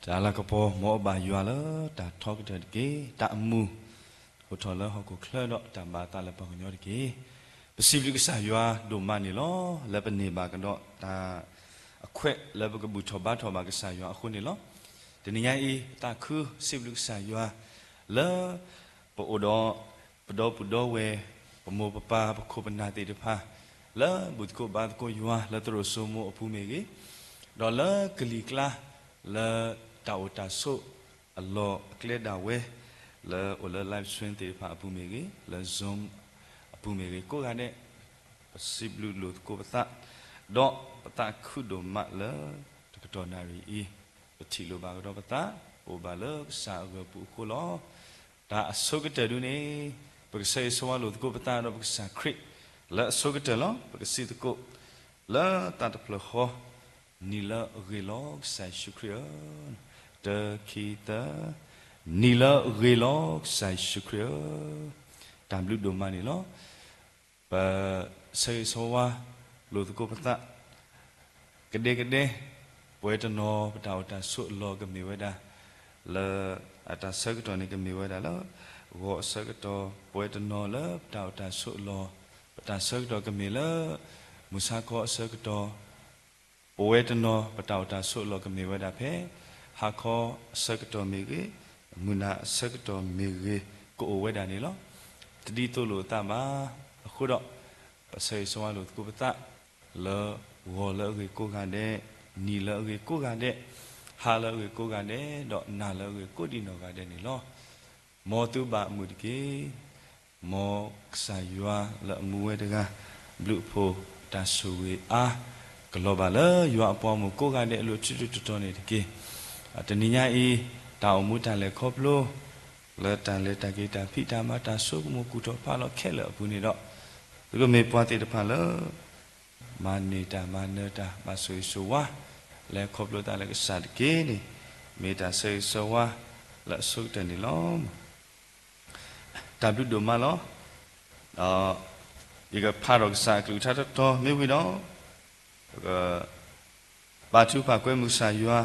တၢ်လၤကပီၤ မ်အဘၣ်ယွၤလၢတၢ်ထီကတၢၢ်တက့ၢ်. တၢ်အမူး အိၣ်ထီၣ်လၢဟီၣ်ခိၣ်ချၢဒီးတၢ်ဘၣ်အသးလၢပှၤကညီတက့ၢ်. ပစံးဘျုးကစၢ်ယွၤဒိၣ်မးန့ၣ်လီၤ. လၢပန့ၢ်ဘၣ်ကဒီးတၢ်အခွဲးလၢပကဘူၣ်ထီၣ်ဘါထီၣ်ဘၣ်ကစၢ်ယွၤအဃိန့ၣ်လီၤ. တနံၤညါအံၤ ပသးခုစံးဘျုးကစၢ်ယွၤ လၢပအိၣ်ဒီး ပဒီပုၢ်ဒီဝဲၢ် ပမိၢ်ပပၢ် ပခိၣ်ပနၢ်သ့ၣ်တဖၣ် လၢဘူၣ်သကိးဘါသကိးယွၤလၢသရိာ်စိမိၤအပူၤမ့ၢ်ဂ့ၤ, ဒီးလၢကလံၤကျါ လၢတၢ်အိၣ်တၢ်ဆိးအလီၢ်အကျဲဒၣ်ဝဲ လၢအိၣ်လၢ live stream သ့ၣ်တဖၣ်အပူၤမ့ၢ်ဂ့ၤ, လၢ Zoom အပူၤမ့ၢ်ဂ့ၤ ကိးဂၤဒဲး ပစံးဘျုးလိာ်သကိးပသး, ဒီးပသးခုဒိၣ်မးလၢ တကတီၢ်နၣ်ရံၣ်အံၤ ပထံၣ်လိာ်ဘၣ်ကဒီးပသး, ပအိၣ်ဘၣ်လၢကစၢ်အဂၢၢ်ပူၤအဃိလီၤ. တၢ်အဆိကတၢၢ်ဒ်န့ၣ် ပကဆၢဂ့ၤဆၢဝါလိာ်သကိးပသးဒီးပကစၢ်ခရံာ် လၢအဆိကတၢၢ်လီၤ. ပကစံးသကိး လၢသးတဖျၢၣ်ဃီ နံၤလၢအဂ့ၤလီၤ ကစၢ်ယ့ၣ်ၡူးခရံာ်ဧၢ, တၢ ခံ သၢ, နံၤလၢအဂ့ၤလီၤ ကစၢ်ယ့ၣ်ၡူးခရံာ်ဧၢ, တၢ်ဘျုးဒိၣ်မးန့ၣ်လီၤ. ပဆၢဂ့ၤဆၢဝါလိာ်သကိးပသး ကဒဲကဒဲ, ပဝဲတနီၤ ပတၢ်အိၣ်တၢ်ဆိးအလီၢ်ကမ့ၢ်ဝဲဒၣ် လၢအတၢ်ဆၢကတီၢ်န့ၣ် ကမ့ၢ်ဝဲဒၣ်လၢ ဂီၤအဆၢကတီၢ်, ပဝဲတနီၤလၢပတၢ်အိၣ်တၢ်ဆိးအလီၢ် ပတၢ်ဆၢကတီၢ်ကမ့ၢ်လၢ မုၢ်ဆါခီအဆၢကတီၢ်, ပဝဲတနီၤ ပတၢ်အိၣ်တၢ်ဆိးအလီၢ်ကမ့ၢ်ဝဲဒၣ်ဖဲ ဟါခီအဆၢကတီၢ်မ့ၢ်ဂ့ၤ, မုၢ်နၤအဆၢကတီၢ်မ့ၢ်ဂ့ၤ, ကအိၣ်ဝဲဒၣ်န့ၣ်လီၤ. တဒ်သိးလိာ်အသးဘၣ်. အဃိဒီး ပဆၢဂ့ၤဆၢဝါလိာ်သကိးပသး လၢဂီၤလၢအဂ့ၤကိးဂၤဒဲး, နံၤလၢအဂ့ၤကိးဂၤဒဲး, ဟါလၢအဂ့ၤကိးဂၤဒဲး, ဒီးနၤလၢအဂ့ၤကိးဒံးနီၢ်ဂၤဒဲးန့ၣ်လီၤ. မ်သုဘၣ်အမုာ်တက့ၢ်. မ်ကစၢ်ယွၤလၢအမူဝဲတဂၤ ဘျုးအဖှိၣ်တၢ်ဆိၣ်ဂ့ၤအါ ကလီၤဘၣ်လၢယွၤအပှၤဂီၢ်မုၢ်ကိးဂၤဒဲးအလိၤ ထူးထူးတီၤတီၤန့ၣ်တက့ၢ်. တနံၤညါအံၤ တၢ်အိၣ်မူတၢ်လဲၤခီဖျိ လၢတၢ်လဲၤတၢ်က့ၤ တၢ်ဖံးတၢ်မၤ တၢ်ဆိကမိၣ်ကူၣ်ထီၣ်ဖးလီၤခဲလၢာ်အပူၤန့ၣ်ဒီး သုကမ့ၢ်ပှၤသ့ၣ်တဖၣ်လၢ မၤန့ၢ်တၢ်မၤနၢၤတၢ် ဘၣ်ဆိၣ်ဂ့ၤဆိၣ်ဝါ လဲၤခီဖျိသးလၢကစၢ်တက့ၢ်န့ၣ် မ့ၢ်တၢ်ဆၢဂ့ၤဆၢဝါလၢအဆိကတၢၢ်န့ၣ်လီၤ. တၢ်ဘျုးဒိၣ်မးလီၤ. ဒီးယကဖးထီၣ်ကစၢ်အကလုၢ်ကထါတတီၤမ့ၢ်ဝံၤဒီး ပက ဘါထုကဖၣ်ကွဲမုာ်ကစၢ်ယွၤ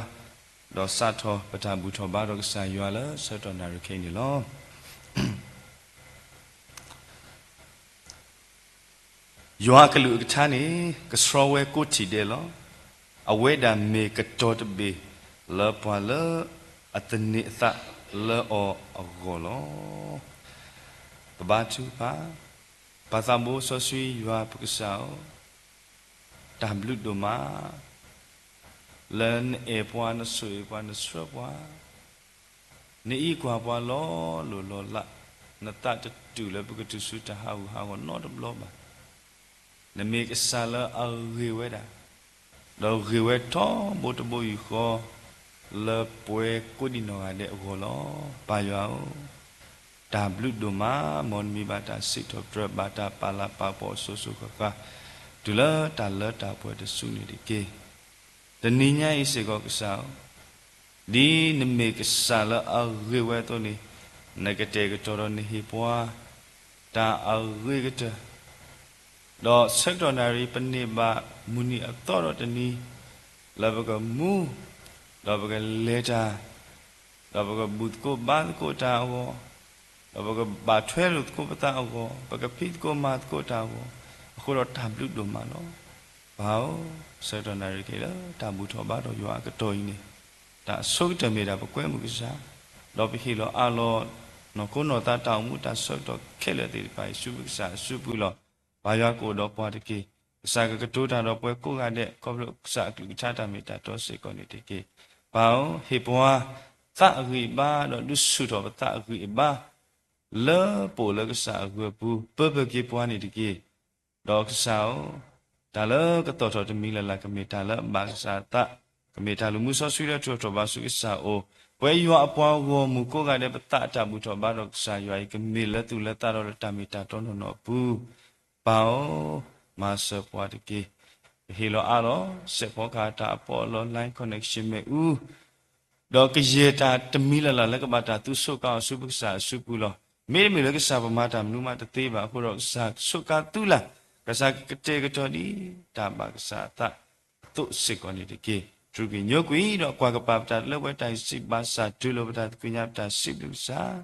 ဒီးစးထီၣ်ပတၢ်ဘူၣ်ထီၣ်ဘါထီၣ်ကစၢ်ယွၤလၢဆၢကတီၢ်နၣ်ရံၣ်ခဲအံၤန့ၣ်လီၤ. ယွၤအကလုၢ်အကထါန့ၣ် ကဆှီဝဲကိးထံၣ်ဒဲးလီၤ. အဝဲဒၣ်မ့ၢ်ကတီၤတဘ့ၣ်လၢပှၤလၢအသန့ၤအသးလၢအီၤအဂီၢ်လီၤ. ပဘါထုကဖၣ်, ပၢ်သးဘိစီဆှံယွၤပကစၢ်ဧၢ, တၢ်ဘျုးဒိၣ်မး လၢနအဲၣ်ပှၤ နဆိၣ်အၢပှၤ နဆှၢပှၤ, နအံးကွၢ်ပှၤလီၤလိၢ်လီၤလး, နသးတတုာ်လၢပကတုၤဆူတၢ်ဟးဂူာ်ဟးဂီၤနီတဘျီဘၣ်. နမ့ၢ်ကစၢ်လၢအဂ့ၤဝဲဒၣ်, ဒီးဂ့ၤဝဲထီဘိတဘိယူၢ်ဃီ လၢပှၤကိးဒံးနီၢ်ဂၤဒဲးအဂီၢ်လီၤ. ပၢ်ယွၤဧၢ, တၢ်ဘျုးဒိၣ်မး မ်နမံၤဘၣ်တၢ်စံးထီၣ်ပတြၢၤ ဘၣ်တၢ်ပာ်လၤပာ်ပီၣ်အစိၤစိၤဃၣ်ဃၣ် တုၤလၢတၢ်လၢတၢ်ပှဲၤတစုန့ၣ်တက့ၢ်. တနံၤညါအံၤစ့ၢ်ကီးကစၢ်ဧၢ, ဒ်နမ့ၢ်ကစၢ်လၢအဂ့ၤဝဲအသိးန့ၣ်, နကတဲာ်ကတီၤဒီးနဟ့ၣ်ပှၤ တၢ်အဂ့ၤကတၢၢ်, ဒီးဆၢကတီၢ်နၣ်ရံၣ်ပန့ၢ်ဘၣ်မုၢ်နံၤအသီဒီးတနံၤ, လၢပကမူ, ဒီးပကလဲၤတၢ်, ဒီးပကဘူၣ်သကိးဘါသကိးတၢ်အဂီၢ်, ဒီးပကဘၣ်ထွဲလိာ်သကိးပသးအဂီၢ်, ပကဖံးသကိးမၤသကိးတၢ်အဂီၢ်, အဃိဒီးတၢ်ဘျုးဒိၣ်မးလီၤ. ပၢ်ဧၢ, ဆၢကတီၢ်နၣ်ရံၣ်ခဲအံၤလၢတၢ်ဘူၣ်ထီၣ်ဘါထီၣ်ယွၤအကတီၢ်အံၤန့ၣ်, တၢ်အဆိကတၢၢ်မ့ၢ်ဒၣ်ပကွဲမုာ်ကစၢ်, ဒီးပဟ့ၣ်လီၤအးလီၤ နီၢ်ခိနီၢ်သးတၢ်အိၣ်မူတၢ်ဆၢကတီၢ်ခဲလၢာ်သ့ၣ်တဖၣ်အံၤ ဆူပကစၢ်အစုပူၤလီၤ. ပၢ်ယွၤကအိၣ်ဒီးပှၤတက့ၢ်. ကစၢ်ကကတိၤတၢ်ဒီးပှၤကိးဂၤဒဲး ခီဖျိကစၢ်အကလုၢ်ကထါတၢ်မ့ၢ်တၢ်တီစ့ၢ်ကီးန့ၣ်တက့ၢ်. ပၢ်ဧၢ, ဟ့ၣ်ပှၤသးအဂံၢ်အဘါ ဒီးဒုးဆူၣ်ထီၣ်ပသးအဂံၢ်အဘါ လၢပအိၣ်လၢကစၢ်အဂၢၢ်ပူၤ ပၢၢ်ပၢၢ်က့ၤပှၤန့ၣ်တက့ၢ်. ဒီးကစၢ်ဧၢ, တၢ်လၢကသီၣ်ထီၣ်တမံၤလၢ်လၢ် ကမ့ၢ်တၢ်လၢအဘၣ်ကစၢ်အသး, ကမ့ၢ်တၢ်လူၤမူစီဆှံလၢထီၣ်ထီၣ်ဘါဆူကစၢ်အအိၣ်, ပဝဲယွၤအပှၤဂီၢ်မုၢ်ကိးဂၤဒဲး ပသးအတၢ်ဘူၣ်ထီၣ်ဘါထီၣ်ကစၢ်ယွၤအံၤ ကမ့ၢ်လၢသူၣ်လၢသးဒီးလၢတၢ်မ့ၢ်တၢ်တီနီၢ်နီၢ်အပူၤ, ပၢ်ဧၢ, မၤစၢၤပှၤတက့ၢ်. ပဟ့ၣ်လီၤအးလီၤ စဲးဖီကဟၣ်တၢ်အပီးအလီ line connection မ့ၣ်အူ ဒီးကယဲၢ်တၢ်တမံၤလၢ်လၢ်လၢကဘၣ်တၢ်သူၣ်ဆိးကါအီၤဆူပကစၢ်အစုပူၤလီၤ. မ့တမ့ၢ်လၢကစၢ်ပမၤတၢ်မနုၤမးတသ့ဘၣ်အဃိဒီး ကစၢ်ဆိးကါသုလၢ်, ကစၢ်ကကတဲာ်ကတီၤဒ်တၢ်ဘၣ်ကစၢ်အသးအသိးစ့ၢ်ကီးန့ၣ်တက့ၢ်. တြူးကွံာ်ညိကွံာ်ဒီးကွၢ်ကပၤပတၢ်လၢပှဲၤတၢ်စံးဘၣ်ဆၣ် တူၢ်လိာ်ပတၢ်သ့ၣ်ညါပတၢ်စံးဘျုးကစၢ်,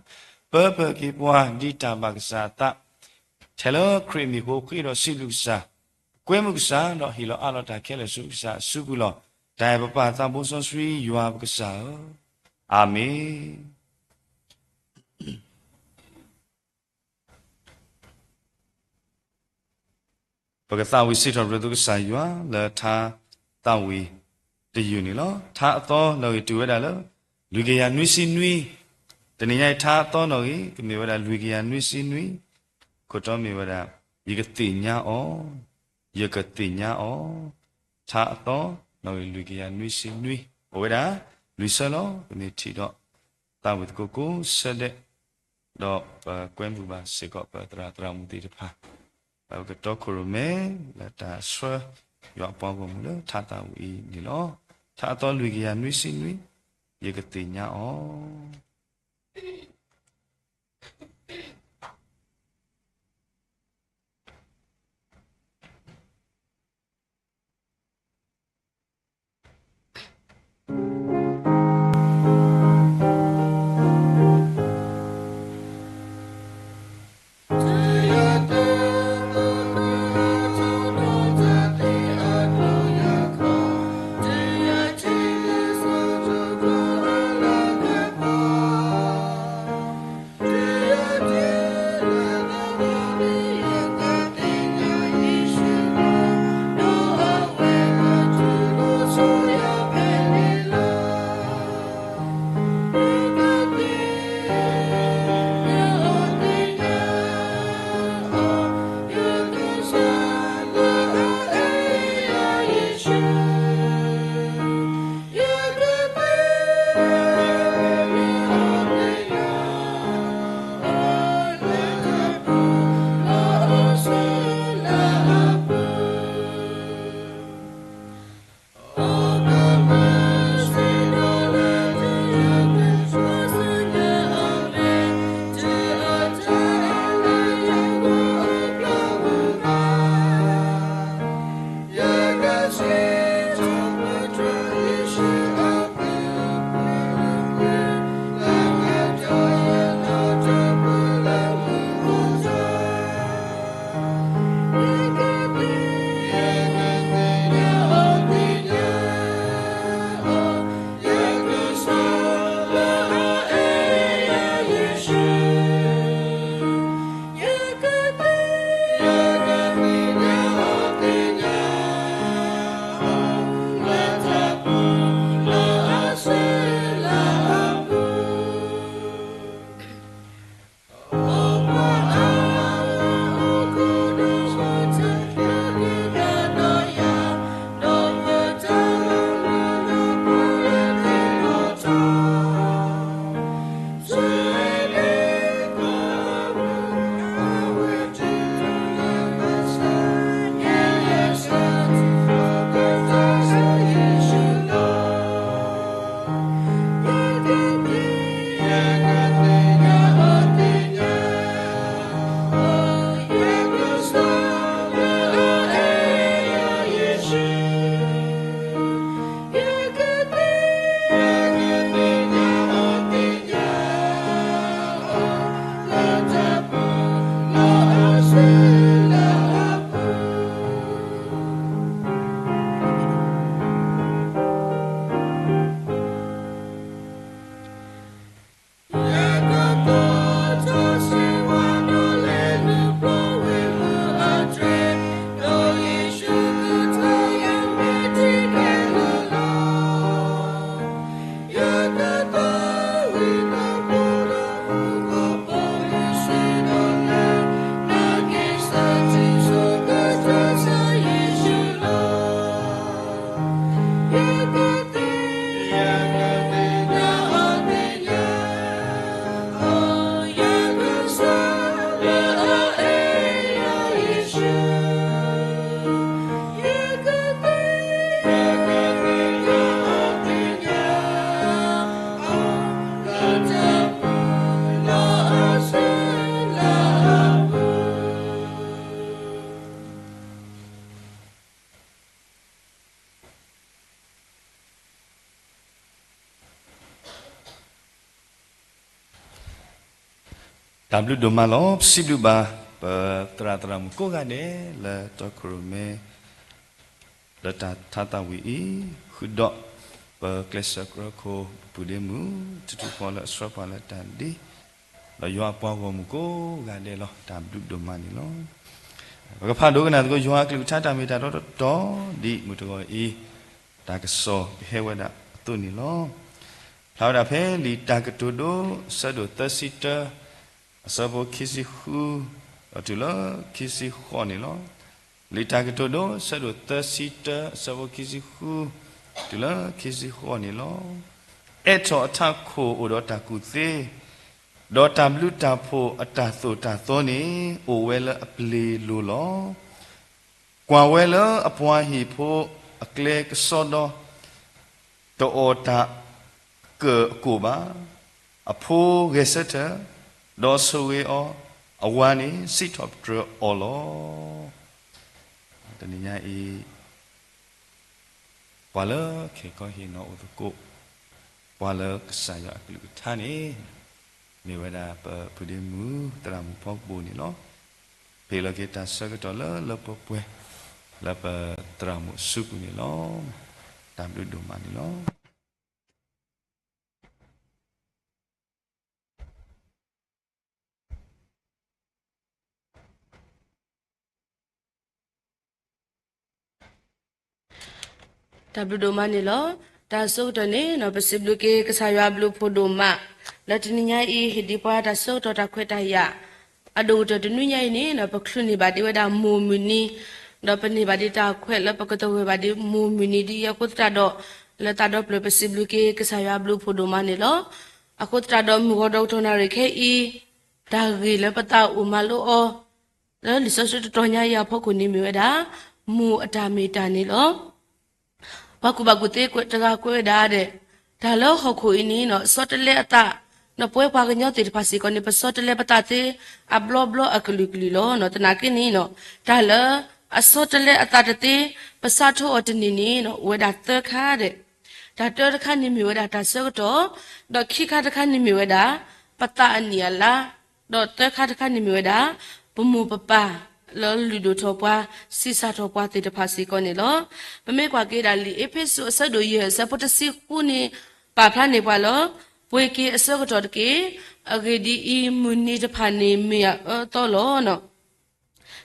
ပၢပၢက့ၤပှၤဒ်တၢ်ဘၣ်ကစၢ်အသး, ထဲလၢခရံာ်အမံၤအဃိ ဃ့ဒီးစံးဘျုးကစၢ်, ကွဲမုာ်ကစၢ်ဒီးဟ့ၣ်လီၤအးလီၤတၢ်ခဲလၢာ်ဆူကစၢ်အစုပူၤလီၤ. တၢ်အဲၣ်ပပၢ်သးဘိစီဆှံယွၤပကစၢ်ဧၢ, အၤမ့ၣ်. ပကသးဝံၣ်စံးထီၣ်ပတြၢၤသုကစၢ်ယွၤ လၢထါသးဝံၣ်တယုၢ်န့ၣ်လီၤ. ထါအသီနီၣ်ဂံၢ်တုၤဝဲဒၣ်လၢ လွံၢ်ကယၤနွံဆံနွံ, တနံၤညါအံၤထါအသီနီၣ်ဂံၢ် ကမ့ၢ်ဝဲဒၣ်လွံၢ်ကယၤနွံဆံနွံ, ခိၣ်တီမ့ၢ်ဝဲဒၣ် ယကသ့ၣ်ညါအီၤ, ယကသ့ၣ်ညါအီၤ, ထါအသီနီၣ်ဂံၢ်လွံၢ်ကယၤနွံဆံနွံ, အိၣ်ဝဲဒၣ် လွံၢ်ဆၢလီၤ. ပမ့ၢ်ထံၣ်ဒီး သးဝံၣ်သကိးကိးဆၢဒဲး, ဒီးပကွဲမုာ်ဘၣ်စ့ၢ်ကီးပသရၣ်သရၣ်မုၣ်သ့ၣ်တဖၣ်, ပကတီခိၣ်ရိၣ်မဲ လၢတၢ်ဆှၢယွၤအပှၤဂီၢ်မုၢ်လၢထါသးဝံၣ်အံၤန့ၣ်လီၤ. ထါအသီလွံၢ်ကယၤနွံဆံနွံ, ယကသ့ၣ်ညါအီၤ. တၢ်ဘျုးဒိၣ်မးလီၤ. ပစံးဘျုးဘၣ် ပသရၣ်သရၣ်မုၣ်ကိးဂၤဒဲး လၢတီခိၣ်ရိၣ်မဲ လၢတၢ်ထါသးဝံၣ်အံၤ ဃုာ်ဒီး ပကျဲးစၢးကြၢးခိၣ် ပပုၢ်ဒ့မုၣ် တထူၣ်ဖီလၢအဆှၢပှၤလၢတၢ်ဒ့ ဒီးယွၤအပှၤဂီၢ်မုၢ်ကိးဂၤဒဲးလီၤ. တၢ်ဘျုးဒိၣ်မးန့ၣ်လီၤ. ပကဖးဒိကနၣ်သကိး ယွၤအကလုၢ်ကထါတၢ်မ့ၢ်တၢ်တီတီ ဒ်မုၢ်တဂီၤအံၤ တၢ်ကစီၣ်ကဟဲဝဲဒၣ်အသိးန့ၣ်လီၤ. ဖျါဝဲဒၣ်ဖဲလံာ်တၢ်ကတိၤဒိ အဆၢဒိၣ်သၢဆံတၢ အဆၢဖိခံဆံဃု ဒီးတုၤလၢခံဆံဃိးန့ၣ်လီၤ. လံာ်တၢ်ကတိၤဒိ အဆၢဒိၣ်သၢဆံတၢ အဆၢဖိခံဆံဃု တုၤလၢခံဆံဃိးန့ၣ်လီၤ. အဲးထီၣ်အထးခိၣ်အိၣ်ဒီးတၢ်ကူၣ်သ့, ဒီးတၢ်ဘျုးတၢ်ဖှိၣ်အတၢ်သိၣ်တၢ်သီန့ၣ် အိၣ်ဝဲလၢအပျ့ၤလိၤလီၤ. ကွၢ်ဝဲလၢအပှၤဟံၣ်ဖိအကျဲကစီဒီ တအီၣ်တၢ်ကၢၣ်အကိၣ်ဘၣ်. အဖိဂဲၤဆၢထၢၣ်, ဒီးဆိၣ်ဂ့ၤအီၤ, အဝၤန့ၣ်စံးထီၣ်ပတြၢၤအီၤလီၤ. တနံၤညါအံၤ ပှၤလၢခဲကိာ်ဟ့ၣ်နီၤအိၣ်သကိး ပှၤလၢကစၢ်ယွၤအကလုၢ်ကထါန့ၣ် မ့ၢ်ဝဲဒၣ်ပပုၢ်ဒ့မုၣ်သရၣ်မုၣ်ဖီကပူၤန့ၣ်လီၤ. ပဟ့ၣ်လီၤက့ၤတၢ်ဆၢကတီၢ်လၢလၢပှဲၤပှဲၤ လၢပသရၣ်မုၣ်အစုပူၤန့ၣ်လီၤ. တၢ်ဘျုးဒိၣ်မးန့ၣ်လီၤ. တၢ်ဘျုးဒိၣ်မးန့ၣ်လီၤ. တၢ်ဆၢကတီၢ်န့ၣ် ပစံးဘျုးက့ၤကစၢ်ယွၤအဘျုးအဖှိၣ်ဒိၣ်မး လၢတနံၤညါအံၤ ဟ့ၣ်ဒံးပှၤတၢ်ဆၢကတီၢ်တၢ်ခွဲးတၢ်ယာ် အဒိၣ်ကတၢၢ်တနွံညါအံၤန့ၣ် ပချုးန့ၢ်ဘၣ်ဒံးဝဲဒၣ်မိၢ်မုၢ်နံၤ, ဒီးပန့ၢ်ဘၣ်ဒံးတၢ်ခွဲးလၢပကသဂၢၢ်ဘၣ်ဒံးမိၢ်မုၢ်နံၤဒ်အံၤအဃိသတးဒီး လၢသးဒီဖျၢၣ်ပစံးဘျုးက့ၤကစၢ်ယွၤအဘျုးအဖှိၣ်ဒိၣ်မးန့ၣ်လီၤ. အဃိသတးဒီးမုၢ်ဂီၤဒီးကတီၢ်နၣ်ရံၣ်ခဲအံၤ တၢ်ဂ့ၢ်လၢပသးအိၣ်မၤလိအီၤ လၢလံာ်စီဆှံတတီၤညါအံၤအဖီခိၣ်န့ၣ်မ့ၢ်ဝဲဒၣ် မိၢ်အတၢ်မ့ၢ်တၢ်န့ၣ်လီၤ. ပှၤကူၣ်ဘၣ်ကူၣ်သ့တဂၤကွဲးဝဲဒၣ်ဒီး တၢ်လၢဟီၣ်ခိၣ်အံၤန့ၣ် ဆီတလဲအသး, ဒီးပဝဲပှၤကညီသ့ၣ်တဖၣ်စ့ၢ်ကီးန့ၣ် ပဆီတလဲပသးသ့ အဘျီဘျီအကလုာ်ကလုာ်လီၤ. သနာ်က့န့ၣ် တၢ်လၢအဆီတလဲအသးတသ့ ပစးထီၣ်အီၤတန့ၢ်န့ၣ် အိၣ်ဝဲဒၣ်သၢခါဒီး တၢ်တၢတခါန့ၣ်မ့ၢ်ဝဲဒၣ်တၢ်ဆၢကတီၢ်, ဒီးခံခါတခါန့ၣ်မ့ၢ်ဝဲဒၣ် ပသးအနံၣ်အလါ, ဒီးသၢခါတခါန့ၣ်မ့ၢ်ဝဲဒၣ် ပမိၢ်ပပၢ်လၢလုၢ်ဒိၣ်ထီၣ်ပှၤ ဆံးစၢ်ထီၣ်ပှၤသ့ၣ်တဖၣ်စ့ၢ်ကီးန့ၣ်လီၤ. ပမ့ၢ်ကွၢ်က့ၤဒၣ်လံာ်အ့းဖ့းစူးအဆၢဒိၣ်ယဲၢ်အဆၢဖိတဆံဃုန့ၣ် ပာ်ဖျါန့ၢ်ပှၤလၢ ပှ့ၤက့ၤအဆၢကတီၢ်တက့ၢ်. အဂ့ၢ်ဒ်အံၤ, မုၢ်နံၤတဖၣ်န့ၣ်မ့ၢ်အအၢအသီလီၤ.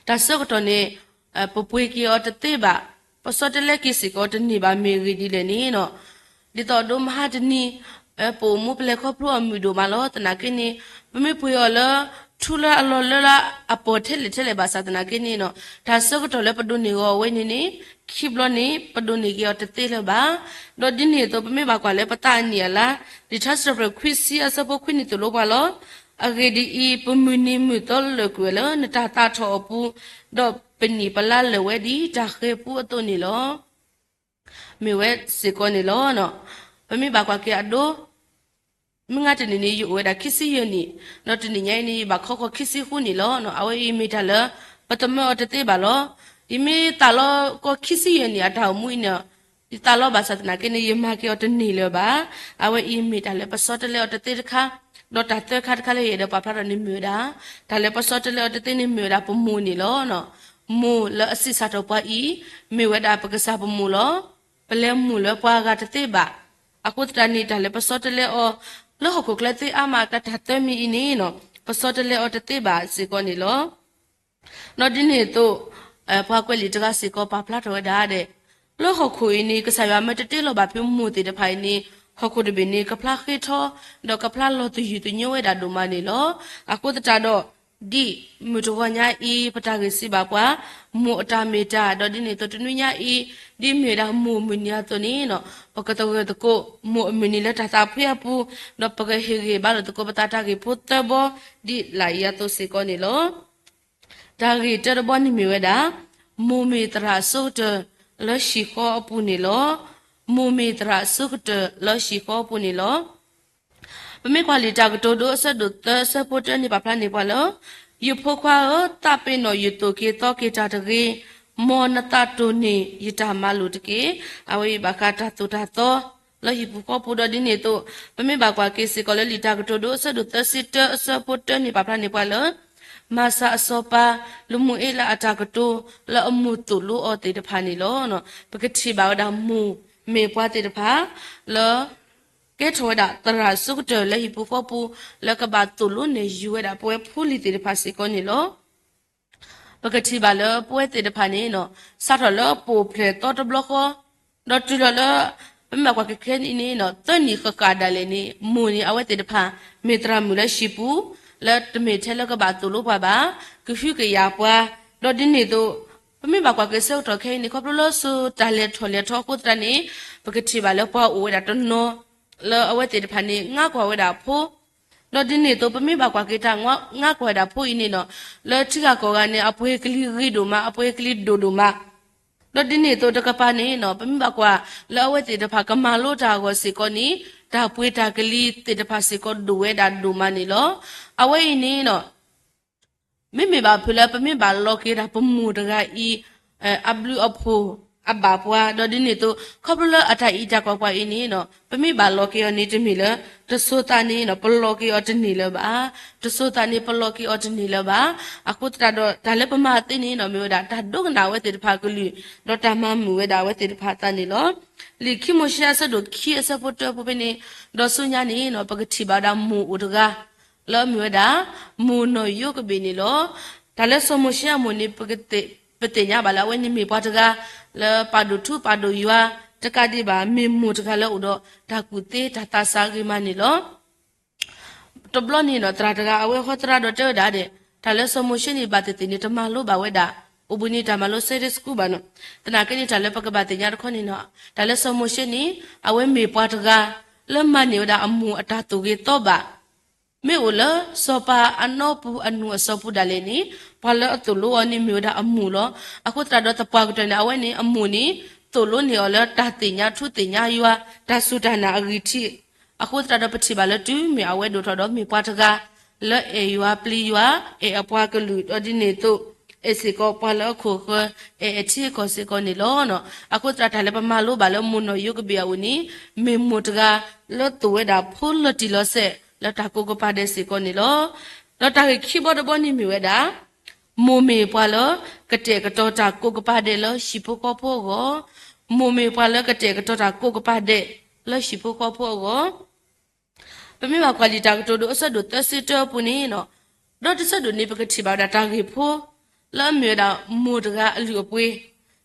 တၢ်ဆၢကတီၢ်န့ၣ် ပပှ့ၤက့ၤအီၤတသ့ဘၣ်, ပဆီတလဲက့ၤစ့ၢ်ကီးတန့ၢ်ဘၣ်. မ့ၢ်ဂ့ၢ်ဒ်လဲၣ်န့ၣ် ဒ်သိးဒိမဟါတနံၤ ပအိၣ်မူပလဲၤခီဖျိအီၤမုာ်ဒိၣ်မးလီၤ. သနာ်က့န့ၣ် ပမ့ၢ်ပှ့ၤအီၤလၢ ထူလၢအလီၢ်လၢလၢအပီၢ်ထဲလဲၣ်ထဲလဲၣ်ဘၣ်ဆၣ်သနာ်က့န့ၣ် တၢ်ဆၢကတီၢ်လၢပဒိးန့ၢ်ဂီၤအဝဲန့ၣ်န့ၣ် ခံဘျီန့ၣ် ပဒိးန့ၢ်က့ၤအီၤတသ့လၢၤဘၣ်. ဒီးဒ်န့ၣ်အသိး ပမ့ၢ်ဘၣ်ကွၢ်လၢပသးအနံၣ်အလါ လံာ်ထါစံးထီၣ်ပတြၢၤခွံဆံအဆၢဖိခွံန့ၣ်သိၣ်လိပှၤလီၤ. အဂ့ၢ်ဒ်အံၤ, ပမုၢ်နံၤမုၢ်သီလၢာ်ကွံာ်ဝဲလၢနတၢ်သးထီၣ်အပူၤ, ဒီးပနံၣ်ပလါလၢာ်ဝဲဒ်တၢ်ဃၤပူအသိးန့ၣ်လီၤ. မ့ၢ်ဝဲစ့ၢ်ကီးန့ၣ်လီၤ. ပမ့ၢ်ဘၣ်ကွၢ်က့ၤအဒိ မုၢ်ဂၤတနံၤန့ၣ် ယအိၣ်ဝဲဒၣ်ခံဆံယဲၢ်နံၣ်, ဒီးတနံၤညါအံၤန့ၣ် ယဘၣ်ခီဃီၤခံဆံဃုနံၣ်လီၤ. အဝဲအံၤမ့ၢ်တၢ်လၢ ပသမၢအီၤတသ့ဘၣ်လီၤ. ယမ့ၢ်သးလီကီၢ်ခံဆံယဲၢ်နံၣ်အတၢ်အိၣ်မူအံၤန့ၣ် ယသးလီဘၣ်ဆၣ်သနာ်က့န့ၣ် ယမၤက့ၤအီၤတန့ၢ်လၢၤဘၣ်. အဝဲအံၤမ့ၢ်တၢ်လၢပဆီတလဲအီၤတသ့တခါ, ဒီးတၢ်သၢခါတခါလၢယအဲၣ်ဒိးပာ်ဖျါထီၣ်န့ၣ်မ့ၢ်ဝဲဒၣ် တၢ်လၢပဆီတလဲအီၤတသ့န့ၣ်မ့ၢ်ဝဲဒၣ်ပမိၢ်န့ၣ်လီၤ. မိၢ်လၢအဆံးစၢ်ထီၣ်ပှၤအံၤ မ့ၢ်ဝဲဒၣ်ပကစၢ်ပမိၢ်လီၤ. ပလဲၤမိၢ်လၢပှၤဂၤတသ့ဘၣ်. အဃိသတးန့ၣ် တၢ်လၢပဆီတလဲအီၤ လၢဟီၣ်ခိၣ်ချၢသ့အါမးအကျါတၢ်သၢမံၤအံၤန့ၣ် ပဆီတလဲအီၤတသ့ဘၣ်စ့ၢ်ကီးန့ၣ်လီၤ. ဒီးဒ်န့ၣ်အသိး ပှၤကွဲးလံာ်တဂၤစ့ၢ်ကီးပာ်ဖျါထီၣ်ဝဲဒၣ်ဒီး လၢဟီၣ်ခိၣ်အံၤန့ၣ် ကစၢ်ယွၤမ့ၢ်တတ့လီၤဘၣ်ဖဲမိၢ်သ့ၣ်တဖၣ်အံၤန့ၣ် ဟီၣ်ခိၣ်တဘ့ၣ်န့ၣ် ကဖျါဃ့ထီ ဒီးကဖျါလီၤသယုၢ်သညိဝဲဒၣ်ဒိၣ်မးန့ၣ်လီၤ. အဃိသတးဒီး ဒ်မုၢ်တဂီၤညါအံၤ ပတၢ်ဂ့ၢ်စံးဘၣ်ပှၤ မိၢ်အတၢ်မ့ၢ်တၢ် ဒီးဒ်န့ၣ်အသိးတနွံညါအံၤ ဒ်မ့ၢ်ဝဲဒၣ်မိၢ်မုၢ်နံၤအသိးန့ၣ် ပကသဂၢၢ်သကိး မိၢ်အမုၢ်နံၤလၢတၢ်သးဖှံအပူၤ ဒီးပကဟ့ၣ်ဂံၢ်ဘါလိာ်သကိးပသးတၢ်ဂ့ၢ်ဖိသၢဘီ ဒ်လာ်အံၤအသိးစ့ၢ်ကီးန့ၣ်လီၤ. တၢ်ဂ့ၢ်တၢတဘီန့ၣ်မ့ၢ်ဝဲဒၣ် မိၢ်မ့ၢ်သရၣ်အဆိကတၢၢ်လၢဟံၣ်ဃီအပူၤန့ၣ်လီၤ. မိၢ်မ့ၢ်သရၣ်အဆိကတၢၢ်လၢဟံၣ်ဃီအပူၤန့ၣ်လီၤ. ပမ့ၢ်ကွၢ်လံာ်တၢ်ကတိၤဒိအဆၢဒိၣ်သၢအဆၢဖိတၢန့ၣ် ပာ်ဖျါန့ၢ်ပှၤလၢ ယဖိခွါဧၢ, သးပ့ၤနီၣ်ယသိၣ်က့ၤသီက့ၤတၢ်တဂ့ၤ, မ်နသးတိၢ်န့ၢ်ယတၢ်မၤလိာ်တက့ၢ်. အဝဲအံၤဘၣ်ဃးတၢ်သိၣ်တၢ်သီ လၢဟံၣ်ပူၤဃီပူၤ ဒီးဒ်န့ၣ်အသိး ပမ့ၢ်ဘၣ်ကွၢ်က့ၤစ့ၢ်ကီးလၢလံာ်တၢ်ကတိၤဒိ အဆၢဒိၣ်သၢဆံတၢ အဆၢဖိတၢန့ၣ် ပာ်ဖျါန့ၢ်ပှၤလၢ မၤစၢၤအစီၤပၤ လၢမူၤအ့လးအတၢ်ကတိၤ လၢအမိၢ်သိၣ်လိအီၤသ့ၣ်တဖၣ်န့ၣ်လီၤ. ပကထံၣ်ဘၣ်ဝဲဒၣ်မိၢ်မ့ၢ်ပှၤသ့ၣ်တဖၣ် လၢ ကဲထီၣ်ဝဲဒၣ်သရၣ်အဆိကတၢၢ်လၢဟံၣ်ပူၤဃီပူၤ လၢကဘၣ်သိၣ်လိနဲၣ်ယုၤဝဲဒၣ်ပဝဲဖိလံၤသ့ၣ်တဖၣ်စ့ၢ်ကီးန့ၣ်လီၤ. ပကထံၣ်ဘၣ်လၢပဝဲသ့ၣ်တဖၣ်န့ၣ် စးထီၣ်လၢပိာ်ဖျဲၣ်သီတဘျီဃီ ဒီးတုၤလီၤလၢ ပမ့ၢ်ဘၣ်ကွၢ်က့ၤခဲအံၤန့ၣ် သၢနံၣ်ဃၣ်ဃၣ်ဒၣ်လဲာ်န့ၣ် မိၢ်န့ၣ် အဝဲသ့ၣ်တဖၣ် မ့ၢ်သရၣ်မုၣ်လၢဟံၣ်ပူၤ လၢတမ့ၢ်ထဲလၢကဘၣ်သိၣ်လိပှၤဘၣ်, ကဟုကယာ်ပှၤ, ဒီးဒ်န့ၣ်အသိး ပမ့ၢ်ဘၣ်ကွၢ်က့ၤဆၢကတီၢ်ခဲအံၤန့ၣ် ခီဖျိလၢစိၤတၢ်လဲၤထီၣ်လဲၤထီအဃိသတးန့ၣ် ပကထံၣ်ဘၣ်လၢပှၤအိၣ်ဝဲဒၣ်တနီၤ လၢအဝဲသ့ၣ်တဖၣ်န့ၣ် ငါကွၢ်ဝဲဒၣ်အဖိ ဒီးဒ်န့ၣ်အသိး ပမ့ၢ်ဘၣ်ကွၢ်က့ၤတၢ်ငါကွၢ်ဝဲဒၣ်ဖိအံၤန့ၣ် လၢထံဂၤကီၢ်ဂၤန့ၣ် အပှ့ၤကလံၤဂ့ၤဒိၣ်မး အပှ့ၤကလံၤဒိၣ်ဒိၣ်မး, ဒီးဒ်န့ၣ်အသိးတကပၤန့ၣ် ပမ့ၢ်ဘၣ်ကွၢ် လၢအဝဲသ့ၣ်တဖၣ်ကမၤလိတၢ်အဂီၢ်စ့ၢ်ကီးန့ၣ် တၢ်ပှ့ၤတၢ်ကလံၤသ့ၣ်တဖၣ်စ့ၢ်ကီးဒိၣ်ဝဲဒၣ်ဒိၣ်မးန့ၣ်လီၤ. အဝဲအံၤန့ၣ် မ့မ့ၢ်ဘၣ်ဖုးလၢပမ့ၢ်ဘၣ်လီၤက့ၤဒၣ်ပမိၢ်တဂၤအံၤ အဘျုးအဖှိၣ်အဘၣ်ပှၤ ဒီးဒ်န့ၣ်အသိး ခီဖျိလၢအတၢ်အံးတၢ်ကွၢ်ပှၤအံၤန့ၣ် ပမ့ၢ်ဘၣ်လီၤက့ၤအီၤန့ၣ်တမ့ၢ်လၢ တစိၤသးန့ၣ် ပလီၤက့ၤအီၤတန့ၢ်လၢၤဘၣ်. တစိၤသးန့ၣ် ပလီၤက့ၤအီၤတန့ၢ်လၢၤဘၣ်. အဃိသတးဒီး တၢ်လၢပမၤသ့န့ၣ် မ့ၢ်ဝဲဒၣ် တၢ်ဒိကနၣ်အဝဲသ့ၣ်တဖၣ်အကလုၢ် ဒီးတၢ်မၤမုာ်ဝဲဒၣ်အဝဲသ့ၣ်တဖၣ်အသးန့ၣ်လီၤ. လံာ်ခံမိၤၡ့အဆၢဒိၣ်ခံအဆၢဖိတၢပူၤဖဲန့ၣ် ဒီးဆူညါန့ၣ် ပကထံၣ်ဘၣ်ဝဲဒၣ်မိၢ်အိၣ်တဂၤ လၢအမ့ၢ်ဝဲဒၣ် မိၢ်နီၢ်ယိကဘ့ၣ်န့ၣ်လီၤ. တၢ်လၢစီၤမိၤၡ့အမိၢ်န့ၣ် ပသ့ၣ်ညါဘၣ်လၢအဝဲန့ၣ်မ့ၢ်ပှၤတဂၤ လၢပာ်ဒိၣ်ထူပာ်ဒိၣ်ယွၤ တကးဒံးဘၣ် မ့ၢ်မိၢ်တဂၤလၢအိၣ်ဒီးတၢ်ကူၣ်သ့တၢ်သးစၢ်ဂ့ၤမးန့ၣ်လီၤ. တဘျီန့ၣ် သရၣ်တဂၤအဝဲဟီသရၣ်ဒီးတဲဝဲဒၣ်ဒီး တၢ်လၢစီၤမိၤၡ့န့ၣ် ဘၣ်သ့ၣ်သ့ၣ်န့ၣ် တမၤလိဘၣ်ဝဲဒၣ် အိၣ်ဘှံးနံၤတၢ်မၤလိ Sunday School ဘၣ်နီၤ. သနာ်က့န့ၣ် တၢ်လၢပကဘၣ်သ့ၣ်ညါတခီန့ၣ်နီၤ တၢ်လၢစီၤမိၤၡ့န့ၣ် အဝဲမ့ၢ်ပှၤတဂၤ လၢမၤန့ၢ်ဝဲဒၣ်အမိၢ်အတၢ်သိၣ်ဂ့ၤသီဘၣ် မ့ၢ်အိၣ်လၢစီၤပၤအနီၢ်ပူၤအနူၢ်အစီၤပူၤဒၣ်လဲာ်န့ၣ် ပှၤလၢအသိၣ်လိအီၤန့ၣ်မ့ၢ်ဝဲဒၣ်အမိၢ်လီၤ. အဃိသတးဒီးသပှၢ်ကတၢၢ်န့ၣ် အဝဲန့ၣ်အမိၢ်န့ၣ် သိၣ်လိန့ၢ်အီၤလၢတၢ်သ့ၣ်ညါထူသ့ၣ်ညါယွၤ တၢ်စူၢ်တၢ်နာ်အဂံၢ်ထံး အဃိသတးဒီးပထံၣ်ဘၣ်လၢတုၤမ့ၢ်အဝဲဒိၣ်ထီၣ်ဒီးမ့ၢ်ပှၤတဂၤ လၢအဲၣ်ယွၤပျံၤယွၤ အဲၣ်အပှၤကလုာ်ဒီးဒ်န့ၣ်အသိး အဲၣ်စ့ၢ်ကီးပှၤလၢအခိၣ်ဃၢၤ အဲၣ်အထံအကီၢ်စ့ၢ်ကီးန့ၣ်လီၤ. အဃိသတးတၢ်လၢပမၤလိဘၣ်လၢမိၢ်နီၢ်ယိကဘ့ၣ်အအိၣ်န့ၣ် မ့ၢ်မိၢ်တဂၤ လၢသိၣ်ဝဲဒၣ်ဖိလီၤတံၢ်လီၤဆဲး လၢတၢ်ကိးကပၤဒဲးစ့ၢ်ကီးန့ၣ်လီၤ. ဒီးတၢ်ဂ့ၢ်ခံဘီတဘီန့ၣ်မ့ၢ်ဝဲဒၣ် မိၢ်မ့ၢ်ပှၤလၢ ကတဲာ်ကတီၤတၢ်ကိးကပၤဒဲးလၢဟံၣ်ဖိဃီဖိအဂီၢ်, မိၢ်မ့ၢ်ပှၤလၢကတဲာ်ကတီၤတၢ်ကိးကပၤဒဲး လၢဟံၣ်ဖိဃီဖိအဂီၢ် ပမ့ၢ်ဘၣ်ကွၢ်လံာ်တၢ်ကတိၤဒိအဆၢဒိၣ်သၢဆံတၢအပူၤန့ၣ် ဒီးတဆၢဒိၣ်န့ၣ် ပကထံၣ်ဘၣ်ဝဲဒၣ်တၢ်ဂ့ၢ်ဖိ လၢအမ့ၢ်ဝဲဒၣ်မိၢ်တဂၤအလုၢ်အပှ့ၤ,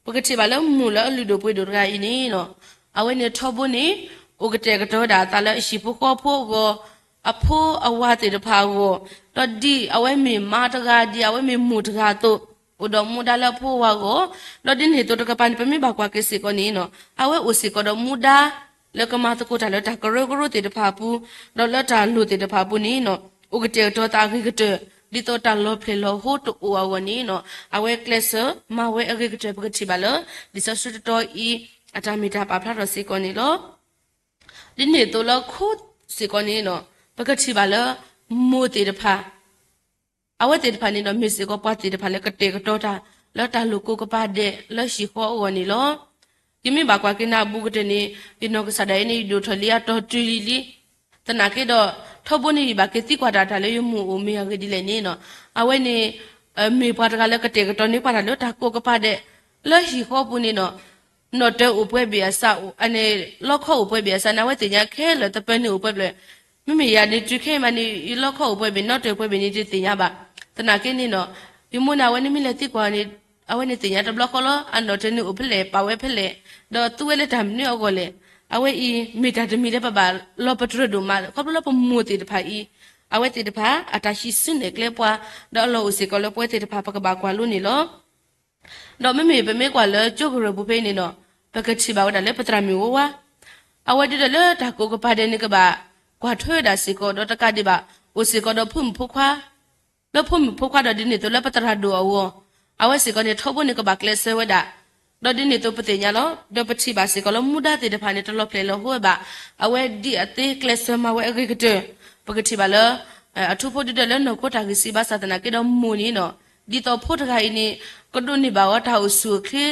ပကထံၣ်ဘၣ်လၢမိၢ်လၢအလုၢ်ဒိၣ်ပှ့ၤဒိၣ်တဂၤအံၤန့ၣ် အဝဲန့ၣ်ထီဘိန့ၣ် အိၣ်ကတဲာ်ကတီၤဝဲဒၣ်အသးလၢအဟံၣ်ဖိဃီဖိအဂီၢ်, အဖိအဝၤသ့ၣ်တဖၣ်အဂီၢ်, ဒီးဒ်အဝဲမ့ၢ်မါတဂၤ ဒ်အဝဲမ့ၢ်မိၢ်တဂၤအသိး အိၣ်ဒီးမူဒါလၢအဖိအဝၤအဂီၢ်, ဒီးဒ်န့ၣ်အသိးတကပၤန့ၣ် ပမ့ၢ်ဘၣ်ကွၢ်က့ၤစ့ၢ်ကီးန့ၣ် အဝဲအိၣ်စ့ၢ်ကီးဒီးမူဒါ လၢကမၤသကိးတၢ်လၢတၢ်ကရၢကရိသ့ၣ်တဖၣ်အပူၤ, ဒီးလၢတၢ်လိၣ်သ့ၣ်တဖၣ်အပူၤန့ၣ် အိၣ်ကတဲာ်ကတီၤသးအဂ့ၤကတၢၢ် ဒ်သိးတၢ်လီၤဖျဲၣ်လီၤဟိတအိၣ်အဂီၢ်န့ၣ် အဝဲကျဲးစၢးမၤဝဲအဂ့ၤကတၢၢ် ပကထံၣ်ဘၣ်လၢ လံာ်စီဆှံတတီၤအံၤ အတၢ်မ့ၢ်တၢ်ပာ်ဖျါထီၣ်စ့ၢ်ကီးန့ၣ်လီၤ. ဒ်န့ၣ်အသိးလၢခိစ့ၢ်ကီးန့ၣ် ပကထံၣ်ဘၣ်လၢ မိၢ်သ့ၣ်တဖၣ် အဝဲသ့ၣ်တဖၣ်န့ၣ်ဒီး မ့ၢ်စ့ၢ်ကီးပှၤသ့ၣ်တဖၣ်လၢကတဲာ်ကတီၤတၢ် လၢတၢ်လိၣ်ကိးကပၤဒဲးလၢဟံၣ်ဃီအဂီၢ်န့ၣ်လီၤ. ယမ့ၢ်ဘၣ်ကွၢ်က့ၤနၤအဘူးကတၢၢ်န့ၣ် ယနီၢ်ကစၢ်ဒၣ်အံၤန့ၣ် ယဒိၣ်ထီၣ်လံအတီၤတုၤလံလံ. သနာ်က့ဒီး ထီဘိန့ၣ် ယဘၣ်က့ၤသံကွၢ်တၢ်တၢ်လၢယမိၢ်အိၣ်မ့ၢ်အဂ့ၢ်ဒ်လဲၣ်န့ၣ် အဝဲန့ၣ် မ့ၢ်ပှၤတဂၤလၢကတဲာ်ကတီၤန့ၢ်ပှၤတၢ်လၢတၢ်ကိးကပၤဒဲး လၢဟံၣ်ဃီပူၤန့ၣ် နီၣ်တၢၤအိၣ်ပှဲၤဘ့ၣ်အစး လီခီအိၣ်ပှဲၤဘ့ၣ်အစးန့ၣ် အဝဲသ့ၣ်ညါခဲလၢာ် သပၢၤန့ၣ်အိၣ်ပှဲၤဘ့ၣ်. မ့မ့ၢ်ယၤန့ၣ် တုၤခဲအံၤမးန့ၣ် ယလီခီအိၣ်ပှဲၤဘ့ၣ် နီၣ်တၢၤအိၣ်ပှဲၤဘ့ၣ်န့ၣ် တသ့ၣ်ညါဘၣ်. သနာ်က့န့ၣ် ယမိၢ်န့ၣ် အဝဲန့ၣ်မ့ၢ်လဲၤသံကွၢ်န့ၣ် အဝဲန့ၣ်သ့ၣ်ညါတဘျီဃီလီၤ အနီၣ်တၢၤန့ၣ်အိၣ်ဖဲလဲၣ် ပာ်ဝဲဖဲလဲၣ် ဒီးသူဝဲလၢတၢ်မနုၤအဂီၢ်လဲၣ်. အဝဲအံၤ မ့ၢ်တၢ်တမံၤလၢပဘၣ်လီၤပတြၢၤဒိၣ်မး ခီဖျိလၢပမိၢ်သ့ၣ်တဖၣ်အံၤ အဝဲသ့ၣ်တဖၣ် အတၢ်ဟံးစုနဲၣ်ကျဲပှၤ ဒီးအလီၢ်အိၣ်စ့ၢ်ကီးလၢပဝဲသ့ၣ်တဖၣ် ပကဘၣ်ကွၢ်လိန့ၣ်လီၤ. ဒီးမ့မ့ၢ်ပမ့ၢ်ကွၢ်လၢကၠိကရၢၢ်ပူၤဖဲအံၤန့ၣ်ဒီး ပကထံၣ်ဘၣ်ဝဲဒၣ်လၢပသရၣ်မုၣ်ဝါဝါ အဝဲဒ်ဒီးလၢတၢ်ကိးကပၤဒဲးန့ၣ်ကဘၣ် ကွၢ်ထွဲဝဲဒၣ်စ့ၢ်ကီး ဒီးတကးဒံးဘၣ် အိၣ်စ့ၢ်ကီးဒီးဖိမုၣ်ဖိခွါ လၢဖိမုၣ်ဖိခွါဒီးဒ်န့ၣ်အသိးလၢပသရၣ်ဒိၣ်အဂီၢ် အဝဲစ့ၢ်ကီးန့ၣ် ထီဘိန့ၣ်ကဘၣ်ကျဲးစၢးဝဲဒၣ် ဒီးဒ်န့ၣ်အသိးပသ့ၣ်ညါလီၤ. ဒီးပထံၣ်ဘၣ်စ့ၢ်ကီးလၢမူဒါသ့ၣ်တဖၣ်န့ၣ် တလီၤဖျဲၣ်လီၤဟိဝဲဘၣ်. အဝဲဒ်အသ့ကျဲးစၢးမၤဝဲအဂ့ၤကတၢၢ် ပကထံၣ်ဘၣ်လၢ အထူဖိဒ်ဒီးလၢနီၢ်ခိတၢ်ဂံၢ်စၢ်ဘါစၢ်သနာ်က့ဒီးမိၢ်န့ၣ်ဒီး ဒ်သိးဖိတဂၤအံၤန့ၣ် ကဒိးန့ၢ်ဘၣ်အီၤတၢ်အိၣ်ဆူၣ်အိၣ်ချ့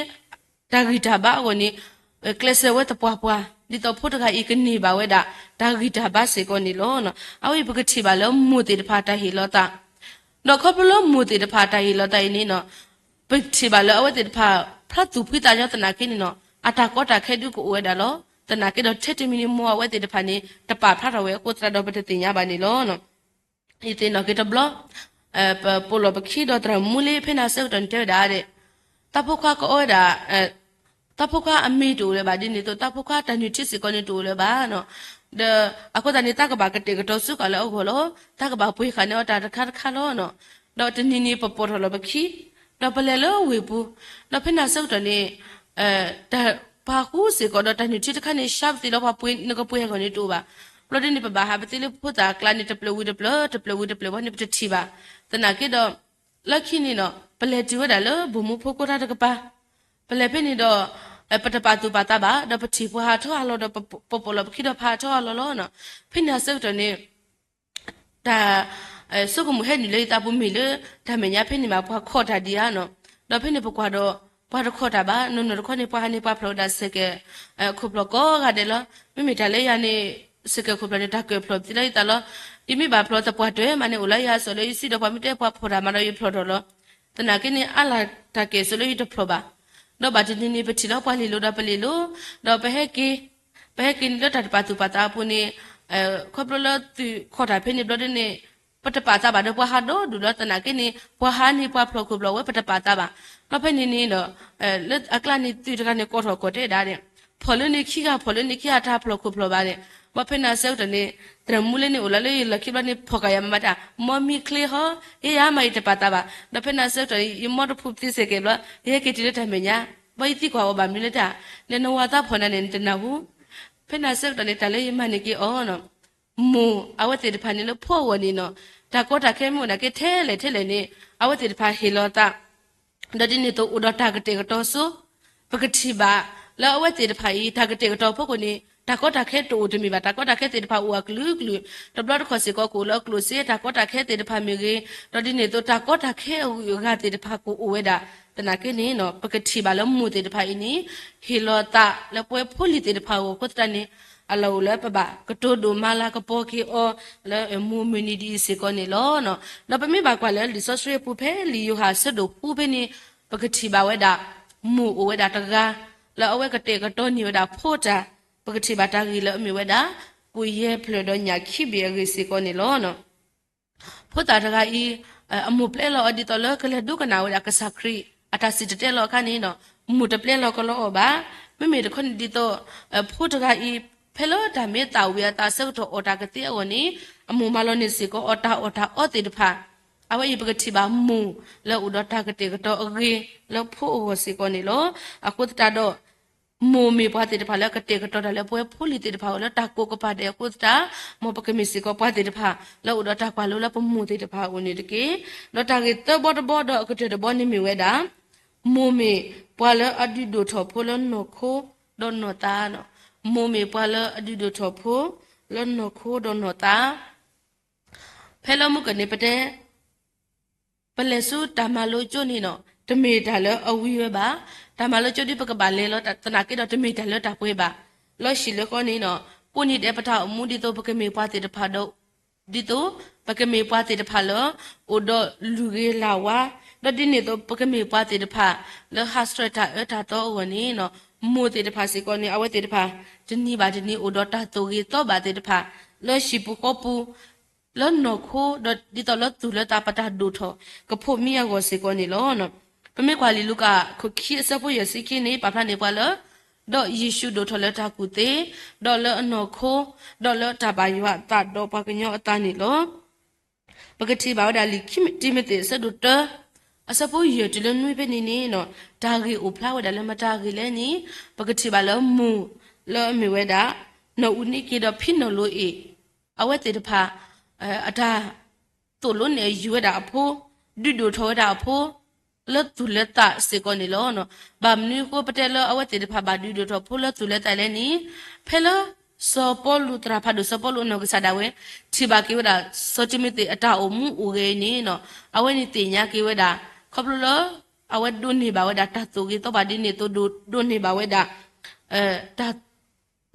တၢ်ဂံၢ်တၢ်ဘါအဂီၢ်န့ၣ် ကျဲးစၢးဝဲသပှၢ်ပှၢ် ဒ်သိးဖိတဂၤအံၤကန့ၢ်ဘၣ်ဝဲဒၣ် တၢ်ဂံၢ်တၢ်ဘါစ့ၢ်ကီးန့ၣ်လီၤ. အဝဲအံၤပကထံၣ်ဘၣ်လၢမိၢ်သ့ၣ်တဖၣ်တၢ်ဟ့ၣ်လီၤသး, ဒီးခီဖျိလၢမိၢ်သ့ၣ်တဖၣ်တၢ်ဟ့ၣ်လီၤသးအံၤန့ၣ် ပထံၣ်ဘၣ်လၢအဝဲသ့ၣ်တဖၣ် ဖျါသူၣ်ဖှံသးညီသနာ်က့န့ၣ် အတၢ်ကီတၢ်ခဲဒုးကအိၣ်ဝဲဒၣ်လီၤ. သနာ်က့ဒီးထဲတမံၤန့ၣ် မိၢ်အဝဲသ့ၣ်တဖၣ်န့ၣ် တပာ်ဖျါထီၣ်ဝဲအဃိသတးဒီး ပတသ့ၣ်ညါဘၣ်န့ၣ်လီၤ. ယသ့ၣ်နီၣ်က့ၤတဘျီ, ပပိာ်လီၤပခံဒီးသရၣ်မူလ့ ဖဲန့ၣ်အဆၢကတီၢ်န့ၣ်တဲဝဲဒၣ်ဒီး, သးဖိခွါကအီဝဲဒၣ်, သးဖိခွါအမ့ၢ်တအိၣ်လၢၤဘၣ် ဒ်န့ၣ်အသိး သးဖိခွါတၢ်နုၢ်ထံစ့ၢ်ကီးန့ၣ်တအိၣ်လၢၤဘၣ်. ဒီးအဃိသတးန့ၣ် သးကဘၣ်ကတဲာ်ကတီၤစ့ၢ်ကီးလၢအဂီၢ်လီၤ. သးကဘၣ်ပှ့ၤဃာ်န့ၢ်အီၤတၢ်တခါတခါလီၤ. ဒီးတနံၤန့ၣ်ပပိာ်ထီၣ်လီၤပခံ, ဒီးပလဲၤလၢဝ့ၢ်ပူၤ, ဒီးဖဲန့ၣ်အဆၢကတီၢ်န့ၣ် တၢ်ပှၤဃူစ့ၢ်ကီးဒီးတၢ်နုၢ်ထံတခါန့ၣ် ဆှါပသ့လီၤ ပှၤပှ့ၤနကပှ့ၤအဂီၢ်န့ၣ်တအိၣ်ဘၣ်. ဘျီဒ်န့ၣ် ပဘၣ်ဟးပသ့လၢဖိသၣ်အကျါန့ၣ် တဖျၢၣ်ဝံၤတဖျၢၣ်, တဖျၢၣ်ဝံၤတဖျၢၣ် ဘျီန့ၣ်ပတထံၣ်ဘၣ်. သနာ်က့ဒီး လၢခံန့ၣ်ဒီး ပလဲၤတုၤဝဲဒၣ်လၢဘိၣ်မူဖိကိတၢ်တကပၤ, ပလဲၤဖဲန့ၣ်ဒီး ပတပာ်သူၣ်ပာ်သးဘၣ်, ဒီးပထံၣ်ပှၤဟးထီၣ်ဟးလီၤဒီး ပပိာ်လီၤပခံဒီးပဟးထီၣ်ဟးလီၤလီၤ. ဖဲန့ၣ်အဆၢကတီၢ်န့ၣ် တၢ်ဆိကမိၣ်ဟဲနုာ်လၢယသးပူၤမ့ၢ်လၢ တၢ်မဲာ်ညါဖဲန့ၣ်ဘၣ် ပှၤခိးတၢ်ဒံးဧါန့ၣ်, ဒီးဖဲန့ၣ်ပကွၢ်ဒီး ပှၤတခိးတၢ်ဘၣ်, နီၢ်နီၢ်တခီန့ၣ် ပှၤဟးန့ၣ် ပှၤဖျိးဝဲဒၣ်စဲးကဲး ခိၣ်ဖျီၣ်ကိးဂၤဒဲးလီၤ. မ့မ့ၢ်တၢ်လၢယၤန့ၣ် စဲးကဲးခိၣ်ဖျီၣ်န့ၣ် တၢ်ကၢၣ်ဖျိးပသံလၢယသးလီၤ. ယမ့ၢ်ဘၣ်ဖျိးသပှၢ်တၢၢ်မးန့ၣ် အိၣ်လၢယၤအစိၤလၢယစုဒီး ပှၤမ့ၢ်တဲပှၤဖီၣ်တၢ်မးဒီးယဖျိးထီၣ်လီၤ. သနာ်က့န့ၣ် အါလၢ်တၢ်ကဲၣ်ဆိးလၢယတဖျိးဘၣ်. ဒီးဘၣ်တနံၤန့ၣ် ပထံၣ်လၢပှၤလ့ၤလိၤဒီးပလ့ၤလိၤ, ဒီးပဟဲက့ၤ ပဟဲက့ၤန့ၣ်လၢတၢ်တပာ်သူၣ်ပာ်သးအပူၤန့ၣ်, ခီဖျိလၢသုးခိးတၢ်ဖဲန့ၣ်ဘျီဒ်န့ၣ် ပတပာ်သးဘၣ်ဒီးပှၤဟးဒီဒူၣ်လီၤ. သနာ်က့န့ၣ် ပှၤဟးန့ၣ် ပှၤဖျိးခိၣ်ဖျီးဝဲ ပတပာ်သးဘၣ်. ဘျီဖဲန့ၣ်န့ၣ်ဒီး လၢအကျါန့ၣ် သုးတဂၤန့ၣ် ကိးထီၣ်ကိးတဲဒၣ်န့ၣ်, ဖီၣ်လၢန့ၣ်ခံဂၤ ဖီၣ်လၢန့ၣ်ခံဂၤ တၢ်ဖျိးခိၣ်ဖျီးဘၣ်န့ၣ်, ဘျီဖဲန့ၣ်အဆၢကတီၢ်န့ၣ် သရၣ်မူလ့န့ၣ်အိၣ်လီၤလၢယလီၢ်ခံဘျီန့ၣ် ဖီၣ်ကယၤမးမးတၢ် မီမံချ့ဟီ, ယဲယၤမးယတပာ်သးဘၣ်. ဒီးဖဲန့ၣ်အဆၢကတီၢ်န့ၣ် ယမီတဖုပသ့စဲးကဲးဘျီ ယဟဲက့ၤတုၤလၢတၢ်မဲာ်ညါ, ဘၣ်ယသံကွၢ်အီၤဘၣ်မနုၤလၢတၢ်, လဲၤနဝၤသးဖီၣ်နၤန့ၣ် နတနၢ်ဟူ. ဖဲန့ၣ်အဆၢကတီၢ်န့ၣ် တၢ်လၢယမၤန့ၢ်က့ၤအီၤန့ၣ်, မိၢ်အဝဲသ့ၣ်တဖၣ်န့ၣ်လၢဖိအဂီၢ်န့ၣ်န့ၣ်, တၢ်ကီတၢ်ခဲမ့ၢ်အိၣ်နာ်က့ထဲလဲၣ်ထဲလဲၣ်န့ၣ် အဝဲသ့ၣ်တဖၣ်ဟ့ၣ်လီၤသး ဒီးဒ်န့ၣ်အသိးအိၣ်ဒီးတၢ်ကတဲာ်ကတီၤစိ, ပကထံၣ်ဘၣ်လၢအဝဲသ့ၣ်တဖၣ်အံၤ တၢ်ကတဲာ်ကတီၤအဖီခိၣ်န့ၣ် တၢ်ကီတၢ်ခဲတအိၣ်တမ့ၢ်ဘၣ်. တၢ်ကီတၢ်ခဲသ့ၣ်တဖၣ်အိၣ်အကလုာ်ကလုာ်, တဘျီတခီၣ်စ့ၢ်ကီးကအိၣ်လၢအကျိၣ်စ့ တၢ်ကီတၢ်ခဲသ့ၣ်တဖၣ်မ့ၢ်ဂ့ၤ, ဒီးဒ်န့ၣ်အသိးတၢ်ကီတၢ်ခဲအဂုၤအဂၤသ့ၣ်တဖၣ်ကအိၣ်ဝဲဒၣ်. သနာ်က့န့ၣ် ပကထံၣ်ဘၣ်လၢမိၢ်သ့ၣ်တဖၣ်အံၤန့ၣ် ဟ့ၣ်လီၤသးလၢပဝဲဖိလံၤသ့ၣ်တဖၣ်အဂီၢ်အဃိသတးန့ၣ် အလီၢ်အိၣ်လၢပဘၣ်ကတိၤဒိၣ်မၤလၤကပီၤက့ၤအီၤ လၢမိၢ်မုၢ်နံၤဒ်အံၤစ့ၢ်ကီးန့ၣ်လီၤ. ဒီးပမ့ၢ်ဘၣ်ကွၢ်လၢလံာ်စီဆှံအပူၤဖဲလံာ်ယိၤဟၣ်အဆၢဒိၣ်ဃုဖဲန့ၣ် ပကထံၣ်ဘၣ်ဝဲဒၣ် မိၢ်အိၣ်ဝဲဒၣ်တဂၤ လၢအဝဲကတဲာ်ကတီၤန့ၢ်ဝဲဒၣ်ဖိတၢ်, ပကထံၣ်ဘၣ်တၢ်ဂ့ၢ်လၢအမ့ၢ်ဝဲဒၣ် ကိၣ်ယဲၢ်ဖျၢၣ်ဒီးညၣ်ခံဘ့ၣ်အဂ့ၢ်စ့ၢ်ကီးန့ၣ်လီၤ. ဖိသၣ်တဂၤအံၤ အမိၢ်ပျဲလီၤအီၤဒ်သိးလၢကလဲၤဒိကနၣ်ဝဲဒၣ်ကစၢ်ခရံာ်အတၢ်စံၣ်တဲၤတဲလီၤအခါန့ၣ် မိၢ်တပျဲလီၤကလီအီၤဘၣ်. မ့မ့ၢ်တခီန့ၣ်ဒ်သိး ဖိတဂၤအံၤ ဖဲလၢတၢ်မ့ၢ်သၣ်ဝံၤအသးအဆၢကတီၢ်အီၣ်တၢ်ကသ့အဂီၢ်န့ၣ် အမိၢ်မၤလီၤန့ၢ်စ့ၢ်ကီးအီၤတၢ်အီၣ်တၢ်အီသ့ၣ်တဖၣ်. အဝဲအံၤပကထံၣ်ဘၣ်မိၢ်လၢအိၣ်ဒီးတၢ်ကတဲာ်ကတီၤအဂ့ၤ လၢဖိအဂီၢ်စ့ၢ်ကီးန့ၣ်လီၤ. အဃိသတးဒီး မိၢ်မ့ၢ်ပှၤသ့ၣ်တဖၣ်လၢကတဲာ်ကတီၤတၢ်လၢပဝဲဖိလံၤသ့ၣ်တဖၣ်အဂီၢ်လၢတၢ်ကိးကပၤဒဲးအဃိသတး, မ်ပကမ့ၢ်စ့ၢ်ကီးပှၤသ့ၣ်တဖၣ် လၢအိၣ်ဒီးတၢ်ကွၢ်လိလၢပမိၢ်သ့ၣ်တဖၣ်အအိၣ်န့ၣ်တက့ၢ်. ဒီးတၢ်ဂ့ၢ်သၢဘီတဘီဒီးအကတၢၢ်တဘီန့ၣ်မ့ၢ်ဝဲဒၣ် မိၢ်မ့ၢ်ပှၤလၢအဒုးဒိၣ်ထီၣ်ဖိလၢနီၢ်ခိဒီးနီၢ်သး, မိၢ်မ့ၢ်ပှၤလၢအဒုးဒိၣ်ထီၣ်ဖိလၢနီၢ်ခိဒီးနီၢ်သး. ဖဲလၢမုၢ်ကၢၢ်န့ၣ်ပတဲ ပလဲၤဆူတၢ်မၤလိကၠိန့ၣ် တမ့ၢ်တၢ်လၢအဝံၤဝဲဘၣ်. တၢ်မၤလိကၠိဒ်ပကဘၣ်လဲၤလီၤသနာ်က့ဒီး တမ့ၢ်တၢ်လၢတၢ်ပှဲၤဘၣ်. လီၤဟံၣ်လၢဃီန့ၣ် ကိးနံၤဒဲးပတၢ်အိၣ်မူဒ်သိးပကမ့ၢ်ပှၤသ့ၣ်တဖၣ်ဒီး ဒ်သိးပကမ့ၢ်ပှၤသ့ၣ်တဖၣ်လၢ အိၣ်ဒီးလုၢ်ဂ့ၤလၢ်ဝါ, ဒီးဒ်န့ၣ်အသိးပကမ့ၢ်ပှၤသ့ၣ်တဖၣ်လၢဟးဆှဲးတၢ်အၢတၢ်သီအဂီၢ်န့ၣ် မိၢ်သ့ၣ်တဖၣ်စ့ၢ်ကီးန့ၣ် အဝဲသ့ၣ်တဖၣ် တနံၤဘၣ်တနံၤအိၣ်ဒီးတၢ်သိၣ်ဂ့ၤသီဘၣ်သ့ၣ်တဖၣ် လၢဟံၣ်ပူၤဃီပူၤ လၢနီၢ်ခိ ဒီးဒ်သိးလၢသူၣ်လၢသးပတၢ်ဒိၣ်ထီၣ် ကဖိးမံအဂီၢ်စ့ၢ်ကီးန့ၣ်လီၤ. ပမ့ၢ်ကွၢ်လံာ်လူၤကၣ် ခိၣ်ခံအဆၢဖိယဲၢ်ဆံခံန့ၣ် ပာ်ဖျါန့ၢ်ပှၤလၢ ဒီးယ့ၣ်ၡူးဒိၣ်ထီၣ်လၢတၢ်ကူၣ်သ့, ဒီးလၢအနီၢ်ခိ, ဒီးလၢတၢ်ဘၣ်ယွၤအသးဒီးပှၤကညီအသးန့ၣ်လီၤ. ပကထံၣ်ဘၣ်ဝဲဒၣ်လံာ်ခံတံၤမသ့းအဆၢဒိၣ်တၢ အဆၢဖိယဲၢ်တုၤလၢနွံဖဲန့ၣ်န့ၣ် တၢ်ဂ့ၢ်အိၣ်ဖျါဝဲဒၣ်လၢမတၤဂ့ၢ်လဲၣ်န့ၣ် ပကထံၣ်ဘၣ်လၢမိၢ်လၢအမ့ၢ်ဝဲဒၣ် နီၢ်အူနံက့ဒီးဖံနီၢ်လိအ့ၣ် အဝဲသ့ၣ်တဖၣ် အတၢ်သိၣ်လိနဲၣ်ယုၤဝဲဒၣ်အဖိ, ဒုးဒိၣ်ထီၣ်ဝဲဒၣ်အဖိ လၢသူၣ်လၢသးစ့ၢ်ကီးန့ၣ်လီၤ. ဘၣ်မနုၤအဃိပတဲလၢအဝဲသ့ၣ်တဖၣ်ဘၣ်ဒုးဒိၣ်ထီၣ်ဖိလၢသူၣ်လၢသးလဲၣ်န့ၣ်, ဖဲလၢစီၤပီလူး သရၣ်ဖးဒိၣ်စီၤပီလူးအနီၢ်ကစၢ်ဒၣ်ဝဲ ထံၣ်ဘၣ်က့ၤဝဲဒၣ် စီၤတံၤမသ့းအတၢ်အိၣ်မူအိၣ်ဂဲၤအံၤန့ၣ် အဝဲန့ၣ်သ့ၣ်ညါက့ၤဝဲဒၣ် ခီဖျိလၢ အဝဲဒိးန့ၢ်ဘၣ်ဝဲဒၣ်တၢ်သိၣ်ဂ့ၤသီဘၣ်ဒ်န့ၣ်အသိး ဒိးန့ၢ်ဘၣ်ဝဲဒၣ် တၢ်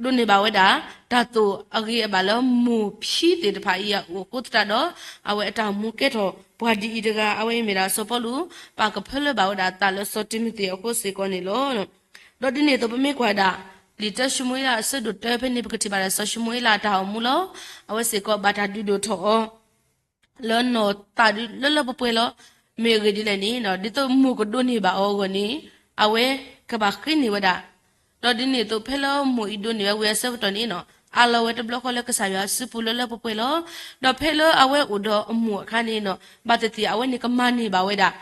ဒိးန့ၢ်ဘၣ်ဝဲဒၣ် တၢ်သိၣ်အဂ့ၤအဘၣ်လၢမိၢ်ဖံသ့ၣ်တဖၣ်အံၤအအိၣ်အဃိသတးဒီး အဝဲအတၢ်အိၣ်မူကဲထီၣ်ပှၤဒ်အံၤတဂၤ အဝဲအံၤမ့ၢ်ဒၣ်စီၤပီလူး ပာ်ကဖၢလၢဘၣ်ဝဲဒၣ်သးလၢစီၤတံၤမသ့းအဃိစ့ၢ်ကီးန့ၣ်လီၤ. ဒီးဒ်န့ၣ်အသိးပမ့ၢ်ကွၢ်ဒၣ် လံာ်တၢၡမူၤအ့လးအဆၢဒိၣ်တၢဖဲန့ၣ် ပကထံၣ်ဘၣ်ဒၣ်စီၤၡမူၤအ့လးအတၢ်အိၣ်မူလီၤ. အဝဲစ့ၢ်ကီးဘၣ်တၢ်ဒုးဒိၣ်ထီၣ်အီၤ လၢနီၢ်သးဒုလၢလၢပှဲၤပှဲၤလီၤ. မ့ၢ်အဂ့ၢ်ဒ်လဲၣ်န့ၣ် ဒ်သိးမိၢ်ကဒိးန့ၢ်ဘၣ်အီၤအဂီၢ်န့ၣ် အဝဲကဘၣ်ဃ့န့ၢ်ဝဲဒၣ်. ဒီးဒ်န့ၣ်အသိးဖဲလၢမိၢ်အံၤဒိးန့ၢ်ဝဲဝံၤအဆၢကတီၢ်န့ၣ် အးလီၤဝဲတဘျီဃီလၢကစၢ်ယွၤအစုပူၤလၢလၢပှဲၤပှဲၤလီၤ. ဒီးဖဲလၢအဝဲအိၣ်ဒီးအမိၢ်အခါန့ၣ် ဘၣ်သ့ၣ်သ့ၣ်အဝဲန့ၣ်ကမၤန့ၢ်ဘၣ်ဝဲဒၣ်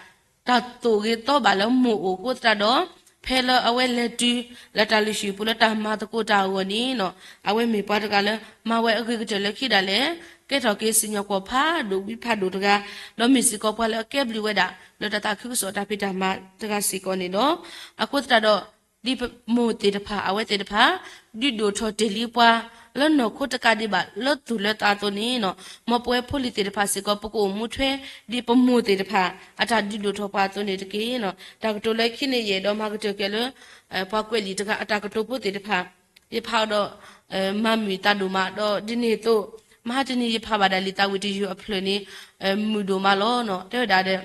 တၢ်သိၣ်ဂ့ၤသီဘၣ်လၢမိၢ်အိၣ်အဃိသတးဒီး ဖဲလၢအဝဲလဲၤတုၤလၢတၢ်လုၢ်ဟံၣ်ပူၤလၢတၢ်မၤသကိးတၢ်အဂီၢ်န့ၣ် အဝဲမ့ၢ်ပှၤတဂၤလၢ မၤဝဲအဂ့ၤကတၢၢ်လၢခံဒၣ်လဲာ် ကဲထီၣ်က့ၤစံၣ်ညီၣ်ကွီၢ်ဖးဒိၣ်ဝံဖးဒိၣ်တဂၤ, ဒီးမ့ၢ်စ့ၢ်ကီးပှၤလၢအကဲဘျုးဝဲဒၣ် လၢတၢ်သးခုကစီၣ်တၢ်ဖံးတၢ်မၤတဂၤစ့ၢ်ကီးန့ၣ်လီၤ. အဃိသတးဒီး ဒ်မိၢ်သ့ၣ်တဖၣ် အဝဲသ့ၣ်တဖၣ် ဒုးဒိၣ်ထီၣ်တ့ၢ်လံပှၤ လၢနီၢ်ခိတကးဒံးဘၣ် လၢသူၣ်လၢသးအသိးန့ၣ် မ်ပဝဲဖိလံၤသ့ၣ်တဖၣ်စ့ၢ်ကီး ပကအိၣ်မူထွဲ ဒ်ပမိၢ်သ့ၣ်တဖၣ် အတၢ်ဒုးဒိၣ်ထီၣ်ပှၤအသိးန့ၣ်တက့ၢ်. တၢ်ကတိၤလၢခံန့ၣ် ယအဲၣ်ဒိးမၤကတၢၢ်က့ၤလၢ ပှၤကွဲးလံာ်တဂၤအတၢ်ကတိၤဖိသ့ၣ်တဖၣ် ယဖးအီၤဒီး မၤမုာ်သးဒိၣ်မး ဒီးဒ်န့ၣ်အသိး မဟါတနံၤ ယဖးဘၣ်ဒၣ်လံာ်သးဝံၣ်တယုၢ်အဖျၢၣ်န့ၣ် မုာ်ဒိၣ်မးလီၤ. တဲဝဲဒၣ်ဒီး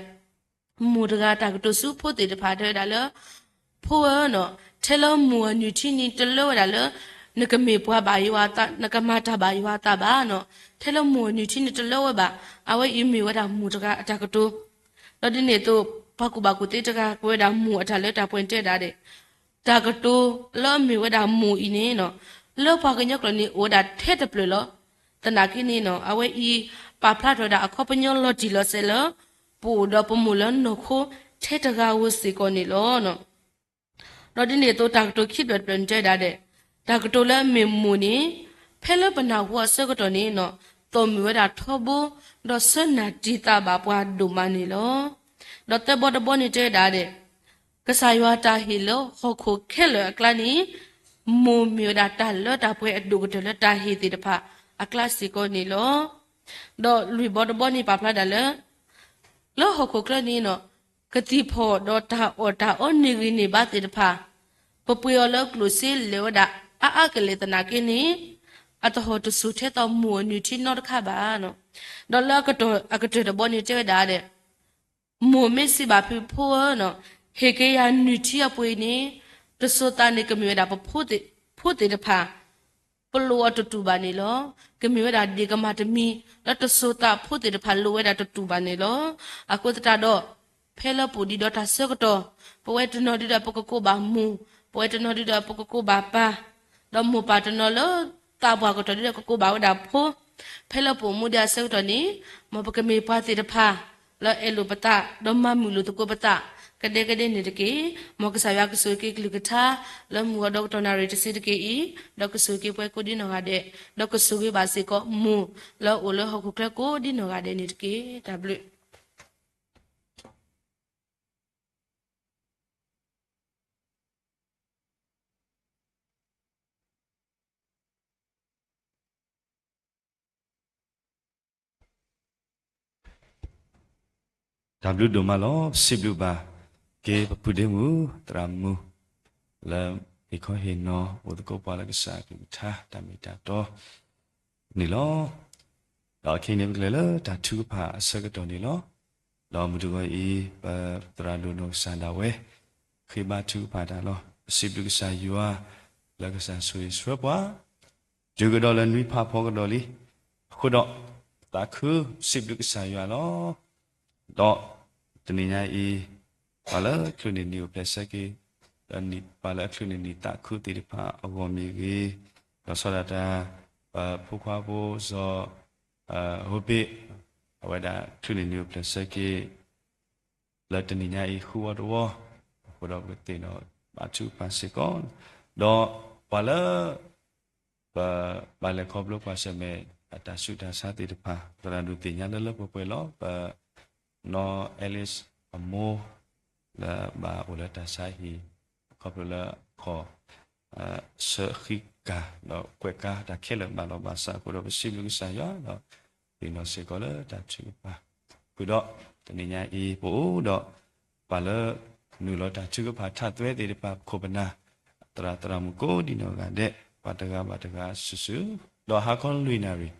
မိၢ်တဂၤတၢ်ကတိၤဆူဖိသ့ၣ်တဖၣ် တဲဝဲဒၣ်လၢ ဖိဧၢ, ထဲလၢမိၢ်အနုၢ်ထံန့ၣ် တလၢဝဲဒၣ်လၢ နကမ့ၢ်ပှၤဘၣ်ယွၤအသး နကမၤတၢ်ဘၣ်ယွၤအသးဘၣ်. ထဲလၢမိၢ်အနုၢ်ထံန့ၣ် တလၢဝဲဘၣ်. အဝဲအံၤမ့ၢ်ဝဲဒၣ်မိၢ်တဂၤအတၢ်ကတိၤ ဒီးဒ်န့ၣ်အသိး ပှၤကူၣ်ဘၣ်ကူၣ်သ့တဂၤ ကွဲးဝဲဒၣ်မိၢ်အတၢ်လၢတၢ်ပှဲၤန့ၣ်တဲဒၣ်ဒီး တၢ်ကတိၤလၢအမ့ၢ်ဝဲဒၣ်မိၢ်အံၤန့ၣ် လၢပှၤကညီကျိာ်န့ၣ် အိၣ်ဝဲဒၣ်ထဲတဖျၢၣ်လီၤ. သနာ်က့န့ၣ် အဝဲအံၤ ပာ်ဖျါထီၣ်ဝဲဒၣ်အခီပညီလီၤတံၢ်လီၤဆဲးလၢ ပအိၣ်ဒီးပမိၢ်လၢနီၢ်ခိထဲတဂၤဧိၤစ့ၢ်ကီးန့ၣ်လီၤ. ဒီးဒ်န့ၣ်အသိးတၢ်ကတိၤခံဖျၢၣ်တဖျၢၣ်န့ၣ်တဲဝဲဒၣ်ဒီး တၢ်ကတိၤလၢအမ့ၢ်မိၢ်န့ၣ် ဖဲလၢပနၢ်ဟူအဆၢကတီၢ်န့ၣ် သိၣ်မုာ်ဝဲဒၣ်ထီဘိ ဒီးဆၢနၢ်တံာ်သးဘၣ်ပှၤဒိၣ်မးန့ၣ်လီၤ. ဒီးသၢဘီတဘီန့ၣ်တဲဝဲဒၣ်ဒီး ကစၢ်ယွၤတၢ်ဟ့ၣ်လၢဟီၣ်ခိၣ်ခဲလၢာ်အကျါန့ၣ် မိၢ်မ့ၢ်ဝဲဒၣ်တၢ်လၢတၢ်ပှဲၤအဒိၣ်ကတၢၢ်လၢတၢ်ဟ့ၣ်သ့ၣ်တဖၣ်အကျါစ့ၢ်ကီးန့ၣ်လီၤ. ဒီးလွံၢ်ဘီတဘီန့ၣ်ပာ်ဖျါဒၣ်လၢ လၢဟီၣ်ခိၣ်ချၢန့ၣ် ကသံၣ်ဖီၣ်ဒီးတၢ်အီၣ်တၢ်အီန့ၢ်ဂံၢ်န့ၢ်ဘါသ့ၣ်တဖၣ် ပပှ့ၤအီၤလၢကျိၣ်စ့လဲၤဝဲဒၣ်အါအါကလဲာ်သနာ်က့န့ၣ် အတဟီၣ်တစိၤထဲသိးမိၢ်အနုၢ်ထံနီတခါဘၣ်. ဒီးလၢအကတၢၢ်တဘီန့ၣ်တဲဝဲဒၣ်ဒီး မိၢ်မ့ၢ်စံးဘၣ်ဖု ဖိဧၢ, ဟ့ၣ်က့ၤယၤနုၢ်ထံအပှ့ၤအံၤန့ၣ် တစိၤသးန့ၣ်ကမ့ၢ်ဝဲဒၣ်ပဖိသ့ၣ်တဖၣ် ပလိၣ်အီၤတတူၢ်ဘၣ်န့ၣ်လီၤ. ကမ့ၢ်ဝဲဒၣ်ဒ့ၣ်ကမၣ်တမံၤ လၢတစိၤသးဖိသ့ၣ်တဖၣ်လိၣ်ဝဲဒၣ်တတူၢ်ဘၣ်န့ၣ်လီၤ. အဃိသတးဒီး ဖဲလၢပအိၣ်ဒံးဒီးတၢ်ဆၢကတီၢ် ပဝဲတနီၤဒုဒီးပကကိးဘၣ်မိၢ်, ပဝဲတနီၤဒုဒီးပကကိးဘၣ်ပၢ်, ဒီးမိၢ်ပၢ်တနီၤလၢသးပှၢ်ကတီၢ်ဒုဒီးကကိးဘၣ်ဝဲဒၣ်ဖိ, ဖဲလၢပအိၣ်မူဒံးအဆၢကတီၢ်န့ၣ် မ်ပကမ့ၢ်ပှၤသ့ၣ်တဖၣ် လၢအဲၣ်လိာ်ပသး ဒီးမၤမုာ်လိာ်သကိးပသး ကဒဲကဒဲန့ၣ်တက့ၢ်. မ်ကစၢ်ယွၤကဆိၣ်ဂ့ၤက့ၤကလုၢ်ကထါ လၢမုၢ်ဂီၤဒီကတီၢ်နၣ်ရံၣ်တဆံတက့ၢ်အံၤ, ဒီးကဆိၣ်ဂ့ၤက့ၤပှၤကိးဒ်နီၢ်ဂၤဒဲး, ဒီးကဆိၣ်ဂ့ၤဘၣ်စ့ၢ်ကီးမိၢ်လၢအအိၣ်လၢဟီၣ်ခိၣ်ချၢကိးဒ်နီၢ်ဂၤဒဲးန့ၣ်တက့ၢ်. တၢ်ဘျုး တၢ်ဘျုးဒိၣ်မးလီၤ. ပစံးဘျုးဘၣ်က့ၤပပုၢ်ဒ့မုၣ် သရၣ်မုၣ် လၢဟ့ၣ်ခီဟ့ၣ်နီၤ အိၣ်သကိးပှၤလၢကစၢ်အကလုၢ်ကထါ တၢ်မ့ၢ်တၢ်တီန့ၣ်လီၤ. ဒီးခဲအံၤန့ၣ် ပကလဲၤလၢတၢ်ထုကဖၣ်အဆၢကတီၢ်န့ၣ်လီၤ. ဒီးမုၢ်တဂီၤအံၤ ပသရၣ်ဒိၣ်နီၢ်ကစၢ်ဒၣ်ဝဲ ဃ့ဘါထုကဖၣ်တၢ်လီၤ. ပစံးဘျုးကစၢ်ယွၤ လၢကစၢ်ဆိၣ်ဂ့ၤဆှၢပှၤ တုၤကဒီးလၢနွံဖးဖီကဒီးလံ. အဃိဒီး သးခုစံးဘျုးကစၢ်ယွၤလီၤ. ဒီးတနံၤညါအံၤ ပှၤလၢအချုးန့ၢ်နံၣ်အိၣ်ဖျဲၣ်ဆၢက့ၤ, ဒီးပှၤလၢအချုးန့ၢ်နံၣ်သးခုသ့ၣ်တဖၣ်အဂီၢ်မ့ၢ်ဂ့ၤ, ဒီးဆီဒၣ်တၢ် ပဖိခွါဖိစီၤ ဟိဘ့ၣ် အဝဲဒၣ်ချုးန့ၢ်နံၣ်အိၣ်ဖျဲၣ်ဆၢက့ၤ လၢတနံၤညါအံၤဃုဝီတဝီ, အဃိဒီးပကသ့ၣ်နီၣ်ဘါထုကဖၣ်စ့ၢ်ကီး, ဒီးပှၤလၢ ပဘၣ်လဲၤခီဖျိကွၢ်ဆၢၣ်မဲာ်အတၢ်ဆူးတၢ်ဆါသ့ၣ်တဖၣ် သရၣ်ဒိၣ်သ့ၣ်ညါလၢလၢပှဲၤပှဲၤလီၤ. ပနီၢ်အဲလ့းအမိၢ် လၢဘၣ်အိၣ်လၢတၢ်ဆါဟံၣ် ခီဖျိလၢအခီၣ် ဆၢဃံကၢ် ဒီးကွဲးကါတၢ်ခဲလၢာ်ဘၣ်လီၤဘၣ်စးအဃိဒီး ပစံးဘျုးကစၢ်ယွၤ ဒီးသ့ၣ်နီၣ်စ့ၢ်ကီးလၢတၢ်ထုကဖၣ်ဃုာ်ဒီး တနံၤညါအံၤ ပအိၣ်ဒီး ပှၤလၢနုာ်လီၤတၢ်ထုကဖၣ်ထးသွဲသ့ၣ်တဖၣ် ပခိၣ်ပနၢ် သရၣ်သရၣ်မုၣ်ကိးဒ်နီၢ်ဂၤဒဲး ပှၤတဂၤဘၣ်တဂၤစုာ်စုာ်, ဒီးဟါခီလွံၢ်နၣ်ရံၣ်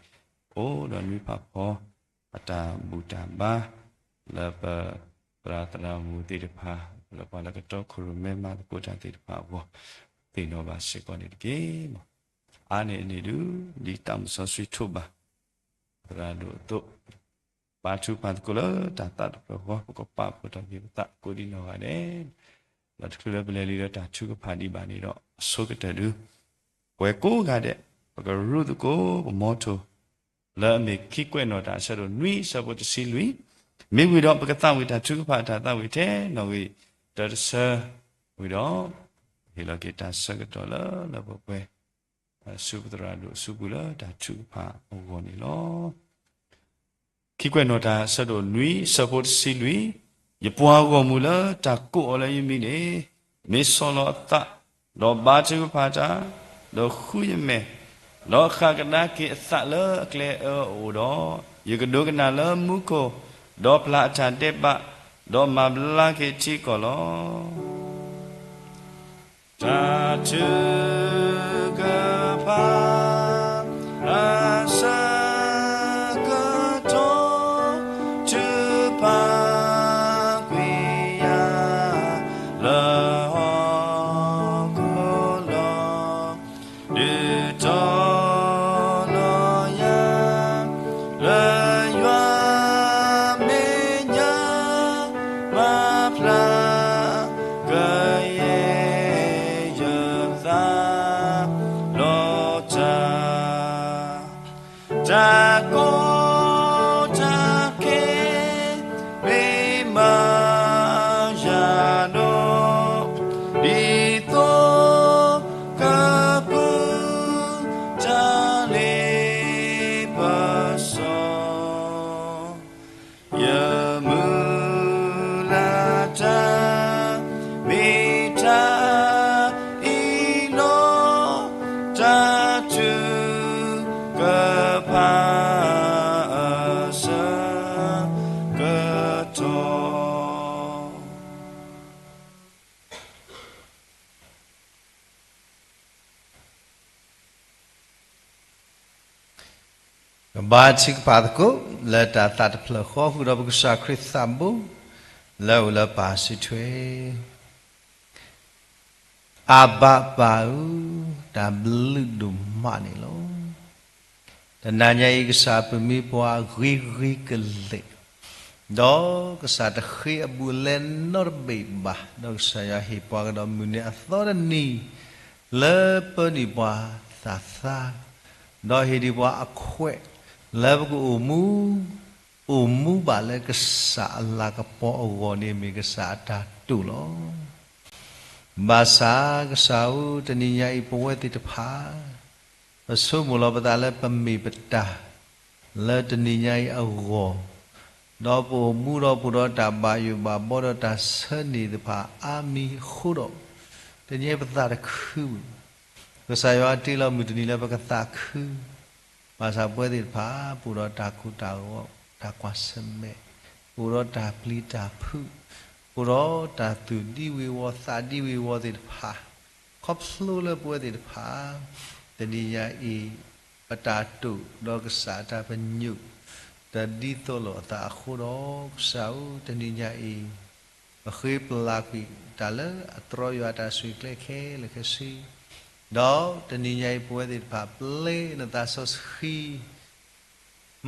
အိၣ်ဒီးနွံဖးဖီ အတၢ်ဘူၣ်တၢ်ဘါ လၢပသရၣ်သရၣ်မုၣ်သ့ၣ်တဖၣ် လၢပှၤလၢကတီခိၣ်ရိၣ်မဲမၤသကိးတၢ်သ့ၣ်တဖၣ်အဂီၢ် သ့ၣ်နီၣ်ဘၣ်စ့ၢ်ကီးန့ၣ်တက့ၢ်. အါန့ၢ်အန့ၣ်ဒုး ဒ်တၢ်မုၢ်စီဆှံထိးဘၣ် သရၣ်ဒိၣ်အသိး ပာ်ထုကဖၣ်သကိးလၢတၢ်သးတဖျၢၣ်ဃီ ပကပာ်ဖှိၣ်ထီၣ်က့ၤပသးကိးဒံနီၢ်ဂၤဒဲး, ဒီးတချုးလၢပလဲၤလံဒီးတၢ်ထုကဖၣ်ဒံးဘၣ်န့ၣ်ဒီး အဆိကတၢၢ်ဒုး ပဝဲကိးဂၤဒဲး ပကရူၢ်သကိးပမီထိၣ် လၢအမ့ၢ်ခံကွဲးနီၣ်တၢ်အဆၢဒိၣ်နွံအဆၢဖိတဆံလွံၢ်, မ့ၢ်ဝံၤဒီးပကသးဝံၣ်တၢ်ထုကဖၣ်တၢ်သးဝံၣ်ထဲနီၣ်ဂံၢ်တၢတဆၢ, ဝံၤဒီး ဟ့ၣ်လီၤက့ၤတၢ်ဆၢကတီၢ်လၢလၢပှဲၤပှဲၤ ဆူပသရၣ်ဒိၣ်အစုပူၤလၢတၢ်ထုကဖၣ်အဂီၢ်န့ၣ်လီၤ. ခံကွဲးနီၣ်တၢ်အဆၢဒိၣ်နွံအဆၢဖိတဆံလွံၢ်, ယပှၤဂီၢ်မုၢ်လၢတၢ်ကိးအီၤလၢယမံၤန့ၣ် မ့ၢ်ဆီၣ်လီၤအသး, ဒီးဘါထုကဖၣ်တၢ်, ဒီးဃုယမဲာ်, ဒီးဃၣ်ကဒါက့ၤအသးလၢအကျဲအၢအအိၣ်ဒီး, ယကဒိကနၣ်လၢမူခိၣ်, ဒီးပျၢ်အတၢ်ဒဲးဘး, ဒီးမၤဘျါက့ၤထံကီၢ်လီၤ. တၢ်ထုကဖၣ် အဆၢကတီၢ် ထုကဖၣ်ကွံာ်ယၤ လၢဟီၣ်ခိၣ်လီၤ. ဒုးတီၤလီၤယၤ လၢယွၤမဲာ်ညါ မၤဖျါကယဲၢ်ယသး လီၤတၢ် တၢ်ကီတၢ်ခဲ မ့ၢ်မၤယၤဒီး ဒ်သိးကပူၤ တၢ်လ့ပစီ ယမုၢ်လၢ်တၢ် မ့ၢ်တၢ်အံၤလီၤ. တၢ်ထုကဖၣ် အဆၢကတီၢ် ကဘါထုကဖၣ်သကိး လၢတၢ်သးတဖျၢၣ်ဃီ ဃုာ်ဒီးပကစၢ်ခရံာ်သးဘိ လၢအအိၣ်လၢပၢ်စုထွဲ အဘၤပၢ်ဧၢ, တၢ်ဘျုးဒိၣ်မးန့ၣ်လီၤ. တနၤညါအံၤ ကစၢ်ပမ့ၢ်ပှၤဂ့ၤဂ့ၤကလဲာ်, ဒီးကစၢ်တဃ့အဘူးအလဲနီတဘ့ၣ်ဘၣ်, ဒီးကစၢ်ယွၤဟ့ၣ်ပှၤကဒီးမုၢ်နံၤအသီတနံၤ လၢပၢနုာ်ပှၤသးသါ, ဒီးဟ့ၣ်ဒံးပှၤအခွဲး လၢပကအိၣ်မူ အိၣ်မူဘၣ်လၢကစၢ်အလၤကပီၤအဂီၢ်န့ၣ် မ့ၢ်ကစၢ်အတၢ်တိာ်လီၤ. ဘၣ်ဆၣ်ကစၢ်ဧၢ, တနံၤညါအံၤပဝဲသ့ၣ်တဖၣ် ပဆိကမိၣ်လီၤပသးလၢပမ့ၢ်ပတၢ် လၢတနံၤညါအံၤအဂီၢ်, ဒီးပအိၣ်မူဒီးပူၤဒီးတၢ်ဘၣ်ယိၣ်ဘၣ်ဘီဒီးတၢ်ဆၢန့ၣ်တဖၣ်အါမံၤအဃိဒီး, တနံၤအံၤပသးတခု, ကစၢ်ယွၤတ့လီၤမုၢ်တနံၤလၢပကသးခု ဘၣ်ဆၣ်ပဝဲသ့ၣ်တဖၣ် ပအိၣ်ဒီးတၢ်ကိၢ်တၢ်ဂီၤ တၢ်ကွၢ်ဆၢၣ်မဲာ်, ပအိၣ်ဒီးတၢ်ပျံၤတၢ်ဖုး, ပအိၣ်ဒီးတၢ်သူၣ်ဒံဝ့ၤဝီၤသးဒံဝ့ၤဝီၤသ့ၣ်တဖၣ်, ခီဖျိလၢပဝဲသ့ၣ်တဖၣ် တနံၤညါအံၤ ပတၢ်တိာ်ဒီးကစၢ်အတၢ်ပညိၣ် တဒ်သိးလိာ်အသးအဃိဒီး, ကစၢ်ဧၢ, တနံၤညါအံၤ ပဃ့ပလၤကွံာ်တၢ်လၢအတြီယွၤအတၢ်ဆိၣ်ဂ့ၤကျဲခဲလၢာ်ခဲဆ့, ဒီးတနံၤညါအံၤ ပဝဲသ့ၣ်တဖၣ် ပျဲနသးစီဆှံ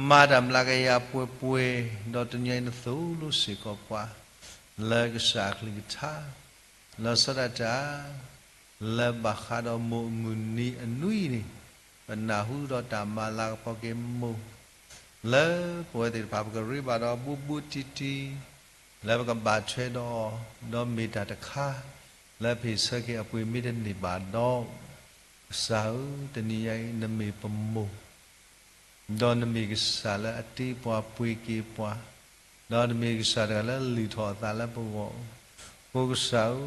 မၤတၢ်မျးကယၤပှဲၤပှဲၤ, ဒီးတနံၤညါအံၤ နသိၣ်လိစ့ၢ်ကီးပှၤ လၢကစၢ်အကလုၢ်ကထါ, လီၤဆီဒၣ်တၢ် လၢဘၣ်ဃးဒီးမိၢ်အမုၢ်နံၤအနွံအံၤန့ၣ်, ပနၢ်ဟူဒီးတၢ်မၤလၤကပီၤက့ၤမိၢ် လၢပဝဲသ့ၣ်တဖၣ် ပကရ့ဘၣ်ဒီးဘူးဘူးတံၢ်တံၢ် လၢပကဘၣ်ထွဲဒီးအီၤ, ဒီးမ့ၢ်တၢ်တခါ လၢပဟ့ၣ်ဆၢက့ၤအပှ့ၤမ့တန့ၢ်ဘၣ်ဒီး, ကစၢ်ဧၢ, တနံၤညါအံၤ နမ့ၢ်ပမိၢ် ဒီးနမ့ၢ်ကစၢ်လၢအတ့ပှၤပှ့ၤက့ၤပှၤ, ဒီးနမ့ၢ်ကစၢ်တဂၤလၢလုၢ်ထီၣ်အသးလၢပဂီၢ်, ပကစၢ်ဧၢ,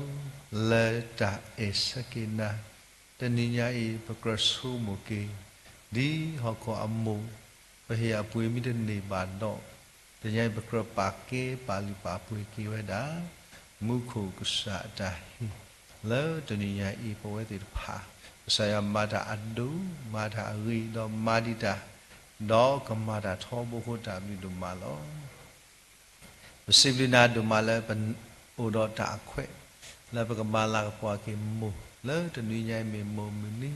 လၢတၢ်အဲၣ်ဆၢက့ၤနၤ, တနံၤညါအံၤ ပကြၢးဆိကမိၣ်က့ၤ ဒ်ဟီၣ်ခိၣ်အမိၢ် ပဟ့ၣ်အပှ့ၤမ့တန့ၢ်ဘၣ်ဒီး, တနံၤညါအံၤ ပကြၢးပာ်ကဲပာ်လုၢ်ပာ်ပှ့ၤက့ၤဝဲဒၣ် မူခိၣ်ကစၢ်အတၢ်ဟ့ၣ် လၢတနံၤညါအံၤ ပဝဲသ့ၣ်တဖၣ် ကစၢ်ယွၤမၤတၢ်အဒိၣ်, မၤတၢ်အဂ့ၤ, ဒီးမၤဒံးတၢ်, ဒီးကမၤတၢ်ထီဘိအဃိ တၢ်ဘျုးဒိၣ်မးလီၤ. ပစံးဘျုးနၤဒိၣ်မးလၢပအိၣ်ဒီးတၢ်အခွဲး လၢပကမၤလၤကပီၤက့ၤမိၢ် လၢတနွံညါအံၤမ့ၢ်မိၢ်မုၢ်နံၤ,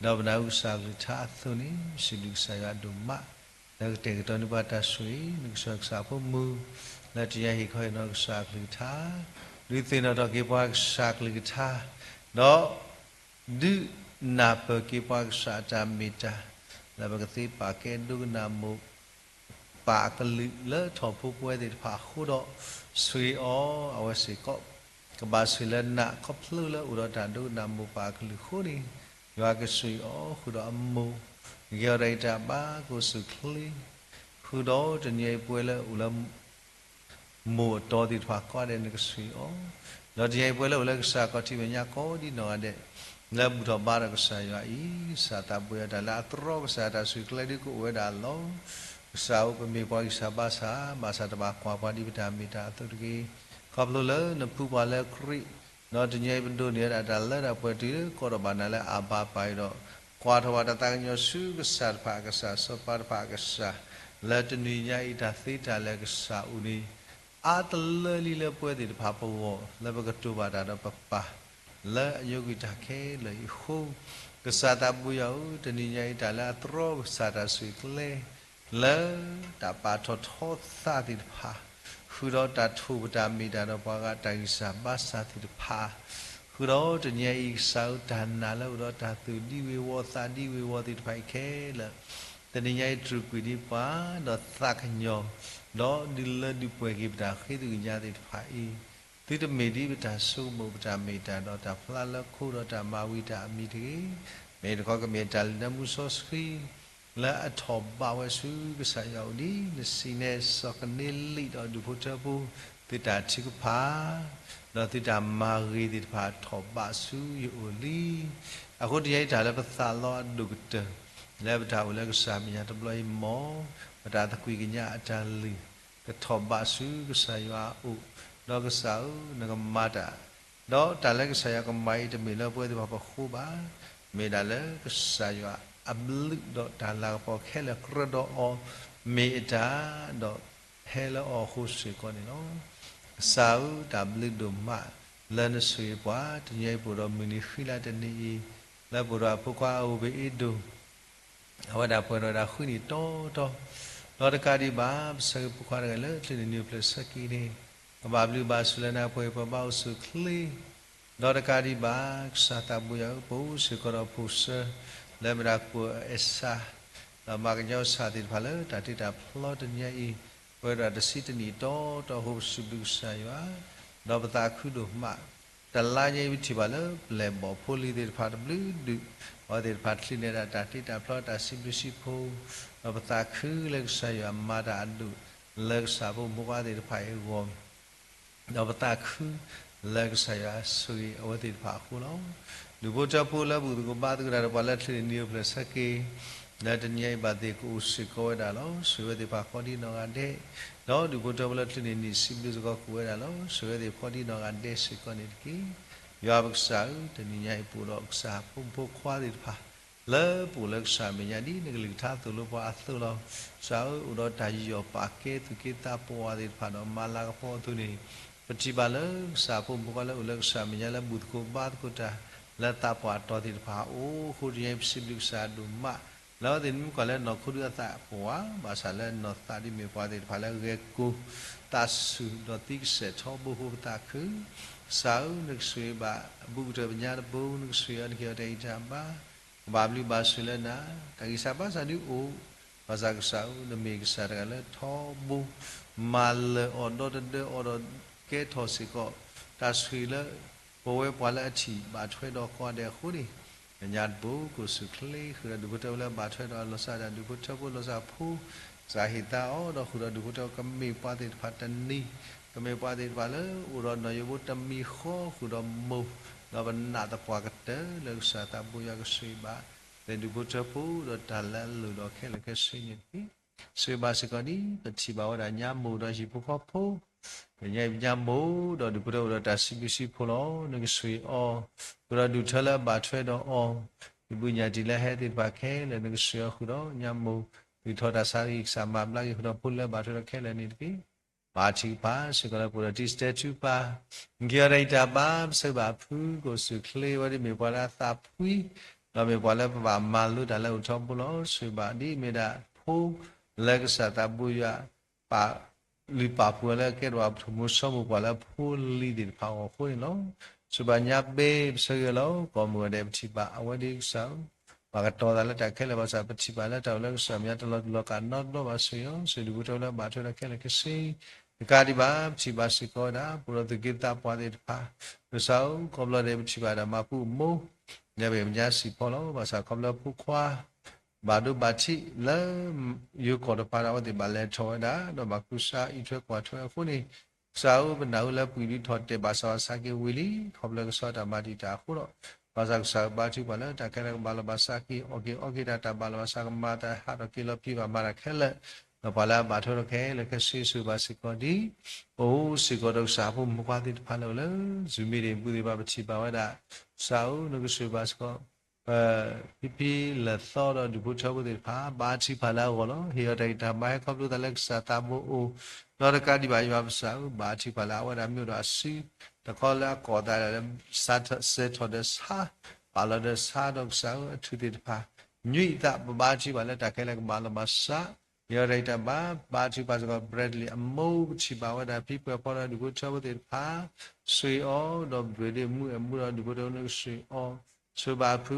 ဒီးပနၢ်ဟူကစၢ်ကလုၢ်ကထါအသိးန့ၣ် ပစံးဘျုးကစၢ်ယွၤဒိၣ်မး လၢကတဲာ်ကတီၤန့ၢ်ပှၤတၢ်ဆိၣ်ဂ့ၤ နကစၢ်ကစၢ်ဖိမုၣ် လၢတနံၤညါဟ့ၣ်ခီဟ့ၣ်နီၤကစၢ်ကလုၢ်ကထါ, ဒုးသ့ၣ်နီၣ်ထီၣ်က့ၤပှၤကစၢ်ကလုၢ်ကထါ, ဒီး ဒုးနၢ်ပၢၢ်က့ၤပှၤကစၢ်အတၢ်မ့ၢ်တၢ် လၢပကသ့ပာ်ကဲဒိကနၣ်မိၢ်ပၢ်အကလုာ်လၢထီၣ်ဖိပဝဲသ့ၣ်တဖၣ်အဃိဒီး ဆိၣ်ဂ့ၤအီၤအဝဲစ့ၢ်ကီး, ကဘၣ်ဆိၣ်ဂ့ၤလၢနး ခီဖျိလၢအိၣ်ဒီးတၢ်ဒိကနၣ်မိၢ်ပၢ်အကလုာ်အဃိန့ၣ်, ယွၤကဆိၣ်ဂ့ၤအီၤဃုာ်ဒီးအမိၢ်, ကဲထီၣ်တၢ်အံၤတၢ်ဘါကအိၣ်ဆူၣ်ချ့, ဃုာ်ဒီးတနံၤအံၤပဝဲလၢအိၣ်လၢ မိၢ်အတီသ့ၣ်တဖၣ်ကိးဂၤဒဲး နကဆိၣ်ဂ့ၤအီၤ, ဒီးတနံၤအံၤပဝဲလၢအိၣ်လၢကစၢ်ခီၣ်ထံးမဲာ်ညါကိးဒ်နီၢ်ဂၤဒဲး, လၢဘူၣ်ထီၣ်ဘါထီၣ်ကစၢ်ယွၤအံၤ, ကစၢ်သးဘိယွၤတၢ်လၢအသြီကစၢ်တၢ်ဆိၣ်ဂ့ၤကျဲဒုးကအိၣ်ဝဲဒၣ်လီၤ. ကစၢ်ဧၢ ပမ့ၢ်ပှၤဂံၢ်စၢ်ဘါစၢ်, ဘၣ်ဆၣ်တဘၣ်ကွၢ်ပှၤဒ်ပတၢ်မ့ၢ်တၢ်အသိးတဂ့ၤ. ခီဖျိလၢနဖုပှၤလၢခရံာ်, ဒီးတနံၤအံၤပဒိးန့ၢ်ဝဲဒၣ်တၢ်လၢတၢ်ပှဲၤတုၤလၢကီၢ်ဒီးဘၣ်နၤလၢအဘါပၢ်အံၤဒီး, ကွၢ်ထီၣ်ဘၣ်တၢ်သးကညီၤဆူကစၢ်တဖၣ်အကစၢ်, စီၤပၤတဖၣ်အကစၢ်, လၢတနံၤညါအံၤတၢ်သ့တၢ်လၢာ်ကစၢ်အိၣ်န့ၣ်, အါတလၢလံလၢပဝဲသ့ၣ်တဖၣ်ပဂီၢ် လၢပကတိၤဘၣ်တၢ်ဒီးပပၢ် လၢအယိက့ၤတၢ်ခဲလၢာ်အံၤအဃိ, ကစၢ်သးဘိယွၤဧၢ, တနံၤညါအံၤတၢ်လၢအသြီကစၢ်တၢ်ဆိၣ်ဂ့ၤကျဲ လၢတၢ်ပာ်ထီၣ်ထီသးသ့ၣ်တဖၣ်, ဃုာ်ဒီးတၢ်ထိၣ်ပတၢ်မ့ၢ်တၢ်ဒီးပှၤဂၤတၢ်ဂံၢ်စၢ်ဘါစၢ်သ့ၣ်တဖၣ်, ဃုာ်ဒီးတနံၤညါအံၤကစၢ်ဧၢ, တၢ်နာ်လၢအိၣ်ဒီးတၢ်သူၣ်ဒံဝ့ၤဝီၤသးဒံဝ့ၤဝီၤသ့ၣ်တဖၣ်အံၤခဲလၢာ်, တနံၤညါအံၤတြူာ်ကွံာ်ဒံးပှၤ, ဒီးသးကညီၤ, ဒီးဒုးလၢဒုးပှဲၤက့ၤပတၢ်ဃ့သကွံာ်ညါသ့ၣ်တဖၣ်အံၤ, သုတမ့ၢ်ဒ်ပတၢ်ဆိကမိၣ်ပတၢ်မ့ၢ်တၢ်ဒီး တၢ်ဖျါလၢခိဒီးတၢ်မၤဝံၤတၢ်အမံၤတဂ့ၤ. မ့ၢ်တခီကမ့ၢ်တၢ်လံၤနၢမူစီဆှံ လၢအထီၣ်ဘးဝဲဆူကစၢ်ယွၤအအိၣ်ဒ်နစံးန့ၣ်, စီၤကနၤလံာ်ဒီးဒူၣ်ဖိထၢဖိ သုတၢ်ထုကဖၣ် ဒီးသုတၢ်မၤဂ့ၤသ့ၣ်တဖၣ်ထီၣ်ဘးဆူယအိၣ်လံ. အဃိတနံၤညါအံၤတၢ်လၢပသးလီအဒိၣ်ကတၢၢ် လၢပတၢ်အိၣ်လၢကစၢ်မဲာ်ညါတဘျီအံၤမ့ၢ် ပတၢ်သကွံာ်ကညးအတၢ်လုၢ် ကထီၣ်ဘးဆူကစၢ်ယွၤအအိၣ်, ဒီးကစၢ်ဧၢ, နကမၤတၢ်, ဒီးတၢ်လၢကစၢ်ယွၤကမၤအံၤတမ့ၢ်လၢပဝဲသ့ၣ်တဖၣ်ပဃိဘၣ်, မ့ၢ်ဒၣ်လၢကစၢ်ယွၤအဘျုးဒီးတၢ်လၤကပီၤခဲလၢာ်ကြၢးဒီးအီၤ မ့ၢ်အတၢ်, ဒီးဟဲလၢအီၤအဃိစ့ၢ်ကီးန့ၣ်လီၤ. ကစၢ်ဧၢ, တၢ်ဘျုးဒိၣ်မး လၢနဆိၣ်ဂ့ၤပှၤ တနံၤအံၤပအိၣ်ဒီးမုၢ်နံၤဃံလၤတနံၤအံၤ, လၢပအိၣ်ဒီးအဖိခွါအအိၣ်ဘ့ၣ်အ့ဒိၣ် အဝဲဒၣ်ပှဲၤဒီးဝဲဒၣ်ဃုနံၣ်တီတီ, ဒီးတကးဒံးဘၣ် ပဆၢဂ့ၤဖိခွါတဂၤလၢ ချုးန့ၢ်နံၣ်အိၣ်ဖျဲၣ်ဆၢက့ၤန့ၣ်, ကဘၣ်ဘျုးဘၣ်ဆိၣ်လၢနၤ ပှဲၤပှဲၤဘါအိၣ်ဆူၣ်ချ့, ဒီးတကးဒံးဘၣ် ကစၢ်သးဘိယွၤဧၢ, ပအိၣ်စ့ၢ်ကီးဒီးဖိၣ်စၢ လၢမ့ၢ်ဒၣ်ကူၣ်အီၤအဲၣ်ဆၣ်, ဒီးမၤကညီဆၣ်သ့ၣ်တဖၣ်လၢတၢ်တ့တၢ်ဖျီတနံၤအံၤ, ပှဲၤဒီးတဆံတနံၣ်တီတီအဃိ ပစံးဘျုးကစၢ်ယွၤ ဒီးပသးခုဒိၣ်မး, တလါညါအံၤပထံၣ်ဘၣ်လၢပျဲၢ်ဘီၣ်ဖိလံၤသ့ၣ်တဖၣ်တဘျုးဒုး, အဝဲသ့ၣ်တဖၣ်ချုးန့ၢ်ဒၣ်တၢ်တ့တၢ်ဖျီတၢ်စံးဘျုးစံးဖှိၣ်, ဒီးပသးခုလၢကစၢ်ယွၤမၤတၢ်အဒိၣ်လၢကစၢ်ဖိမုၣ်ဖိခွါသ့ၣ်တဖၣ်အံၤအဂီၢ် ဒီးပသးခုလၢကစၢ်ယွၤဆိၣ်ဂ့ၤအဝဲသ့ၣ်တဖၣ်အဃိလီၤ. ဒူၣ်ဖိထၢဖိလၢဘူၣ်သကိးဘါသကိးတၢ်ဒီးပှၤလၢချုးန့ၢ်နံၣ်အိၣ်ဖျဲၣ်ဆၢက့ၤ, လၢတနံၤအံၤဘၣ်သ့ၣ်ကအိၣ်စ့ၢ်ကီးဝဲဒၣ်လီၤ. ဆိၣ်ဂ့ၤဝဲသ့ၣ်တဖၣ်ကိးဒ်နီၢ်ဂၤဒဲး, ဒီးဒူၣ်ဖိထၢဖိလၢချုးန့ၢ်နံၣ်စံးဘျုးစ့ၢ်ကီးကအိၣ်ဝဲဒၣ်လီၤ. ဆိၣ်ဂ့ၤဝဲသ့ၣ်ကိးဒ်နီၢ်ဂၤဒဲးစ့ၢ်ကီးန့ၣ်တက့ၢ်. ယွၤပကစၢ်ဧၢ, တနံၤညါအံၤပအိၣ်ဒီးကစၢ်ဖိမုၣ်ဖိခွါသ့ၣ်တဖၣ် လၢပအိၣ်လၢကစၢ်မဲာ်ညါဒ်နကလုၢ်ကထါသိၣ်လိပှၤအသိးလီၤ. ကစၢ်ဧၢ, အိၣ်ဒီးတၢ်ယူးယီၣ်ပာ်ကဲသူၣ်က့သးပှၢ်သ့ၣ်တဖၣ်ဒီးမၤလၤကပီၤအသိးန့ၣ်, ပထံၣ်ဘၣ်လၢကစၢ်ဖိမုၣ်ဖိခွါလၢအိၣ်လၢကစၢ်မဲာ်ညါလၢဘူၣ်သကိးဘါသကိးတၢ် လၢသးပှၢ်တီၤသ့ၣ်တဖၣ်အအိၣ်အဃိ တနံၤညါအံၤပစံးဘျုးကစၢ်ဒိၣ်မး လၢအဝဲသ့ၣ်မ့ၢ်ကွၢ်လၢနီၢ်ခိဒုအသးပှၢ် ဘၣ်ဆၣ်လၢနီၢ်သးဒ်မ့ၢ်ပှၤသ့ၣ်တဖၣ်လၢဂဲၤကိၤသးဆူၣ် ဒီးသံကစဲးထီဘိအဃိပသးခု. ကစၢ်ဧၢ, နကဆိၣ်ဂ့ၤဘၣ်အဘူးကတၢၢ်ပညါတဘိ, နကဆိၣ်ဂ့ၤအီၤ နကဟ့ၣ်အီၤတၢ်ဂံၢ်တၢ်ဘါ, ကဘၣ်ဘျုးဘၣ်ဆိၣ်လၢနၤ, တၢ်ဂံၢ်စၢ်ဘါစၢ်ဒုးအိၣ်, ဘၣ်ဆၣ်ကစၢ်ဧၢ, နမ့ၢ်ကစၢ်တဂၤလၢထီဘိ, မၤလၢာ်အီၤဒီတဒၢအီၤဒီးကဲထီၣ်စ့ၢ်ကီး တၢ်ဆိၣ်ဂ့ၤလၢ ပဝဲပှၤလၢအထံၣ်ဘၣ်ထွဲဒီးကိးဂၤဒဲးအဃိန့ၣ်, ကညးတဘိကအိၣ်ဆူၣ်ချ့ ဃုာ်ဒီးဒူၣ်ဖိထၢဖိလၢဘၣ်ထွဲဒီးလီၤစၢ်ဒၣ်ဒူၣ်ဖိထၢဖိလီၤစၢ်ဖိ, ကစၢ်ဟ့ၣ်သါအီၤဒီးဃုာ်ဒီးဒူၣ်ဖိထၢဖိကမ့ၢ်ပှၤသ့ၣ်တဖၣ်တနံၤ, ကမ့ၢ်ပှၤသ့ၣ်တဖၣ်လၢအိၣ်ဒီးနီၢ်ယိးဘိတမံၤဃီဃုာ်ဒီးမိၢ်, ဒီးပနာ်သပှၢ်ကတၢၢ်လၢကစၢ်သးဘိယွၤကဆိၣ်ဂ့ၤဘၣ် လၢဒူၣ်ဖိထၢဖိဒီးတၢ်လၢအလိၣ်ဒီးခဲလၢာ်ခဲဆ့န့ၣ်တက့ၢ်. ဆိၣ်ဂ့ၤဘၣ်စ့ၢ်ကီးဒ်ပထံၣ်ဘၣ်ဝဲဒၣ်ညါမိၢ်ဒီးဟံၣ်ဖိဃီဖိ ညါအံၤပညါမိၢ်ဒီးဒူၣ်ဖိထၢဖိဒီးတၢ်စံးဘျုးစံးဖှိၣ်လီၤ. နကဆှၢအီၤ, ဃုာ်ဒီးဒူၣ်ထၢလၢအဘၣ်ထွဲဒီးအီၤ, ဒုးဘုညၣ်တံၢ်လၢဟဲသ့ၣ်တဖၣ်ခဲလၢာ်နကဆှၢအီၤဃုာ်ဒီးညါမိၢ်, ဒုးထီၣ်တၢ်ဆါအံၤကစၢ်မၤဘျါက့ၤဃုာ်ဒီးဖိလၢအဘၣ်ထွဲဒီးခဲလၢာ်န့ၣ်တက့ၢ်. ဘါထုကဖၣ်စ့ၢ်ကီးလၢပှဲၤဒီးတံၤစတဲထူပၢ်, နက့ၤအီၤတၢ်အံၤတၢ်ဘါ ပဆၢဂ့ၤဘၣ်ဖုကိၣ်စူၣ်ချ့ဝဲဒၣ်မ့ၢ်ပှၤလၢအသးဖှံ, ဒီးမ့ၢ်ပှၤလၢပဘၣ်မၤလိတၢ်လၢအိၣ်ထီဘိလီၤ. စံးဘၣ်ဒ်အမ့ၢ်ဒၣ်ဖိလၢကစၢ်သးဘိယွၤ ပာ်လုၢ်ပာ်ပှ့ၤအီၤလၢကဲထီၣ်ပှၤပထိၣ်မူဆီမိၢ်ပှၢ်လၢဖိလံၤသ့ၣ်တဖၣ်အဂီၢ်အဃိန့ၣ်လီၤ. စံးဘၣ်ညါဘ့ ပဆၢဂ့ၤလီၤ ကိးမုၢ်ဂီၤဒဲးပထံၣ်ဘၣ်အဝဲဒ်ကစၢ်ဧၢ, ပှၤကတီၤသးလၢတၢ်ခဲလၢာ်ဘၣ်ဆၣ် ပထံၣ်ဘၣ်လၢတၢ်အိၣ်လၢကစၢ်မဲာ်ညါတလီၤတူာ်လီၤကာ်နီတဘျီဘၣ်ဆၢယီၤ, စံးဒူၣ်ဖိထၢဖိလၢအဘၣ်ထွဲဒီးခဲလၢာ်ခဲဆ့ တကးဒံးဘၣ် ပထံၣ်ဘၣ်စ့ၢ်ကီးဝဲဒၣ် ပှဲၤဒီးသူၣ်က့သးပှၢ်သ့ၣ်တဖၣ်, ကစၢ်ဧၢ ခီဖျိဒဲးပထံၣ်ဘၣ်ဒၣ်မၤပူၤမိၢ် ညါဘ့ၣ်ပညါစံးဖီလီၤ. ဘၣ်ဆၣ်ခီဖျိဖိခွါ ဘၣ်ဒိဘၣ်ထံးလၢ ယိၤကီၢ်တဖၣ်ဒီးအဝဲသ့ၣ်ဘၣ်လဲၤထီၣ်ဝဲဒၣ် ဒီးဘၣ်ကူစါအံးထွဲကွၢ်ထွဲအဃိန့ၣ်, ကစၢ်ဧၢ ပနၢ်ဟူလၢပှဲၤဒုးထီၣ်တဲာ်ဘၣ်ဆၣ်ဘၣ်ဆါက့ၤဝံၤလံ ခီဖျိကဆီတၢ်မၤတံာ်တာ်အဃိဒီး, ဘၣ်ဆၣ်ကစၢ်ဧၢ ဘါထုကဖၣ်လၢတၢ်ခဲလၢာ်ကဘၣ်လီၤဘၣ်စးက့ၤ အီၣ်က့ၤအီက့ၤတၢ် တၢ်ဘၣ်လီၤဘၣ်စးကမၤတၢ်ဟးထီၣ်က့ၤလီၤဖံးဘၣ်မၤတၢ်ခဲလၢာ်, ဒီးပှၤလၢအဘၣ်ထွဲဒီးခဲလၢာ်ခဲဆ့ စံးဘၣ်စ့ၢ်ကီးဒ် ပအိၣ်စ့ၢ်ကီးဒီးကစၢ်ဖိမုၣ်ဖိခွါသ့ၣ်တဖၣ်လၢအအိၣ်လၢ Zoom meeting ပူၤသ့ၣ်တဖၣ် ပထံၣ်ဘၣ်ဝဲဒၣ် ကစၢ်ဧၢ နကစၢ်ဘၣ်စ့ၢ်ကီး ပဖံဖံလၢာ်သီဒီးဒူၣ်ဖိထၢဖိသ့ၣ်တဖၣ် ဘါထုကဖၣ်လၢအဂီၢ်လီၤ. ဟ့ၣ်အီၤတၢ်ဂံၢ်တၢ်ဘါ ဟဲခီဖျိသးလၢကစၢ်သးဘိအိၣ်, ဒီးတကးဒံးဘၣ်ယွၤပကစၢ်ဧၢ ဘါထုကဖၣ်လၢအဝဲဒၣ်မ့ၢ်အိၣ်ဒီးအစု တခီလၢအကီၢ်သးဒီး စးထီၣ်ဒီးဆါ, ပာ်လီၤဒီးဆါဒီးကစၢ်ဧၢ အထူၣ်သ့ၣ်တဖၣ် ညွံးအသး ပဘါထုကဖၣ်လၢတၢ်ခဲလၢာ်ကဘၣ်လီၤဘၣ်စး ယွၤတၢ်ဂံၢ်တၢ်ဘါ ဘါထုကဖၣ်စ့ၢ်ကီး Bradley အမိၢ် ပထံၣ်ဘၣ်ဝဲဒၣ်ဖံပှဲၤဖီဒီးဒူၣ်ဖိထၢဖိသ့ၣ်တဖၣ် ဆှၢအီၤဒီးဘျုးဒ့မူအဲၣ်မူဒီးဒူၣ်ဖိထၢဖိ နကဆှၢအီၤ, ဆှၢဘၣ်ဖု,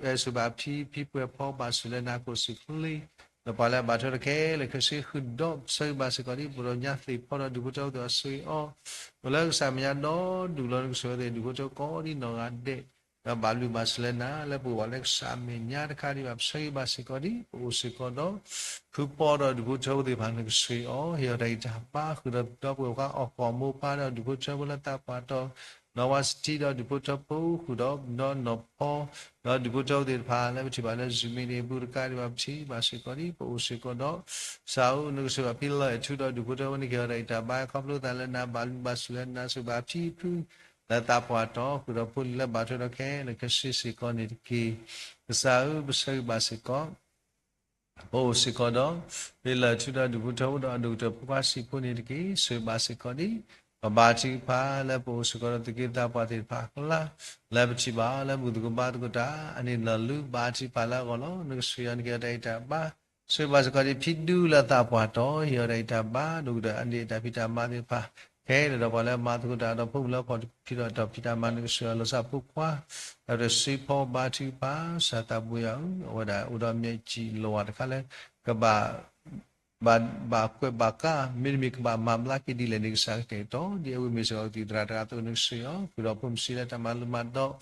အဲ ဆှၢဘၣ်ဖံ ဖံပှဲၤဖီ ဘၣ်စူၢ်လၢနၤ ကိၣ်စူၢ်ချ့ ဒီးပှၤလၢအဘၣ်ထွဲဒီးခဲလၢာ်ခဲဆ့ ဃုာ်ဒီးပဆၢဂ့ၤဘၣ်စ့ၢ်ကီးဒ် ပှဲၤဒီးညါသ့ၣ်ဖီဒီးဒူၣ်ဖိထၢဖိသ့ၣ်တဖၣ်ဆှၢအီၤ, အိၣ်လၢကစၢ်မဲာ်ညါဒီဒူၣ်လီၤ နကဆှၢအီၤသ့ၣ် ဒူၣ်ဖိထၢဖိကိးဒ်နီၢ်ဂၤဒဲး ဒီးဘၣ်ဘျုးဘၣ်စူၢ်လၢနၤ လၢပအိၣ်ဘၣ်လၢကစၢ်အမဲာ်ညါတခါဒံးဘၣ် ပဆၢဂ့ၤဘၣ်စ့ၢ်ကီးဒ် ပအိၣ်စ့ၢ်ကီးဒီး ဖုပီဒီးဒူၣ်ဖိထၢဖိသ့ၣ်တဖၣ် နကဆှၢအီၤ ဟ့ၣ်အီၤတၢ်ဂံၢ်တၢ်ဘါ ဃုာ်ဒီးဒီပုၢ်ဝဲၢ်ခွါအီၣ်ကီၢ်မိၢ်ပၢ်ဒီးဒူၣ်ဖိထၢဖိလၢသးပှၢ်တီၤ နီၢ်ဝါစတံဒီးဒူၣ်ဖိထၢဖိ ဃုာ်ဒီးဒီးနီၢ်ဖီ ဒီးဒူၣ်ဖိထၢဖိသ့ၣ်တဖၣ် လၢပထံၣ်ဘၣ်လၢ Zoom meeting ပူၤတကးဒံးဘၣ် ပထံၣ်ဘၣ်စ့ၢ်ကီးဒ် ပအိၣ်စ့ၢ်ကီးဒီး ကစၢ်ဧၢ နကဆှၢဘၣ်ဖံလၢၢ်ထူဒီးဒူၣ်ဖိထၢဖိ နကဟ့ၣ်အီၤတၢ်ဂံၢ်တၢ်ဘါ ခီဖျိသးလၢနၤ ဘၣ်ဘျုးဘၣ်စူၢ်လၢနၤ ဆှၢဘၣ်ဖံဖု လၢသးပှၢ်တီၤ ဃုာ်ဒီးဖိလံၤလၢဘၣ်ထွဲဒီးခဲလၢာ်ခဲဆ့စ့ၢ်ကီးန့ၣ်တက့ၢ်. ကစၢ်ဧၢ ပဆၢဂ့ၤဘၣ်စ့ၢ်ကီး ပအိၣ်စ့ၢ်ကီးဒီး ဖံလၢၢ်ထူဒီးဒူၣ်ဖိထၢဖိဒီးအဒိၣ်ကတၢၢ်ဖိခွါဆံးဖိန့ၣ်တက့ၢ်. ဆှၢဘၣ်စ့ၢ်ကီးဒ် ပဘါထုကဖၣ်လၢပအိၣ်စ့ၢ်ကီးဒီးသူၣ်က့သးပှၢ်သ့ၣ်တဖၣ်အကျါ လၢပထံၣ်ဘၣ်လၢမုၢ်သကိးဘါသကိးတၢ် အန့ၣ်လီၤလၢဘါထုကဖၣ်လၢအဂီၢ်လီၤ. နကဆှၢအီၤ နကဟ့ၣ်အီၤတၢ်ဂံၢ်တၢ်ဘါ ဆှၢဘၣ်စ့ၢ်ကီးဒ်ဖံဒူလၢသးပှၢ်တီၤ ဟ့ၣ်အီၤတၢ်ဂံၢ်တၢ်ဘါ ဒိၣ်ကတၢၢ်အန့ၣ်အတၢ်ဖံးတၢ်မၤသ့ၣ်တဖၣ် ခဲလၢာ်ဒီးပှၤလၢအမၤသကိးတၢ်ဒီးဖိမုၣ်လၢဖီၣ်ဖံးဒီးတၢ်ဖံးတၢ်မၤ နကဆှၢအီၤလီၤစၢ်ဖိခွါ ဒီးတၢ်စံးဖီဘါထုကဖၣ် ကစၢ်သးဘိယွၤဧၢ အဝဲဒၣ်အိၣ်ဒီးမဲာ်ကံၣ်လီၤဝါတခါလၢ ကဘၣ် ဘၣ် ဘၣ်ကွဲးဘၣ်ကါ မ့တမ့ၢ်ကဘၣ်မၤဘျါက့ၤဒ်လဲၣ်န့ၣ် ကစၢ်ကတဲာ်ကတီၤ ဒ်အဝဲမ့ၢ်စ့ၢ်ကီးကသံၣ်သရၣ်တဂၤအသိး နကဆှၢအီၤ ဃုာ်ဒီးဖိမုၣ်ဆံးလၢတၢ်မၤလိမၤဒိး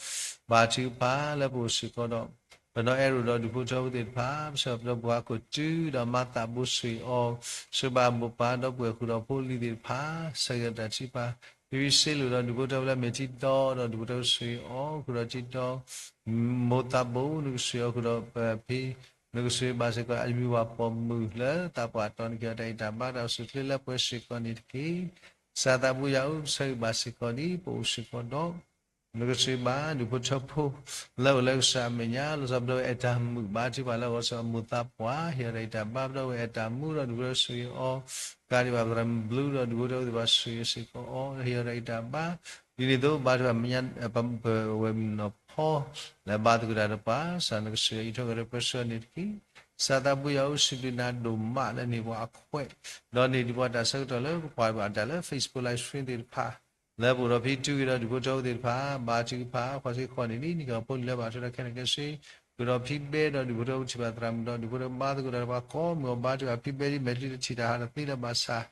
ဘါထုကဖၣ်လၢပအိၣ်စ့ၢ်ကီးဒီး ပနီၢ်အဲၣ်ရိၣ်ဒီးဒူၣ်ဖိထၢဖိသ့ၣ်တဖၣ် ပဆၢဒီပုၢ်ဝဲၢ်ကိးတုၤဒီးမၤသးဘိဆှၢအီၤ ဆှၢဘၣ်မိၢ်ပၢ်ဒီပုၢ်ဝဲၢ်ဃုာ်ဒီးဖိလံၤသ့ၣ်တဖၣ် ဆၢဂ့ၤတၢ်ထုကဖၣ် ဖံဖံစ့လိာ်ဒီးဒူၣ်ဖိထၢဖိလၢအမ့ၢ်ထံဒီဒီးဒူၣ်ဖိထၢဖိဆှၢအီၤ ဃုာ်ဒီးထံဒီ မိၢ်သးဘိ နကဆှၢအီၤဃုာ်ဒီးဖံ နကဆှၢဘၣ်စ့ၢ်ကီးအမံၤဝၤပိာ်မုၣ်လၢသးပှၢ်တီၤ နကဟ့ၣ်အီၤတၢ်ဂံၢ်တၢ်ဘါတၢ်အိၣ်ဆူၣ်အိၣ်ချ့လၢပှဲၤစ့ၢ်ကီးန့ၣ်တက့ၢ်. ကစၢ်သးဘိယွၤဧၢ ပဆၢဂ့ၤဘၣ်စ့ၢ်ကီးဒ် ပအိၣ်စ့ၢ်ကီးဒီး နကဆှၢဘၣ်ဒူၣ်ဖိထၢဖိ လၢအအိၣ်လၢကစၢ်အမဲာ်ညါ လီၤဆီဒၣ်ဝဲအဲၣ်တၢ်မုာ်ဘါထုကဖၣ်လၢအဂီၢ် ဆူမိၢ်သးပှၢ် ဟ့ၣ်အီၤတၢ်ဂံၢ်တၢ်ဘါ ပဒီပုၢ်ဝဲၢ်အဲၣ်တၢ်မူဒီးဒူၣ်ဖိထၢဖိဆှၢအီၤ ကးဒံးဘၣ်သရၣ်မုၣ်ဘျုးဒီးဒူၣ်ဖိထၢဖိသ့ၣ်တဖၣ်ဆှၢအီၤစ့ၢ်ကီးအီၤ ဟ့ၣ်အီၤတၢ်ဂံၢ်တၢ်ဘါ ဒ်န့ၣ်အသိး ဘါထုကဖၣ်မဲာ်ညါ ပဝဲမုၣ်နီၢ်ဖီ လၢဘါသကိးတၢ်ဒီးပှၤ ကစၢ်နကဆှၢအံးထွဲကဒီးပှဲၤစ့ၢ်ကီးန့ၣ်တက့ၢ်. ကစၢ်သးဘိယွၤဧၢ စံးဘျုးနၤဒိၣ်မးလၢန့ၢ်ပှၤအခွဲး ဒီးန့ၢ်ဒံးပှၤတၢ်ဆၢကတီၢ်လၢပကွၢ်ဘၣ်တၢ်လၢ Facebook Live Stream သ့ၣ်တဖၣ် လၢပအိၣ်ဒီးဖံတုၤက့ၤဒီးဒူၣ်ဖိထၢဖိသ့ၣ်တဖၣ် ဘါထုကဖၣ် ပှၤစ့ၢ်ကီးန့ၣ် နံၣ်ကီၢ်ဖိလံၤလၢဘၣ်ထွဲဒီးခဲလၢာ်ခဲဆ့ ဃုာ်ဒီးဖံဘဲဒီးဒူၣ်ဖိထၢဖိ ပထံၣ်ဘၣ်သရၣ်မုၣ်ဒီးဒူၣ်ဖိထၢဖိ ဘါသကိးတၢ်ဒီးပှၤကိးမုၢ်အီၤ ဘါထုကဖၣ်ဖံဘဲဒ်မဲာ်ချံတထံၣ်တၢ်ဟးတသ့လၢၤဘၣ်ဆၣ်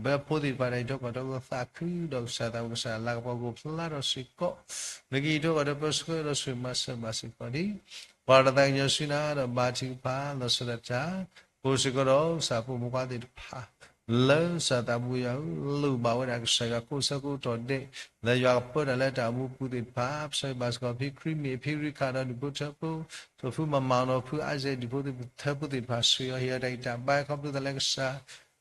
ဘၢဖိသ့ၣ်တဖၣ် တၢ်အံးထွဲကွၢ်ထွဲသးခုဒီးကစၢ်သးဘိကစၢ်လၤကပီၤကအိၣ်ဖျါထီၣ်စ့ၢ်ကီး နကအံးထွဲကွၢ်ထွဲပှဲၤစ့ၢ်ကီးဒီးဆှၢမၤစၢၤဘၣ်စ့ၢ်ကီးဒ် ပှၤတၢ်သးကညီၤဆူနၤဒီးဘါထုကဖၣ် လီၤဆီဒၣ်တၢ် ပအိၣ်စ့ၢ်ကီးဒီးကစၢ်ဖိမုၣ်ဖိခွါသ့ၣ်တဖၣ် လၢကစၢ်သးဘိယွၤဧၢ လိၣ်ဘၣ်ဝဲဒၣ်ကစၢ်ယွၤကိးဆၢကိးကတီၢ်ဒဲး လၢယွၤကပၢတၢ်လၢတၢ်အိၣ်မူပူၤသ့ၣ်တဖၣ် ပဆၢဂ့ၤဘၣ်စ့ၢ်ကီးဖံခရံာ်မ့ၢ်ဖံရံခၣ်ဒီးဒူၣ်ဖိထၢဖိ စီၤဖုမၤမၤအီၤဒီးဖုအါစဲးဒူၣ်ဖိထၢဖိသ့ၣ်တဖၣ် ဆှၢအီၤဟ့ၣ်အီၤတၢ်ဂံၢ်တၢ်ဘါ ခီဖျိသးလၢကစၢ်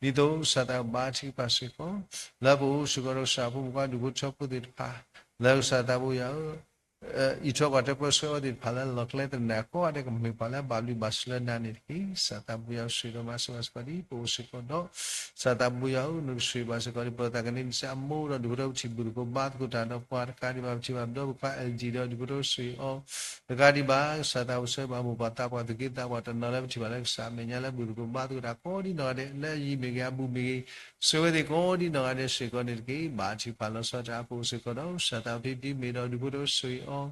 ဒ်သိးကစၢ်သးဘါထုကဖၣ်စ့ၢ်ကီး လၢပအိၣ်စ့ၢ်ကီးဒီးကစၢ်ဖိမုၣ်ဖိဒူၣ်ဖိထၢဖိသ့ၣ်တဖၣ် လၢကစၢ်သးဘိယွၤဧၢ အံးထွဲကွၢ်ထွဲပၢဆှၢဝဲသ့ၣ်တဖၣ်လၢလီၢ်ကျဲသနၢၣ်ကိးဂၤဒဲး ကမ့ၢ်ပှၤလၢအဘၣ်ဘျုးဘၣ်ဆိၣ်လၢနၤန့ၣ်တက့ၢ်. ကစၢ်သးဘိယွၤဧၢ ဆိၣ်ဂ့ၤဒီးမၤစၢၤဘၣ်စ့ၢ်ကီးဒ်ပအိၣ်စ့ၢ်ကီးဒီး ကစၢ်သးဘိယွၤဧၢ နကဆိၣ်ဂ့ၤဘၣ်စ့ၢ်ကီးဒ်ပသးကန့ၢ်နစ့ၢ်အမိၢ်ဒီး ဒူၣ်ဖိထၢဖိထံၣ်ဘူၣ်သကိးဘါသကိးတၢ်ဒီးပှၤတကးဒံးဘၣ် ပထံၣ်ဘၣ်ဒီးပပှၤ L G ဒီးဒူၣ်ဖိထၢဖိဆိၣ်ဂ့ၤအီၤ တကးဒံးဘၣ် ကစၢ်သးဘိယွၤဧၢ ပှၤမိၢ်ပှၤသးပှၢ်သူၣ်က့သးပှၢ်တနီၤလၢပထံၣ်ဘၣ်လၢကစၢ်အမဲာ်ညါလၢဘူၣ်သကိးဘါသကိးတၢ်ကိးဒ်နီၢ်ဂၤဒဲး လၢအယံၤမ့ၢ်ဂ့ၤ အဘူးမ့ၢ်ဂ့ၤ ဆိၣ်ဂ့ၤဝဲသ့ၣ်ကိးဒ်နီၢ်ဂၤဒဲးစ့ၢ်ကီးန့ၣ်တက့ၢ်. ဘါထုကဖၣ်လီၤဆီဒၣ်တၢ် ပအိၣ်စ့ၢ်ကီးဒီး ကစၢ်သးဖံဖံမ့ၢ်ဒီးဒူၣ်ဖိထၢဖိဆိၣ်ဂ့ၤ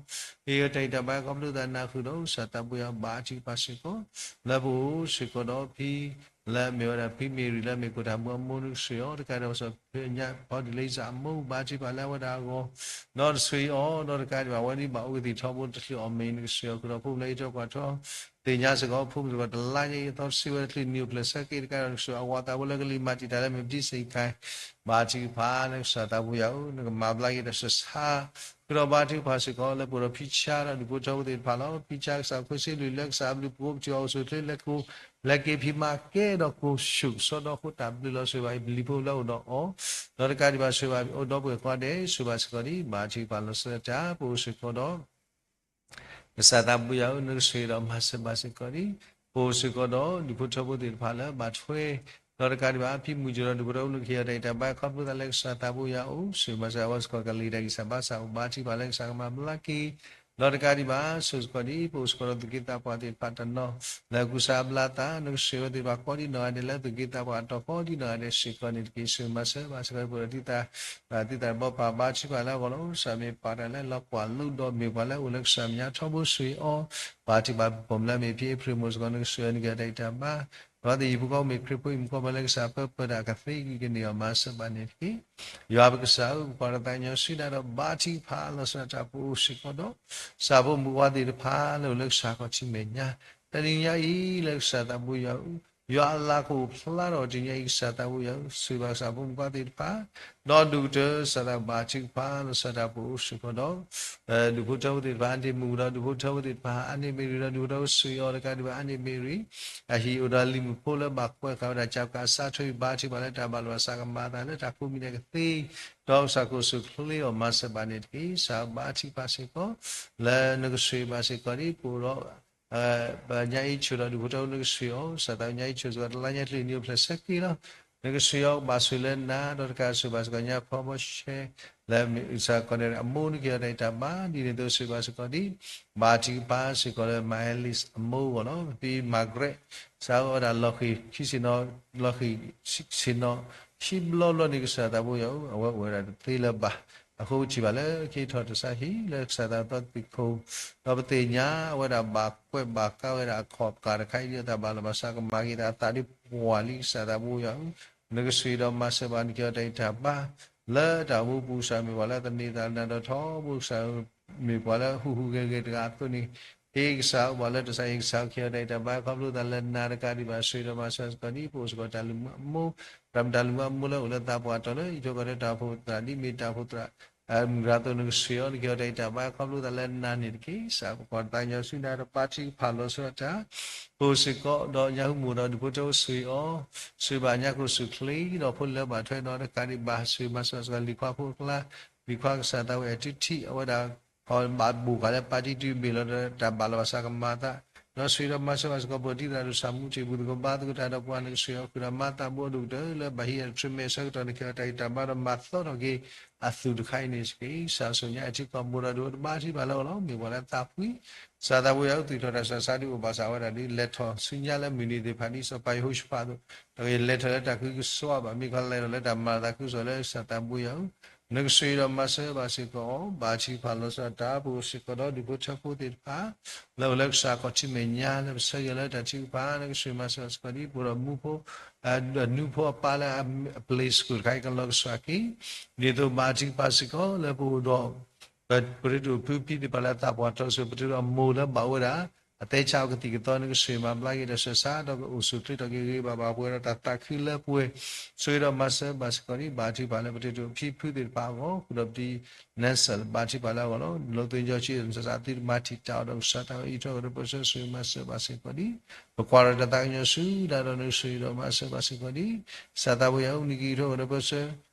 အီၤ ဟ့ၣ်အီၤတၢ်ဂံၢ်တၢ်ဘါ ခီဖျိသးနၢ်ဟူဒီး ကစၢ်သးဘိယွၤဧၢ ဘါထုကဖၣ်စ့ၢ်ကီး လၢပအိၣ်စ့ၢ်ကီးဒီးဖံ လၢအမ့ၢ်ဝဲဒၣ်ဖံမ့ၢ်ရံလၢအမ့ၢ်ကိၣ်တၢ်မူအမိၢ် နကဆိၣ်ဂ့ၤအီၤ တကးဒံးဘၣ် စီၤဖဲညါဖီဒံးလံစၢ်အမိၢ် ဘါထုကဖၣ်လၢအဝဲဒၣ်အဂီၢ် ဒီးနဆိၣ်ဂ့ၤအီၤ ဒီးတကးဒံးဘၣ် အဝဲဒၣ်ဘၣ်အိၣ်ကသံၣ်ထီဘိတချုးအီၣ်မ့ၢ် နကဆိၣ်ဂ့ၤအီၤ ဃုာ်ဒီးဖိမုၣ်လၢအံးထွဲကွၢ်ထွဲ သ့ၣ်ညါစ့ၢ်ကီး ဖိမုၣ်စ့ၢ်ကီး တလါညါအံၤအသီတဆံဝဲတချုး နံၣ်အိၣ်ဖျဲၣ်ဆၢက့ၤ တကးဒံးဘၣ် နကဆိၣ်ဂ့ၤအဝၤသးဖိလၢကလံၤမၤတံာ်တာ်လၢမ့ၢ်ပတံစ့ၢ်ကီး ဘါထုကဖၣ်လၢကစၢ်သးဘိယွၤဧၢ နကမၤဘျါက့ၤတၢ်ဆၢဆါ ဃုာ်ဒီးဘါထုကဖၣ်စ့ၢ်ကီး လၢပအိၣ်ဒီးဖံဆါဒီးဒူၣ်ဖိထၢဖိသ့ၣ်တဖၣ်လီၤ. ဖံဆါကစၢ်ခဝ့စ့လွံၢ်လၢကစၢ်အဘျုးပှိၤ ပထံၣ်အီၤအိၣ်ဆူၣ်အိၣ်ချ့လၢက လဲၤက့ၤဖံးမၤကဲဒီးကိၣ်ဆူၣ်ကစီဒီ ဃိတၢ်ဘျုးလီၤ ဆိၣ်ဂ့ၤဘၣ်ပလံၤဖိလၢအအိၣ်ဒီးအီၤ ဒီးတကးဒံးဘၣ် ဆိၣ်ဂ့ၤဘၣ်အိၣ်ဒီးပှၤကိးဂၤဒဲး ဆိၣ်ဂ့ၤဘၣ်စ့ၢ်ကီးဒ် ဘါထုကဖၣ်လီၤဆီဒၣ်တၢ် ပအိၣ်စ့ၢ်ကီးဒီး ကစၢ်သးဘိယွၤဧၢ နကဆိၣ်ဂ့ၤဒီးမၤစၢၤဘၣ်စ့ၢ်ကီးဒ် ပအိၣ်စ့ၢ်ကီးဒီးဒူၣ်ဖိထၢဖိသ့ၣ်တဖၣ်လၢဘၣ်ထွဲ ဒီးတကးဒံးဘၣ် ဖံမုၢ်ကၠိဒီးဒူၣ်ဖိထၢဖိ နကဟ့ၣ်အီၤတၢ်ဂံၢ်တၢ်ဘါ ခီဖျိသးလၢကစၢ်သးဘိယွၤအအိၣ် ဆိၣ်ဂ့ၤမၤစၢၤအဝဲစ့ၢ်ကီး ကလံၤတၢ်ဂံၢ်စၢ်ဘါစၢ်အိၣ် ဘါထုကဖၣ်လၢကစၢ်ကမၤဘျါက့ၤ ဒီးတကးဒံးဘၣ် ဆိၣ်ဂ့ၤစ့ၢ်ကီးဒ် ပအိၣ်စ့ၢ်ကီးဒီးသူၣ်က့သးပှၢ်သ့ၣ်တဖၣ်တနီၤ လၢကူစါအဘျါသး နကဆိၣ်ဂ့ၤဝဲသ့ၣ်တဖၣ်ကိးဒ်နီၢ်ဂၤဒဲးလၢသူၣ်က့သးပှၢ်အတီၤကိးဒ်နီၢ်ဂၤဒဲးစ့ၢ်ကီးန့ၣ်တက့ၢ်. ဆိၣ်ဂ့ၤမၤစၢၤဘၣ်စ့ၢ်ကီး ပအိၣ်ဒီး သံသးတဘီပာ်ဘါထုကဖၣ်လၢအဂီၢ်လီၤ. ကစၢ်မ့ၢ်ပာ်တၢ်လၢလီၤကွၢ်လိဒီးမ့ၢ်ပှၤလၢအအိၣ်လၢကစၢ်မဲာ်ညါထီဘိ ဆိၣ်ဂ့ၤအီၤ ဘါထုကဖၣ် ပိာ်မုၣ်လၢအမ့ၢ်ဖံအ့ဖြ့ၣ်မိၢ်စ့ၢ်ကီး နကဆိၣ်ဂ့ၤအီၤ နကဟ့ၣ်အီၤတၢ်ဂံၢ်တၢ်ဘါ ဒီးသယုၢ်ဖိကိးမုၢ်ခရံာ်ဖိအံၤမုၣ်ကိးမုၣ်လၢကစၢ်ပၢပၢတၢ်ကသ့ကန့ၢ်အီၤ မၤစၢၤဘၣ်န့ၣ်တက့ၢ်. ယွၤပကစၢ်ဧၢ ပကွၢ်တၢ်သးကညီၤဆူနၤဒီးဘါထုကဖၣ်လီၤဆီဒၣ်တၢ် ပအိၣ်စ့ၢ်ကီးဒီး ကစၢ်ဖိမုၣ်ဖိသ့ၣ်တဖၣ်လၢအိၣ်လၢကစၢ်ခီၣ်ထံးမဲာ်ညါ တနံၤညါအံၤလၢကစၢ်သးဘိယွၤဧၢ ယွၤအလၤကအိၣ်ဖျါထီၣ်တနံၤညါအံၤ ကစၢ်သးဘိယွၤဧၢ ဆိၣ်ဂ့ၤဘၣ်ကစၢ်ဖိမုၣ်ဖိသ့ၣ်တဖၣ် ဒီးဒိၣ်ကတၢၢ် ကစၢ်သးဘိဘါထုကဖၣ်လီၤဆီဒၣ်တၢ် ပအိၣ်စ့ၢ်ကီးဒီး ဒူၣ်ဖိထၢဖိသ့ၣ်တဖၣ် အါန့ၢ်မုၣ်ဒီးဒူၣ်ဖိထၢဖိသ့ၣ်တဖၣ် အါန့ၢ်မ့ၢ်ရံဒီးဒူၣ်ဖိထၢဖိ ဆိၣ်ဂ့ၤအီၤ တကးဒံးဘၣ် အါန့ၢ်မ့ၢ်ရံ အဟံၣ်အိၣ်ဒီးလံၤမုၣ်ဖိလၢဘၣ်ကွဲးဃာ်ဝဲဒၣ် ကစၢ်ကစၢ်ထွဲ ဘါထုကဖၣ်လၢတၢ်ဘၣ်လီၤဘၣ်စးကမၤအသးလၢတၢ်ကိးမံၤဒဲးကသ့ ဒီးကစၢ်ကအိၣ်ဆူၣ်အိၣ်ချ့အီၤ မၤစၢၤဘၣ်န့ၣ်တက့ၢ်. ကစၢ်ဘါထုကဖၣ်စ့ၢ်ကီး လၢနကဆိၣ်ဂ့ၤဘၣ်စ့ၢ်ကီးဒ် ပအိၣ်ဒီး ပညါအံၤဆိၣ်ဒီးဒူၣ်ဖိထၢဖိ နကဆိၣ်ဂ့ၤအီၤ ကစၢ်သးဘိညါအံၤဆိၣ်စ့ၢ်ကီး တလါညါချုးနံၣ်အိၣ်ဖျဲၣ်ဆၢက့ၤလီၤ. နကဆိၣ်ဂ့ၤအီၤ ကဘၣ်ဆိၣ်လၢနၤ ဒီးတကးဆိၣ်ဘၣ်စ့ၢ်ကီးညါဖီဘီရှဲ လၢမ့ၢ်ကစၢ်ကီးန့ၣ်အမိၢ် နကဟ့ၣ်အီၤတၢ်ဂံၢ်တၢ်ဘါ ဒ်န့ၣ်အသိးဆိၣ်ဂ့ၤဘၣ်စ့ၢ်ကီးဒ် ဘါထုကဖၣ်စ့ၢ်ကီးလၢ မၤဟဲလံး အမိၢ်အဂီၢ်လီၤ. ဖံမၤကရဲး စးထီၣ်ဝဲဒၣ်လီၤဃံၤခံဆံနီၤ လီၤဃံၤဆံနီၤ ခံဘျီဘျီန့ၣ် ကစၢ်သးဘိယွၤဧၢ အဝဲအိၣ်ဝဲဒၣ်တသ့လၢၤဘၣ်. အဃိပထံၣ်ဘၣ်လၢ ကဟ့ၣ်ထီၣ်တၢ်ဆါဟံၣ်လၢကစၢ်သးဘိသးဘိသ့ၣ်ခိၣ် ဒီးပသ့ၣ်ညါအဝဲဒၣ်ဘၣ်ကွဲးဘၣ်ကါဝဲဒၣ်အခီၣ်ပကၢ်တခါအံၤ ဒ်အတၢ်ဘၣ်လီၤဘၣ်စးကမၤက့ၤအသးဒ်ပှၤလံ ကစၢ်သးဘိယွၤဧၢ နကဆိၣ်ဂ့ၤဒီးမၤစၢၤဘၣ် နကဟ့ၣ်အီၤတၢ်ဂံၢ်တၢ်ဘါ လၢတၢ်အိၣ်မူပူၤ ကစၢ်မ့ၢ်ပှၤလၢသန့ၤသးလၢနၤဒီးထီဘိ ကစၢ်မ့ၢ်ပှၤလၢဟူးဟူးဂဲၤဂဲၤတဂၤအသိးန့ၣ် ဟ့ၣ်ကစၢ်အိၣ်ဘၣ်လၢတၢ်ဆါဟံၣ် ကစၢ်ကဟ့ၣ်အီၤတၢ်ဂံၢ်တၢ်ဘါ ခီဖျိသးလၢနၤ တကးဒံးဘၣ် ဆိၣ်ဂ့ၤဒီးမၤစၢၤစ့ၢ်ကီးဒ် ပအိၣ်စ့ၢ်ကီးတၢ်လုၢ်မုာ်အမိၢ် တၢ်မုာ်တၢ်လုၢ်မုာ်အမိၢ်လၢအိၣ်လၢသးပှၢ်တီၤလၢ အံးထွဲကွၢ်ထွဲတၢ်အိၣ်ဖှိၣ်သရၣ် ဒ်မ့ၢ်တၢ်အိၣ်ဖှိၣ်သရၣ် မုၢ်ဂၤအသိး နကဆိၣ်ဂ့ၤအီၤ နကဟ့ၣ်အီၤတၢ်ဂံၢ်တၢ်ဘါ ခီဖျိသးလၢနၤန့ၣ်တက့ၢ်. ကစၢ်ပကွၢ်တၢ်သးကညီၤဆူနၤဒီး ဘါထုကဖၣ်လီၤဆီဒၣ်တၢ် ပအိၣ်စ့ၢ်ကီးဒီးညါဟူမူးဒီးဒူၣ်ဖိထၢဖိ ဆိၣ်ဂ့ၤအီၤ ဆိၣ်ဂ့ၤဘၣ်ညါခိၣ်ဆူၣ်ချ့ ဒီးဖိလၢဘၣ်ထွဲဒီး တကးဒံးဘၣ် ဆိၣ်ဂ့ၤမၤစၢၤစ့ၢ်ကီးလံၤခွါဖိအကျါ လံၤခွါကစၢ်သးဝဲအတထံၣ် အဝဲဒၣ် ဘၣ်ဘိၣ်ဃာ်လၢပၢ်တံတုၤဘ့ၣ်လီၤဒီး တၢ်ဘၣ်လီၤဘၣ်စးကမၤအသး ဒီးဆိၣ်ဂ့ၤဒီးမၤစၢၤဘၣ်စ့ၢ်ကီး ပတံၤသရၣ်ဒိၣ်ဆၣ်မူထံၣ် ဘူၣ်သကိးဘါသကိးတၢ်ဒီးပှၤ နကဆိၣ်ဂ့ၤအီၤ ဃုာ်ဒီးမၤသးဘိဒိၣ်ကတၢၢ်လၢဘၣ်ဟံးအတြဲၤမဲာ်ဆၢကတီၢ် နကဟ့ၣ်အီၤတၢ်ဂံၢ်တၢ်ဘါဒီးမၤသီထီၣ်က့ၤအသူၣ်တခါအံၤန့ၣ်တက့ၢ်. ကစၢ်ဆိၣ်ညါအထံကီၢ်မိၢ်ဒီးဒိၣ်တဘါထုကဖၣ်လၢအဂီၢ်လီၤ. မ့ၢ်ပှၤလၢအသးဖှံ ကစၢ်သးဘိယွၤ သုးထီၣ်တၢ်ဆူးတၢ်ဆါဒ်အိၣ်ဘၣ်စးဝဲဒၣ်ဒ် လဲၤထီၣ်ဆူညါလၢမုၢ်နံၤသ့ၣ်တဖၣ်ဒ်စီၤပၤယဟိၤၡဖးအသိး တဂ့ၤလဲၤထီၣ်လၢတၢ်ခုကစီၣ်ဘၣ် မ့ၢ်ခီလဲၤထီၣ်လၢတၢ်မၤလၤသးခုကစီၣ်လၢကစၢ်သးဘိယွၤဧၢ နကဆိၣ်ဂ့ၤဒီးမၤစၢၤဘၣ်စ့ၢ်ကီးအီၤ ဘါထုကဖၣ်လီၤဆီဒၣ်တၢ် ပအိၣ်စ့ၢ်ကီးဒီးဒူၣ်ဖိထၢဖိသ့ၣ်တဖၣ် လၢအိၣ်လၢကစၢ်ခီၣ်ထံးမဲာ်ညါ လၢပဆၢဂ့ၤလၢတၢ်ထုကဖၣ် နကဆိၣ်ဂ့ၤမၤစၢၤဘၣ်စ့ၢ်ကီးဒ် ပအိၣ်ဒီးမူဖိ နူဖိအပၢ်လၢအပျ့ၤစကူးတခါအံၤ ကလီၤကစှၤက့ၤ ဒ်သိးဘါထုကဖၣ်စ့ၢ်ကီးလၢပအိၣ်ဒီး ပရ့ဒိၣ်ဖုဖံသ့ၣ်တဖၣ်လၢသးပှၢ်တီဆူၣ် ပတုၤဒီးမိၢ်လၢဘၣ်ဝဲဒၣ် အသဲဆးအီၤကသံၣ်ကသီ နကစၢ်မၤဘျါက့ၤဒီးစၢၤဆါ ဒီးကအိၣ်ဆူၣ်ချ့ထီၣ်က့ၤဂ့ၤဂ့ၤဘၣ်ဘၣ် ပှဲၤဒီးတၢ်သးခုလၢပှဲၤ ဆိၣ်ဂ့ၤဒီးမၤစၢၤဘၣ်စ့ၢ်ကီးဒံး ဘါထုကဖၣ်လၢပတၢ်တိာ်ဖံဖုသ့ၣ်တဖၣ်အဂီၢ် ဃုာ်ဒီးပတံၤ နဲစဲး ဘါထုကဖၣ်လၢအဂီၢ်လီၤ. လီသုညီဆံး သုမၤစၢၤသးသုတမၤထံၣ်တၢ်အီၤဒီးကစၢ်သးဝဲအံးထွဲဒီးပၢဆှၢဆိၣ်ဂ့ၤမၤစၢၤဘၣ်စ့ၢ်ကီးဒံး ပကွၢ်ဒီးတၢ်သးကညီၤဆူနၤဒီး နကစၢ်ယွၤဒီးမၤစၢၤဘၣ်စ့ၢ်ကီးဒံး ကစၢ်သးဘိယွၤဧၢ နကအံးထွဲဒီးပၢဆှၢ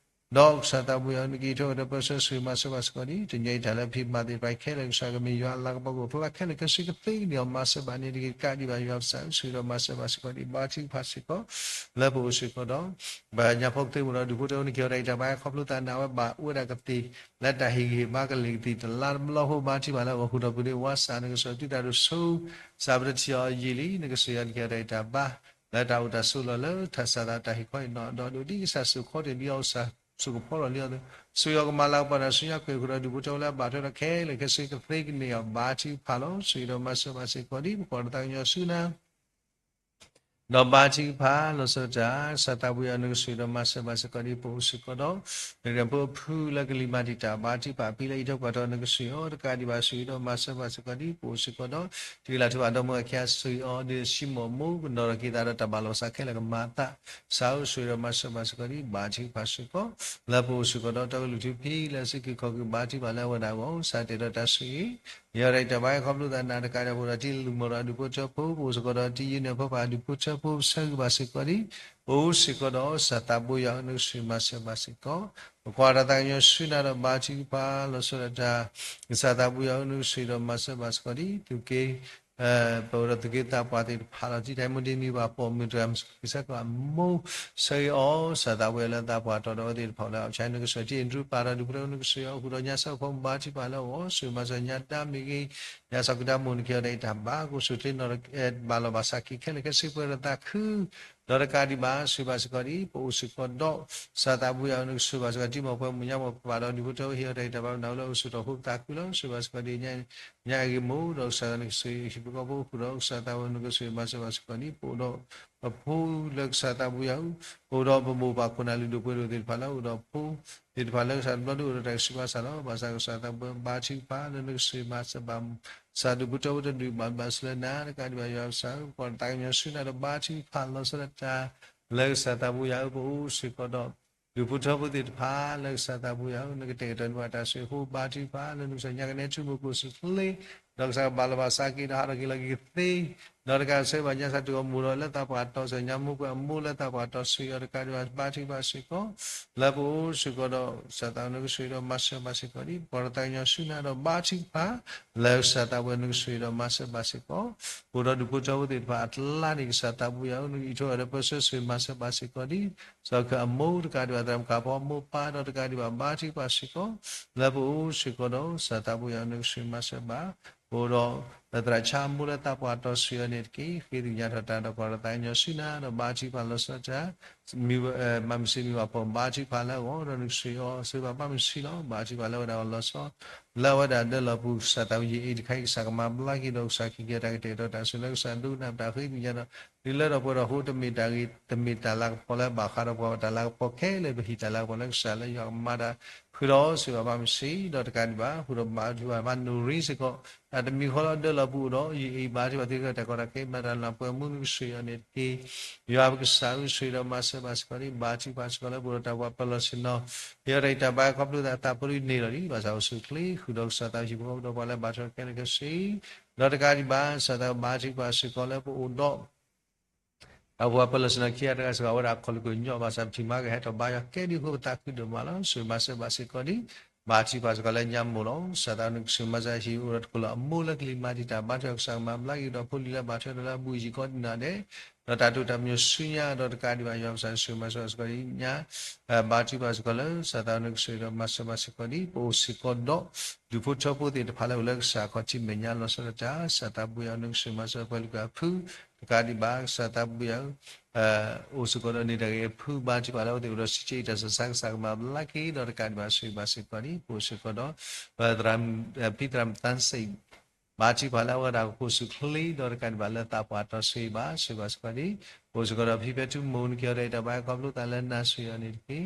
ဒီးကစၢ်သးဘိယွၤဧၢ နကအံးထွဲဒီးပၢဆှၢဆိၣ်ဂ့ၤမၤစၢၤဘၣ်စ့ၢ်ကီးဒံး တညီအံၤတၢ်လၢဖံးမၤသ့ၣ်တဖၣ်ခဲလၢာ် ကစၢ်ကမ့ၢ်ယွၤအလၤကပီၤကအိၣ်ဖျါခဲလၢာ် ကစၢ်ကသ့န့ၢ်အီၤမၤစၢၤဘၣ်န့ၣ်တက့ၢ် ကးဒံးဘၣ်ယွၤကစၢ်ဧၢ ဆိၣ်ဂ့ၤဒီးမၤစၢၤဘၣ်စ့ၢ်ကီးဒံး ဘါထုကဖၣ်စ့ၢ်ကီး လၢပအိၣ်စ့ၢ်ကီးဒီး ပညါဖီကသ့မုၢ်ဒီး ဒုးဖိထၢဖိနက့ၤအီၤတၢ်အံးတၢ်ဘါ ခီဖျိသးနာ်ဝဲဘၣ်အိၣ်ဝဲဒၣ်ကသ့ၣ် လၢတၢ်ဟ့ၣ်ဂံၢ်ဟ့ၣ်ဘါကလ့ၢ်ကသံၣ်တလါတဘျီဖိ ဘါထုကဖၣ်လၢအဂီၢ် ဃုာ်ဒီးပဒ့ဝါစး နကစၢ်သုတၢ်ဒိၣ်ဆိ စးပတထံၣ်အီၤယံာ်လံ နကစၢ်ယွၤနက့ၤအီၤတၢ်အံးတၢ်ဘါ လၢတၢ်အိၣ်တၢ်ဆိးလီၤလၢထးစးသးတၢ်ဟ့ၣ်ခီဟ့ၣ်နီၤ ဒီးဒိးဒံးကစၢ်စိၣ်ခီတ့ၢ်လံအီၤ ကစၢ်စိၣ်ကဖီထီၣ်လံအီၤ ဆိၣ်ဂ့ၤအီၤကမၤလၤကပီၤတၢ်ဆူညါ ကွဲးဃုာ်ဒီးဒုးဖိထၢဖိလၢအဘၣ်ထွဲဒီးခဲလၢာ်ခဲဆ့ ကသ့ကန့ၢ်အီၤ ဘါထုကဖၣ်လီၤ ဆိၣ်ဂ့ၤဒီးမၤစၢၤဘၣ်စ့ၢ်ကီးဒံး ပကွၢ်ဒီးသးကညီၤဆူနၤ ဒီးဘါထုကဖၣ်လီၤဆီဒၣ်တၢ် ကစၢ်သးဘိယွၤဧၢ နကစၢ်ဒီးမၤစၢၤဘၣ်စ့ၢ်ကီးဒံး ပအိၣ်စ့ၢ်ကီးဒီး နကရၢဖိအဖုလၢကလံၤမၤတံာ်တာ် ဘါထုကဖၣ်အဖံလၢအံးထွဲကွၢ်ထွဲ နကစၢ်အီၤ တကးဒံးဘၣ် ဆိၣ်ဂ့ၤဒီးမၤစၢၤဘၣ်စ့ၢ်ကီးဒံး ပအိၣ်စ့ၢ်ကီးဒီး တ့လၢ်ထူၣ်ဘၣ်ဒီမါအခံ အစံၣ်အီၤ ဒ်စီၤၡံမိၣ်အမိၢ် ကနီၤထီၣ်က့ၤသးဒီးတၢ်ဘၣ်လီၤဘၣ်စးခဲလၢာ် ကမၤသး ကစၢ်ဧၢ ဆိၣ်ဂ့ၤဒီးမၤစၢၤဘၣ်စ့ၢ်ကီးဒံး ဘါထုကဖၣ်စ့ၢ်ကီး လၢပအိၣ်စ့ၢ်ကီးဒီး တၢ်ကလုၢ်ထူဖံးလၢအစုက့ၤခီၣ်က့ၤ ဘါထုကဖၣ်လၢအဝဲဒၣ်အဂီၢ် ကစၢ်တ့ဒီးတၢ်ဆိၣ်ဂ့ၤ ယွၤတၢ်အံးတၢ်ဘါ ခီဖျိသးနာ်တကးဒံး ပအိၣ်ဒီးတံၤလၢမုၢ်ဒီးဒုးဖိထၢဖိ ပအိၣ်စ့ၢ်ကီးဒီးတံၤယုၢ်န့ၣ် ဖိဖးဒုးဖိထၢဖိ ပဆၢဂ့ၤဘၣ်စ့ၢ်ကီးဒံး ပအိၣ်စ့ၢ်ကီးဒီး ကစၢ်သးဘိယွၤဧၢ နကစၢ်မၤစၢၤဘၣ်စ့ၢ်ကီး ပကွၢ်တၢ်သးကညီၤဆူနၤဒီး ဘါထုကဖၣ်လီၤဆီဒၣ်တၢ် ကစၢ်သးဘိယွၤဧၢ နကစၢ်ဒီးမၤစၢၤဘၣ်စ့ၢ်ကီးဒံး သုးက့ ပအိၣ်ဒီးသုးက့သးပှၢ်သ့ၣ်တဖၣ်လီၤ တံၤတၢ်မူဒံးမံၤဘၣ်ပိာ်မုၣ်တဂၤ ကစၢ်ကမူ ဆၢဂ့ၤအီၤ ကစၢ်သးဘိယွၤလၢသးပှၢ်တီဒီးအဝဲသ့ၣ်တဖၣ်လၢ အီၣ်ဆါနကစၢ် တံၤအ့ဒြူပာ်ဒီးဒုးဖိထၢဖိ နကစၢ်အီၤ ဃုာ်ဒီးညါစၢ်ဖိ ဘါထုကဖၣ်လၢအဂီၢ် ဆိၣ်ဂ့ၤမၤစၢၤညါဒါမ့ၢ်ဂ့ၤ ညါစီၤကဒါမိၢ် နက့ၤအီၤတၢ်အံးတၢ်ဘါ ကအိၣ်ဆူၣ်ချ့နီၤ ဘၣ်လီၤဘၣ်စးက့ၤခဲလၢာ်ခဲဆ့ ပှဲၤဒီးသးခု ဒီးတကးဒံးဘၣ် ဆိၣ်ဂ့ၤဘၣ်စ့ၢ်ကီးဒံး ပအိၣ်စ့ၢ်ကီးဒီး ကစၢ်သးဘိယွၤဧၢ နကစၢ်ဘၣ်စ့ၢ်ကီး တံၤမီၢ်ပှဲၤမုၣ်ညါမီၢ်ပှဲၤဘၣ်ဒီး ဒုးဖိထၢဖိ ဟ့ၣ်အီၤတၢ်အံးတၢ်ဘါ ပနၢ်ဟူလၢအိၣ်ဆူၣ်ထီၣ်ဖိ ပသးခုလီၤ ဆိၣ်ဂ့ၤဘၣ်စ့ၢ်ကီးဒံး ညါအဂ့ၤမိၢ် ဒီးကစၢ်နကစၢ်ဟံၣ်ဖိဃီဖိ ဃုာ်ဒီးကစၢ်သးဘိယွၤ နကစၢ်ဘၣ်စၢၤဘၣ်စ့ၢ်ကီးဒံး ပအိၣ်ဒီးပဖိလၢကစၢ်သးဘိယွၤဧၢ ပအိၣ်ဒီးပမိၢ်ပၢ်ခိၣ်နၢ်လုၢ်ဒိၣ်ပှ့ၤဒိၣ်သ့ၣ်တဖၣ်လၢအိၣ်ဒီးဖိသ့ၣ်တဖၣ်လၢကစၢ်တဘျီဒုးအိၣ်ဒီးတၢ်ဂံၢ်ဆူၣ်ဘါစၢ်လီၤ. ဘၣ်ဆၣ်ကစၢ်သးဘိယွၤ ဘါထုကဖၣ်လၢနကစၢ်မၤစၢၤဘၣ် ကစၢ်ဒုးဖိထၢဖိတဒုးဘၣ်ဘၣ်ဆၢလၢနၤ တကးဒံးဘၣ်ယွၤကစၢ်ဧၢ ပကွၢ်တၢ်သးကညီၤဆူနၤဒီး ဘါထုကဖၣ်လီၤဆီဒၣ်တၢ် လၢကစၢ်သးဘိယွၤဧၢ ပအိၣ်စ့ၢ်ကီးဒီး ဒုးဖိထၢဖိသ့ၣ်တဖၣ်လၢကစၢ်သးဘိယွၤဧၢ နကတဲာ်ကတီၤန့ၢ်ဘၣ်တၢ်ဆိၣ်ဂ့ၤအဃိ ဘါထုကဖၣ်လၢနကစၢ်ညါကနဲထူမိၢ်ကအိၣ်ဆူၣ်ချ့ ဒီးကစၢ်ကဘၣ်လီၤဘၣ်စးက့ၤဒီးဟးထီၣ်က့ၤလီၤက့ၤကသ့ ဒီးတကးဆၢဘၣ်ညါစၢ်တုၤအမိၢ်ဒီးလၢသးပှၢ်တီ ကစၢ်ညါမိၢ်ပှဲၤအမိၢ်လၢသးပှၢ်တီဆိၣ်ဂ့ၤအီၤတကးဒံးဘၣ် ဘါထုကဖၣ်စ့ၢ်ကီး လၢပအိၣ်စ့ၢ်ကီးဒီး ကစၢ်သးဘိယွၤ နကစၢ်ဒီးမၤစၢၤဘၣ်စ့ၢ်ကီးဒံး ပကွၢ်တၢ်သးကညီၤဆူနၤဒီး ဘါထုကဖၣ် လၢကစၢ်သးဘိယွၤ နကစၢ်ဒီးမၤစၢၤဘၣ်စ့ၢ်ကီး ပအိၣ်ဒီးဒုးဖိထၢဖိသ့ၣ်တဖၣ်အကျါန့ၣ် ကစၢ်သးဘိယွၤဧၢ နကအံးထွဲအီၤဒီးပၢဆှၢဆိၣ်ဂ့ၤမၤစၢၤဘၣ်စ့ၢ်ကီးဒံး စီၤခၢၣ်အမိၢ်တကးဒံးဘၣ် သရၣ်မုၣ်ကၤဖီအမိၢ်ပၢ်ဒီးတကးဒံးဘၣ် ဘါထုကဖၣ်စ့ၢ်ကီး လၢပအိၣ်စ့ၢ်ကီးဒီး ကစၢ်သးဘိယွၤဧၢ နကစၢ်မၤစၢၤဘၣ် ပအိၣ်ဒီး သရၣ်ဆါအမိၢ်လၢသးပှၢ်တီဆိၣ်ဂ့ၤအီၤန့ၣ်တက့ၢ် ဃ့ကညးထီၣ်တၢ်ဒီးကွၢ်တၢ်သးကညီၤဆူနၤဒီး ဘါထုကဖၣ်လီၤဆီဒၣ်တၢ် မၤမုၢ်ဆ့ၣ်မုၢ်ဘၣ်ပိာ် ဘါထုကဖၣ်လၢအဂီၢ်ဒီး နကစၢ်အီၤ ဆိၣ်ဂ့ၤဘၣ်ဘၣ်မုၢ်ဆ့ၣ်လီၤ ဘါထုကဖၣ်လၢအဝဲဒၣ်အလီၤဆီ လၢအဝဲဒၣ်ဒၢလီၤပူၤ ကစၢ်သးဝံၣ်ယအံၤတခါအံၤ ကစၢ်ကမၤဘျါက့ၤဒီး ကစၢ်ကကဲၤတၢ်ကတဲာ်ကတီၤတၢ်ဆိၣ်ဂ့ၤလၢကစၢ်ဒိကနၣ်ပတၢ်ဃ့ကညးဒီး တုၤလၢဒီးပှဲၤဒီးအဃိ တမ့ၢ်တၢ်ဂ့ၤ တမ့ၢ်တၢ်လၤကပီၤလၢဘၣ်ဃးဒီးပှၤ တၢ်လၤကပီၤခဲလၢာ် ပဟံၣ်တၢ်လၤကပီၤလၢကစၢ်လၢယွၤကမၤတၢ်ဃုာ်ဒီး ဆိၣ်ဂ့ၤဘၣ်ဘၣ်မုၢ်ဆ့ၣ်ဒီးတကးဒံးဘၣ် ဃုာ်ဒီးဘါထုကဖၣ်ဘၣ်နိၣ်ရံစ့ၢ်ကီး တၢ်တမံၤဃီလၢဒၢလီၤပူၤအိၣ်ဒီး ယအံၤဘါထုကဖၣ်သုတၢ်ကီတၢ်ခဲ မၤတၢ်လၤပှဲၤမူနကစၢ်အီၤန့ၣ်တက့ၢ် ယွၤပကစၢ်ဧၢ ဆိၣ်ဂ့ၤဒီးမၤစၢၤဘၣ်စ့ၢ်ကီးဒံး ဘါထုကဖၣ်စ့ၢ်ကီးလၢပအိၣ်ဒီးတၢ်ပှၤပၢၤလီၢ်ဆ့ၣ်နီၤ ဟ့ၣ်အီၤတၢ်ဂံၢ်တၢ်ဘါ ခီဖျိသးသးဖိတန့ၢ်လီၤဒံး ဘၣ်ဆၣ်အိၣ်ဆူၣ်ချ့ ဃုာ်ဒီးကစၢ်သးဟံၣ်ဖိဃီဖိဒီးပှၤလၢဘၣ်ထွဲခဲလၢာ်ခဲဆ့ ဒီးတကးဒံးဘၣ် ကစၢ်သးဘါထုကဖၣ်စ့ၢ်ကီးလၢပအိၣ်ဒီး တၢ်အိၣ်ဖှိၣ်ပၢၤလီၢ်ဆ့ၣ်နီၤခံဂၤတဂၤစ့ၢ်ကီး အဝဲဒၣ်ခီၣ်လိာ်ကွဲၤညီဘၣ်ဆၣ် ပထံၣ်မၤကဟဲထီၣ်ဘါယွၤကဲဒ်အဃိ ပသးခုဒိၣ်မးလီၤ. ဆိၣ်ဂ့ၤမၤစၢၤဘၣ်စ့ၢ်ကီးဒံး ဘါထုကဖၣ်စ့ၢ်ကီးလၢညါမိၢ်လီၤ. ကစၢ်သးနကစၢ်မၤစၢၤဟံၣ်အိၣ်ဒီးတကလီၢ်အမိၢ်လၢကလံၤမၤတံာ်တာ် ဘါထုကဖၣ်ကစၢ်ကမၤဘျါက့ၤဒီးဖိလံၤလၢဘၣ်ထွဲဒီးလၢအဘူးအယံၤကိးဒံးနီၢ်ဒဲး ဒီးတၢ်တိာ်တၢ်ပညိၣ်ဆူညါဒီးတကးဒံးဘၣ် ယွၤပကစၢ်ဆိၣ်ဂ့ၤမၤစၢၤဘၣ်စ့ၢ်ကီးဒံးညါ ဘါထုကဖၣ်စ့ၢ်ကီးလၢ ကစၢ်သးနကစၢ်ဒီးမၤစၢၤဘၣ်စ့ၢ်ကီးဒံး ပအိၣ်စ့ၢ်ကီးဒီး ဒူၣ်ဖိထၢဖိသ့ၣ်တဖၣ်လၢအိၣ်လၢကစၢ်အခီၣ်ထံးမဲာ်ညါလီၤဆီဒၣ်တၢ် ကစၢ်သးဘိယွၤနကစၢ်မၤစၢၤပှၤလုၢ်ပှၤကညီအဖု တကးဒံးဘၣ် ကစၢ်သးဘိယွၤ အိၣ်စ့ၢ်ကီးဒီးန့ၢ်တၢ်ဂ့ၤအဖု ဘါထုကဖၣ်လၢအဝဲသ့ၣ်အိၣ်ဒီးစံးဆၢအံးတၢ်ဆၢစါ ကစၢ်ကမၤဘျါက့ၤဒီးတကးဒံးဘၣ်ဆိၣ်ဂ့ၤဘၣ်စ့ၢ်ကီးဒံး ပအိၣ်စ့ၢ်ကီးဒီး သရၣ် ဖံသရၣ်မုၣ်သန်းစိန် ဘါထုကဖၣ်လၢအဝဲဒၣ်ကအိၣ်ဆူၣ်ချ့ဒီးတကးဒံးဘၣ်လၢသးပှၢ်တီဆိၣ်ဂ့ၤဘၣ် ဆိၣ်ဂ့ၤဘၣ်စ့ၢ်ကီးဒံး ပအိၣ်စ့ၢ်ကီးဒီးဖံဖဲထူမိၢ် နကဟ့ၣ်ဒီးတၢ်ဘါယွၤခီဖျိသးလၢနၤဆူယၤန့ၣ်တက့ၢ်.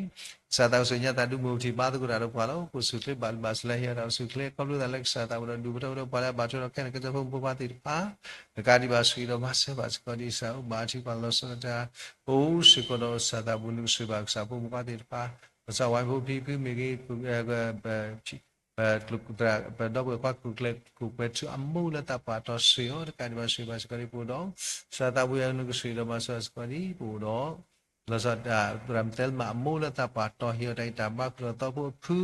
ကစၢ်သးအိၣ်ဆူညါသးဒူမုၢ်ထံးဘါသကိးတၢ်ဒီးပှၤလီၤ. ပအိၣ်ဆူၣ်ချ့ဘၣ်ဘၣ်စၢၤလၢဟ့ၣ်ဒီးအိၣ်ဆူၣ်ချ့ ခီဖျိသးလၢကစၢ်သးအိၣ်ဒီးဒူၣ်ဖိထၢဖိဒီးပှၤလၢအဘၣ်ထွဲဒီးခဲလၢာ်ကစၢ်ဖိမုၣ်ဖိခွါသ့ၣ်တဖၣ် နကးဒံးဘၣ်ဆူဒီးမၤစၢၤဘၣ်စ့ၢ်ကီးဒံး ကစၢ်ဧၢ ဘါထုကဖၣ်လီၤဆီဒၣ်တၢ် ပအိၣ်စ့ၢ်ကီးဒီးကစၢ်သးဘိ နကဆိၣ်ဂ့ၤဘၣ်ကစၢ်ဖိမုၣ်ဖိခွါသ့ၣ်တဖၣ် ကစၢ်ဝဲဖိဖံဖုမ့ၢ်ဂ့ၤ ပဒီပုၢ်ဝဲၢ်ခွါ ကိၣ်ကျဲၤကိၣ်ကွဲၤထူအမိၢ်လၢသးပှၢ်တီဆှံအီၤ တကးဒံးဘၣ်ဆှံဘၣ်စ့ၢ်ကီးဒံး ပအိၣ်ဒီး ကစၢ်သးဘိယွၤ နကဆိၣ်ဂ့ၤဒီးမၤစၢၤဘၣ်စ့ၢ်ကီးဒံး ပအိၣ်ဒီး လီၤဆီဒၣ်တၢ် သရၣ်မုၣ်သဲလမးအမိၢ်လၢသးပှၢ်တီဟ့ၣ်အီၤတၢ်ဂံၢ်တၢ်ဘါဃုာ်ဒီးသီဖိအဖု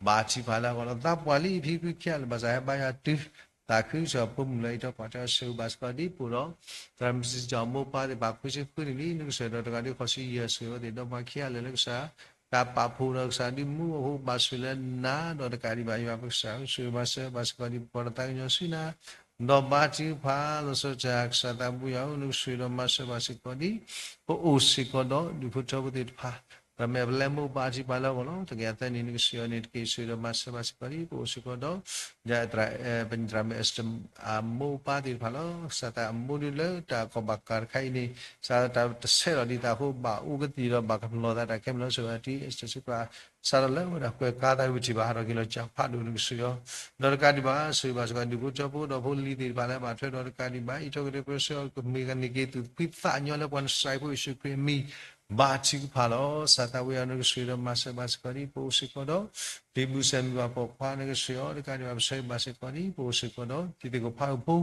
ဘါထုကဖၣ်လၢအဂီၢ်လီၤ. သးပှၢ်လံအဖံဖုခံဂၤလၢၤဘၣ်ဆၣ် ဟဲဘါယွၤတုၤ သးခုကစီၣ်ဖိမုၣ်လၢအံးထွဲကွၢ်ထွဲအီၤ ဆိၣ်ဂ့ၤဘၣ်စ့ၢ်ကီးဒံး ပအိၣ်ဒီး သရၣ်မုၣ်စံၣ်စီၤအမိၢ်ပၢ်သ့ၣ်တဖၣ် ခွံဆံဃုနံၣ်လံ နကဆိၣ်ဂ့ၤဒီးတဂၤဒီးဃိးဆံယဲၢ် ဆိၣ်ဂ့ၤအဝဲသ့ၣ်ဒီးပှၤခံဂၤလၢာ်လၢကစၢ် တၢ်ပာ်ဖှိၣ်ဒီးကစၢ်ဒုးမူအဃိ ဘၣ်ဆိၣ်လၢနၤဒီးတကးဒံးဘၣ် ယွၤပကစၢ် ဆိၣ်ဂ့ၤမၤစၢၤဘၣ်စ့ၢ်ကီးဒံး ပပှၤဒီးသးကညီၤဆူနၤ ဒီးဘါထုကဖၣ်လီၤဆီဒၣ်တၢ် ကစၢ်သးဘိယွၤဧၢ နကဆိၣ်ဂ့ၤဒီးမၤစၢၤဘၣ်စ့ၢ်ကီးဒံး ပအိၣ်စ့ၢ်ကီးဒီးဒူၣ်ဖိထၢဖိသ့ၣ်တဖၣ် သရၣ်မုၣ်အပလဲမိၢ် ဘါထုကဖၣ်လၢအဂီၢ်လီၤ. တကယၤသၢနံၣ် နကဆိၣ်ဂ့ၤအီၤန့ၣ်တက့ၢ် ဆိၣ်ဂ့ၤဒီးမၤစၢၤဘၣ်စ့ၢ်ကီးဒံး ပအိၣ်စ့ၢ်ကီးဒီး သရၣ်မုၣ် Esther အမိၢ်ပၢ်သ့ၣ်တဖၣ်လီၤ. ကစၢ်သးအမိၢ်ဒုးလၢတၢ်ကီၢ်ဘၣ်ကးတခါအံၤန့ၣ် ကစၢ်တၢ်တဆဲးလီၤဒံးသးအဃိ ဘၣ်အူကသံၣ်ဒီးဘၣ်ကမျီၤသးတၢ်ခဲမုၢ်လီၤ. ဆိၣ်ဂ့ၤအီၤ Esther စ့ၢ်ကီး စးထီၣ်လၢဝဲဒၣ်ကွဲးကါသးဝံၤထံၣ်ဘၣ် ဟးထီၣ်က့ၤလီၤကၢ်ဖးဒိၣ် နကဆိၣ်ဂ့ၤအီၤ ဒီးတကးဒံးဘၣ် ဆိၣ်ဂ့ၤဘၣ်စ့ၢ်ကီးဒူၣ်ဖိထၢဖိဒီးဖိလံၤသ့ၣ်တဖၣ်လၢဘၣ်ထွဲဒီးတကးဒံးဘၣ် အံးထွဲကွၢ်ထွဲပၢဆှၢအီၤ ကမ့ၢ်ကန့ၢ်က့ၤသူၣ်ဖှံသးညီလၢပှၤနစၤရ့းဖိယ့ၣ်ၡူးခရံာ်အမံၤ ဘါထုကဖၣ်လီၤ. ကစၢ်သးဘိယွၤ နကဆိၣ်ဂ့ၤဒီးမၤစၢၤဘၣ်စ့ၢ်ကီးဒံး ပအိၣ်စ့ၢ်ကီးဒီး ဒ်မုၢ်စဲမုၢ်ဘၣ်ပိာ်ခွါ နကဆိၣ်ဂ့ၤအီၤ တကးဒံးဘၣ် ပဆၢဂ့ၤဘၣ်စ့ၢ်ကီးဒံး ပအိၣ်စ့ၢ်ကီးဒီး တံၤသကိးဖးအုးဖိ ပထံ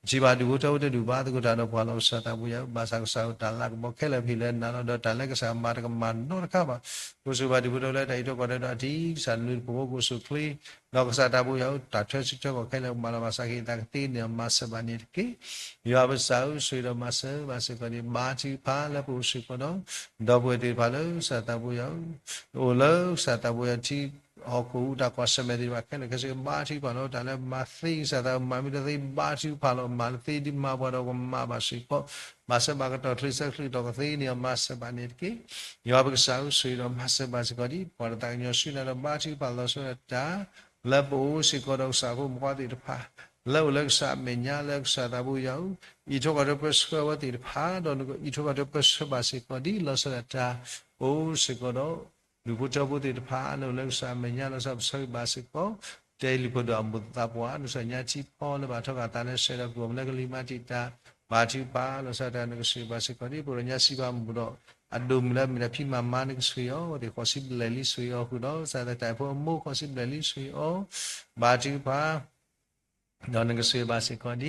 ၣ်ဘၣ်ဒူၣ်ဖိထၢဖိတဒူၣ်ဘၣ်သကိးတၢ်ဒီးပှၤလီၤ. ကစၢ်သးဘိယွၤ ဘၣ်ဆၣ်ကစၢ်ဧၢ တၢ်လၤကပီၤခဲလၢာ်ပဟ့ၣ်လၢနၤလီၤ ဒီးတၢ်လၢကစၢ်မၤတကမၣ်နီတခါဘၣ်. ပအိၣ်စ့ၢ်ကီးဘၣ်ဒူၣ်ဖိထၢဖိလၢတၢ်အံးထွဲကွၢ်ထွဲဒီးအတံၤ ကစၢ်နုာ်တပူၤဖိ ကအိၣ်ဆူၣ်ချ့ ဒီးကစၢ်သးဘိယွၤဧၢ တၢ်ထွဲစုထွဲကီၢ်ခဲလၢာ်ကမၤလီၤဘၣ်ဆၣ်က့ၤသးကသ့န့ၣ် မၤစၢၤဘၣ်န့ၣ်တက့ၢ်. ယွၤပကစၢ်ဧၢ ဆိၣ်ဂ့ၤဒီးမၤစၢၤဘၣ်စ့ၢ်ကီးဒံး ဘါထုကဖၣ်လၢပအိၣ်စ့ၢ်ကီးဒီး ဒီပုၢ်ဝဲၢ်သ့ၣ်တဖၣ်လၢကစၢ်သးဘိယွၤဧၢ အိၣ်လၢကစၢ်သးဘိယွၤထံ ဟီၣ်ခိၣ်ဟူးတၢ်ကွၢ်ဆၢၣ်မဲာ်သ့ၣ်တဖၣ်ခဲလၢာ်ခဲဆ့ ဘါထုကဖၣ်လီၤ. တၢ်လၢမၤသ့ကစၢ်သးမၤမ့ၢ်တသ့ ဘါထုကဖၣ်လီၤ. မၤတသ့ဒ်မၤပှၤဒီးကမၣ်ဘၣ်စ့ၢ်ကီး ဘၣ်ဆၢဘၣ်ကတီၢ်ချ့ဆၢချ့ဒီးကသ့န့ၣ် မၤစၢၤဘၣ်န့ၣ်တက့ၢ်. ယွၤပကစၢ်ဧၢ ဆိၣ်ဂ့ၤဒီးမၤစၢၤဘၣ်စ့ၢ်ကီးဒံး ပှၤဒီးသးကညီၤဆူနၤဒီးဘါထုကဖၣ်လီၤဆီဒၣ်တၢ် လၢပအိၣ်စ့ၢ်ကီးဒီးကစၢ်ဖိမုၣ်ဖိခွါသ့ၣ်တဖၣ် လၢအိၣ်လၢကစၢ်အမဲာ်ညါလၢကစၢ်သးဘိယွၤဧၢ အံးထွဲကွၢ်ထွဲပၢဆှၢအဝဲသ့ၣ်တဖၣ် ဒီးနကအံးထွဲကွၢ်ထွဲပၢဆှၢဘၣ်စ့ၢ်ကီးဒံး လီၤဆီဒၣ်တၢ် ပအိၣ်စ့ၢ်ကီးဒီး ဒူၣ်ဖိထၢဖိသ့ၣ်တဖၣ် လၢအိၣ်လၢကစၢ်အမဲာ်ညါလီၤဆီ ပဆၢဂ့ၤဘၣ်စ့ၢ်ကီး တဲလံာ်ဖိဒီးအမိၢ်သးပှၢ် နကစၢ်ညါထံဖီလၢဘၣ်ထီၣ်က့ၤအသးလၢဆှၢဒီးကဝီၤမုၢ်လၢကလံၤမၤတံာ်တာ် ဘါထုကဖၣ်လီၤဆီဒၣ်တၢ် နကဆိၣ်ဂ့ၤဘၣ်စ့ၢ်ကီးဒံး ပှၤကညီစံးဘၣ်မိၢ်ဒီး အဒိၣ်မုၣ်လၢအမ့ၢ်ဒၣ်ဖံမၤမါ နကဆိၣ်ဂ့ၤအီၤ အဝဲသ့ၣ်ဃိးဆံဘျဲၣ်လံ ဆိၣ်ဂ့ၤအီၤဃုာ်ဒီး ကစၢ်သတးအဖိအမိၢ်ဃိးဆံဘျဲၣ်လံ ဆိၣ်ဂ့ၤအီၤ ဘါထုကဖၣ် ဒီးနကဆိၣ်ဂ့ၤဘၣ်စ့ၢ်ကီးဒံး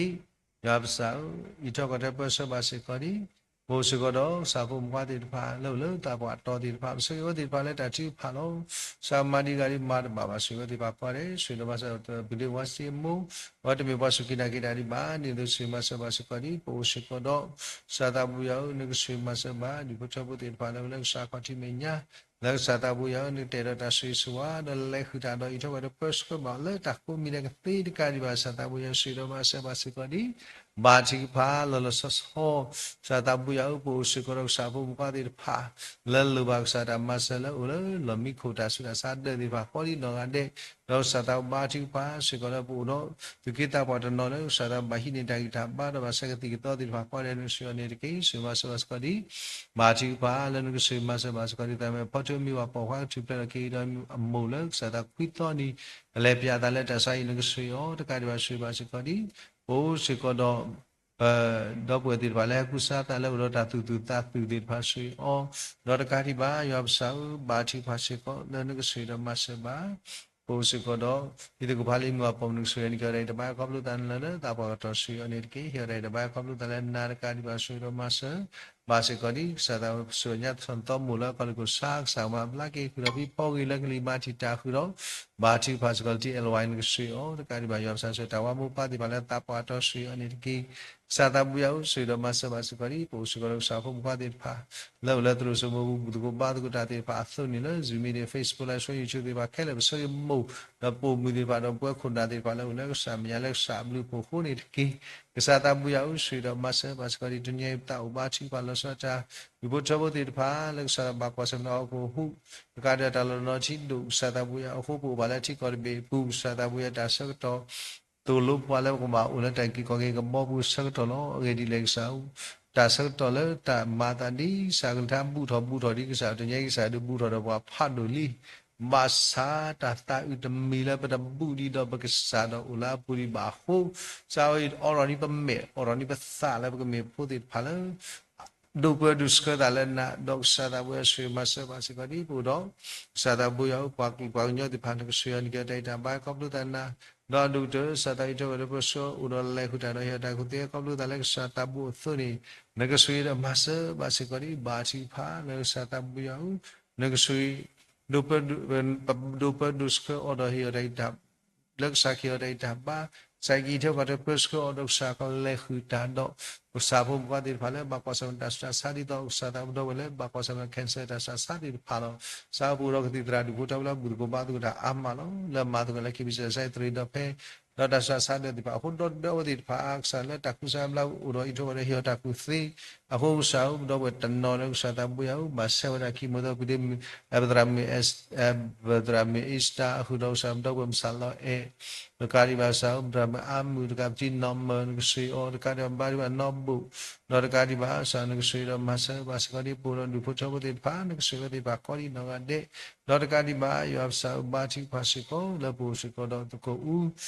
ယွၤပကစၢ်ဧၢ အံးထွဲကွၢ်ထွဲပၢဆှၢဘၣ်စ့ၢ်ကီးဒံး ပအိၣ်စ့ၢ်ကီးဒီးကစၢ်ဖိမုၣ်ဖိခွါသ့ၣ်တဖၣ် လၢအိၣ်လၢသးပှၢ်အတီသ့ၣ်တဖၣ် ပဆၢဂ့ၤအဝဲသ့ၣ်တဖၣ်လၢတၢ်ထုကဖၣ်လီၤ. ကစၢ်မၤဒံးဂၤဒံးမၤတဘၣ်ဘၣ် ဆိၣ်ဂ့ၤအဝဲသ့ၣ်တဖၣ်ကိးဂၤဒဲး ဆိၣ်ဂ့ၤဒီးမၤစၢၤ ပဒ့ဝါစ့အမိၢ် အဝဲတမ့ၢ်ပှၤစူၢ်က့ၤနာ်က့ၤတၢ်ဒံးဘၣ် ဒ်သိးဆိၣ်ဂ့ၤမၤစၢၤဘၣ်စ့ၢ်ကီးဒံး ပအိၣ်စ့ၢ်ကီးဒီး ကစၢ်သးဘိယွၤဧၢ နကဆိၣ်ဂ့ၤမၤစၢၤဘၣ် ဒူၣ်ဖိထၢဖိသ့ၣ်တဖၣ်လၢအိၣ်လၢကစၢ်ခီၣ်ထံးမဲာ်ညါ လၢကစၢ်သးဘိယွၤဧၢ နကတဲာ်ဒီးတၢ်ဆိၣ်ဂ့ၤဆိၣ်ဝါ ဒီးလဲၤဃုာ်တၢ်ဒီးအံးထွဲကွၢ်ထွဲပၢဆှၢဘၣ်အီၤလၢတၢ်ကိးမံၤဒဲးကသ့တကးဒံးဘၣ် ကစၢ်သးဘိယွၤ ဆိၣ်ဂ့ၤဒီးမၤစၢၤဘၣ်စ့ၢ်ကီးဒံး ဘါထုကဖၣ်လီၤလီၤဆီဆီ ကစၢ်သးဘိယွၤဧၢ ပအိၣ်စ့ၢ်ကီးဒီးကစၢ်ဖိမုၣ်ဖိခွါသ့ၣ်တဖၣ် လၢလိၣ်ဘၣ်ကစၢ်တၢ်မၤစၢၤလၢအိၣ်လၢလီၢ်မံခိၣ်တၢ်ဆူးတၢ်ဆါဒၢးသ့ၣ်တဖၣ်ကိးဒံးနီၢ်ဂၤဒဲး ဒီးကစၢ်သးဘိဘါထုကဖၣ်စ့ၢ်ကီးလၢပအိၣ်ဒီး သူၣ်က့သးပှၢ်တနီၤလၢကစၢ်သးဘိဘၣ်ဟံးန့ၢ်တၢ်ဂံၢ်တၢ်ဘါဒီးဘၣ်ဆၢကသံၣ်ကသီသ့ၣ်တဖၣ်ကိးဂၤဒဲး နကဆိၣ်ဂ့ၤအီၤန့ၣ်တက့ၢ်. ဆိၣ်ဂ့ၤမၤစၢၤဘၣ်စ့ၢ်ကီးဒံး ဘါထုကဖၣ်လၢနကဆိၣ်ဂ့ၤမၤစၢၤဘၣ်စ့ၢ်ကီးဒံး သးမ့ၢ်ဖီထိမံၤဝၤပိာ်ခွါကထူၣ်ဖျဲးလီၤ က့ၤဒီးအမိၢ်လၢကစၢ်သးခွံသီနံၤ အလဲၤပျးအသးလၢတၢ်ဆါအံၤ နကဆိၣ်ဂ့ၤအီၤ တကးဒံးဘၣ်ဆိၣ်ဂ့ၤဘၣ်စ့ၢ်ကီးဒံး ပအိၣ်စ့ၢ်ကီးဒီး ပဒီပုၢ်ဝဲၢ်သ့ၣ်တဖၣ်လၢဟဲကူစါသးလၢအိၣ်ဒီးတၢ် သူၣ်သူၣ်သးသူၣ် သ့ၣ်တဖၣ်ဆိၣ်ဂ့ၤအီၤ ဒီးတကးဒံးဘၣ် ယွၤပကစၢ်ဧၢ ဘါထုကဖၣ်စ့ၢ်ကီးလၢနကဆိၣ်ဂ့ၤဒီးမၤစၢၤဘၣ် ပအိၣ်စ့ၢ်ကီးဒီး ဒ်သိးကဖးလံာ်မုၢ်အပိာ်မုၣ် နကဆိၣ်ဂ့ၤအီၤန့ၣ် ကဟ့ၣ်ဒီးတၢ်ဘါယွၤခီဖျိသးလၢလၢသးပှၢ်ကတီၢ် ဆိၣ်ဂ့ၤအီၤန့ၣ်တက့ၢ်. ဟ့ၣ်ဒီးတၢ်ဘါယွၤခီဖျိသးလၢနၤတကးဒံးဘၣ် ဆိၣ်ဂ့ၤဒီးမၤစၢၤဘၣ်စ့ၢ်ကီးဒံး ကစၢ်သးစီဆှံညါသီၣ်သီမိၢ်လၢကီၢ်လံၢ်ခိၣ်ဆါ ကစၢ်မၤဘျါက့ၤ ဃုာ်ဒီးဖံဖီဂ့ၤလၢကလံၤမၤတံာ်တာ်ဃုာ�ဒီး ဘါထုကဖၣ်စ့ၢ်ကီးလၢ ထံ L Y နကဆိၣ်ဂ့ၤအီၤ တကးဒံးဘၣ် ယွၤပကစၢ် ဆိၣ်ဂ့ၤတၢ်ဝၤမိၢ်ပၢ်သ့ၣ်တဖၣ်လၢသးပှၢ်ကတီၢ် ဆိၣ်ဂ့ၤအီၤန့ၣ်တက့ၢ်. ကစၢ်သးဘိယွၤဧၢ ဆိၣ်ဂ့ၤဒီးမၤစၢၤဘၣ်စ့ၢ်ကီးဒံး ပအိၣ်စ့ၢ်ကီးဒီးကစၢ်ဖိမုၣ်ဖိခွါသ့ၣ်တဖၣ် လၢအိၣ်လၢသရိာ်စိမိၤပူၤ ဘူၣ်သကိးဘါသကိးတၢ်သ့ၣ်တဖၣ်အသိးန့ၣ်လၢ Zoom meeting, Facebook Live Stream, YouTube သ့ၣ်တဖၣ်ခဲလၢာ် ပဆၢဂ့ၤမိၢ် ဒီးပိာ်မုၣ်သ့ၣ်တဖၣ်ဒီးပဝဲခိၣ်နၢ်သ့ၣ်တဖၣ်လၢအိၣ်လၢကစၢ်မဲာ်ညါ လၢကစၢ်အဘျုးအဖှိၣ်အဃိန့ၣ်တက့ၢ်. ကစၢ်သးဘိယွၤဧၢ ဆိၣ်ဂ့ၤဒီးမၤစၢၤဘၣ်စ့ၢ်ကီးဒံး တနံၤအံၤပသးအိၣ်ဘါထုကဖၣ်လီၤဆီဒၣ်တၢ် ဒူၣ်ဖိထၢဖိသ့ၣ်တဖၣ် လၢကစၢ်ဘၣ်ကွၢ်ဆၢၣ်မဲာ်ဟီၣ်ခိၣ်ဟူး တကးဒံးတၢ်လီၤနီၤထံဒိၣ် ကစၢ်သးဘိယွၤအဃိ ပအိၣ်ဘၣ်လၢထံကီၢ်တဘ့ၣ်အပူၤ ကစၢ်သးဘိယွၤတၢ်ဆၢကတီၢ် သိၣ်လိပှၤလၢပကဘၣ်အိၣ်လၢတၢ်အုၣ်က့ၤခီၣ်က့ၤကဘီပူၤဆၢကတီၢ်လီၤ. အဂ့ၢ်ဒ်လဲၣ်ကစၢ်ဧၢ တၢ်ဆၢကတီၢ်လၢတၢ်မၤအသးဒ်ကစၢ်ကလုၢ်ကထါ ဘူၣ်ထီၣ်ဘူးထီၣ်ဒ်ကစၢ် တနံၤအံၤကစၢ်ဒုးဘူးထီၣ်ဒီးပှၤဖးဒိၣ်လံ. ဘၣ်ဆၣ်တၢ်သးအုးတမံၤလၢပတဘူးဒံးဒီးပကစၢ်ဒီးအိၣ်လၢအပူၤဒံးဘၣ်အဃိ, ကစၢ်အံၤအိးထီၣ်န့ၢ်ပမဲာ် အိးထီၣ်န့ၢ်ပသးလၢပကမ့ၢ်ဖိသ့ၣ်တဖၣ်လၢ ဒိးပၢဒိးဆှၢသးလၢနၤ, ဒီးကစၢ်သးဘိယွၤဆိၣ်ဂ့ၤမၤစၢၤဘၣ်စ့ၢ်ကီးဒ်ပအိၣ်ဒီး ကစၢ်သးဘိယွၤဧၢ ပှၤကလုာ်ပှၤကညီသ့ၣ်တဖၣ် နကဆိၣ်ဂ့ၤအီၤ နကဟ့ၣ်အီၤတၢ်ဂံၢ်တၢ်ဘါ ခီဖျိသးနၤ, ဒီးအဒိၣ်ကတၢၢ် ကစၢ်သးဘိယွၤ အိၣ်ဒီးလဲၤဃုာ်တၢ်ဒီးဟ့ၣ်အီၤတၢ်ကူၣ်သ့ ခီဖျိသးလၢကစၢ်သးဘိအသိးန့ၣ်, နကဆိၣ်ဂ့ၤဒီးမၤစၢၤဘၣ်စ့ၢ်ကီးဒ်ဘၣ်ထံကဖၣ်လၢကစၢ်သးဘိယွၤဧၢ, နကဆိၣ်ဂ့ၤ ဒိးပၢဒိးဆှၢအီၤဒီးဟ့ၣ်အီၤတၢ်ဂံၢ်တၢ် လၢကစၢ်ကဟ့ၣ်အီၤတၢ်ဂံၢ်တၢ်ဘါ, ကစၢ်ကဟ့ၣ်အီၤတၢ်ပၢဆှၢအီၤဒီးကစၢ်ကလဲၤဃုာ်တၢ်ဒီး ကစၢ်ဖိမုၣ်ဖိသ့ၣ်တဖၣ်လၢဘၣ်ကွၢ်ဆၢၣ်မဲာ်တၢ်ဆူးတၢ်ဆါဒ်သိး ကစၢ်သးဘိဒီပုၢ်ဝဲၢ်လၢဘၣ်ကွၢ်ဆၢၣ်မဲာ် cancer တၢ်ဆူးတၢ်ဆါသ့ၣ်တဖၣ်လီၤ. ကစၢ်ပအိၣ်ဒီးကသံၣ်သရၣ်ဒူၣ်ဖိထၢဖိလၢဘူၣ်သကိးဘါသကိးတၢ်အါမးလီၤ. လၢမၤသကိးလၢ KBC တၢ်ဆါသရ့ဒီဖဲ ဒီးတၢ်ဆူးတၢ်ဆါဒီးသ့ၣ်တဖၣ်အဃိ ဒီပုၢ်ဒီဝဲၢ်သ့ၣ်တဖၣ် ကစၢ်လၢတၢ်ကူစါဘျါအိၣ်ဒီးအံးထွဲဝဲဒီး ဟ့ၣ်အီၤတၢ်ကူၣ်သ့ အဃိကစၢ်ဧၢ ပဒီပုၢ်ဝဲၢ်တနီၤလၢကစၢ်သးဘိယွၤဧၢ ဘၣ်ဆဲးဝဲဒၣ်ခံမုၢ်သီ ပသရၣ်မုၣ် ပသရၣ်မုၣ်အ့စတၢ် အဃုာ်ဒီးကစၢ်ပဒီပုၢ်ဝဲၢ်မုၢ်ဆၣ်လီၤအဲၣ် တကးဒံးဘၣ်ကစၢ်ဧၢ ပသရၣ်မုၣ်အါမုၣ် တကးပတံနီၢ်မၢၢ် နကဆိၣ်ဂ့ၤအီၤ တကးဒံးဘၣ်ဘါထုကဖၣ်နီၢ်ဘိၣ် ဒီးတကးဒံးဘၣ်ကစၢ် နကဆိၣ်ဂ့ၤဒီးမၤစၢၤဘၣ်စ့ၢ်ကီးဒ်ပအိၣ်ဒီးဒူၣ်ဖိထၢဖိသ့ၣ်တဖၣ် နကဆိၣ်ဂ့ၤသ့ၣ်တဖၣ်ကိးဒံးနီၢ်ဂၤဒဲး ဒီးတကးဒံးဘၣ် ယွၤပစၢ်ဧၢ ဘါထုကဖၣ်စ့ၢ်ကီး လၢပအိၣ်စ့ၢ်ကီးဒီးသကိးအူ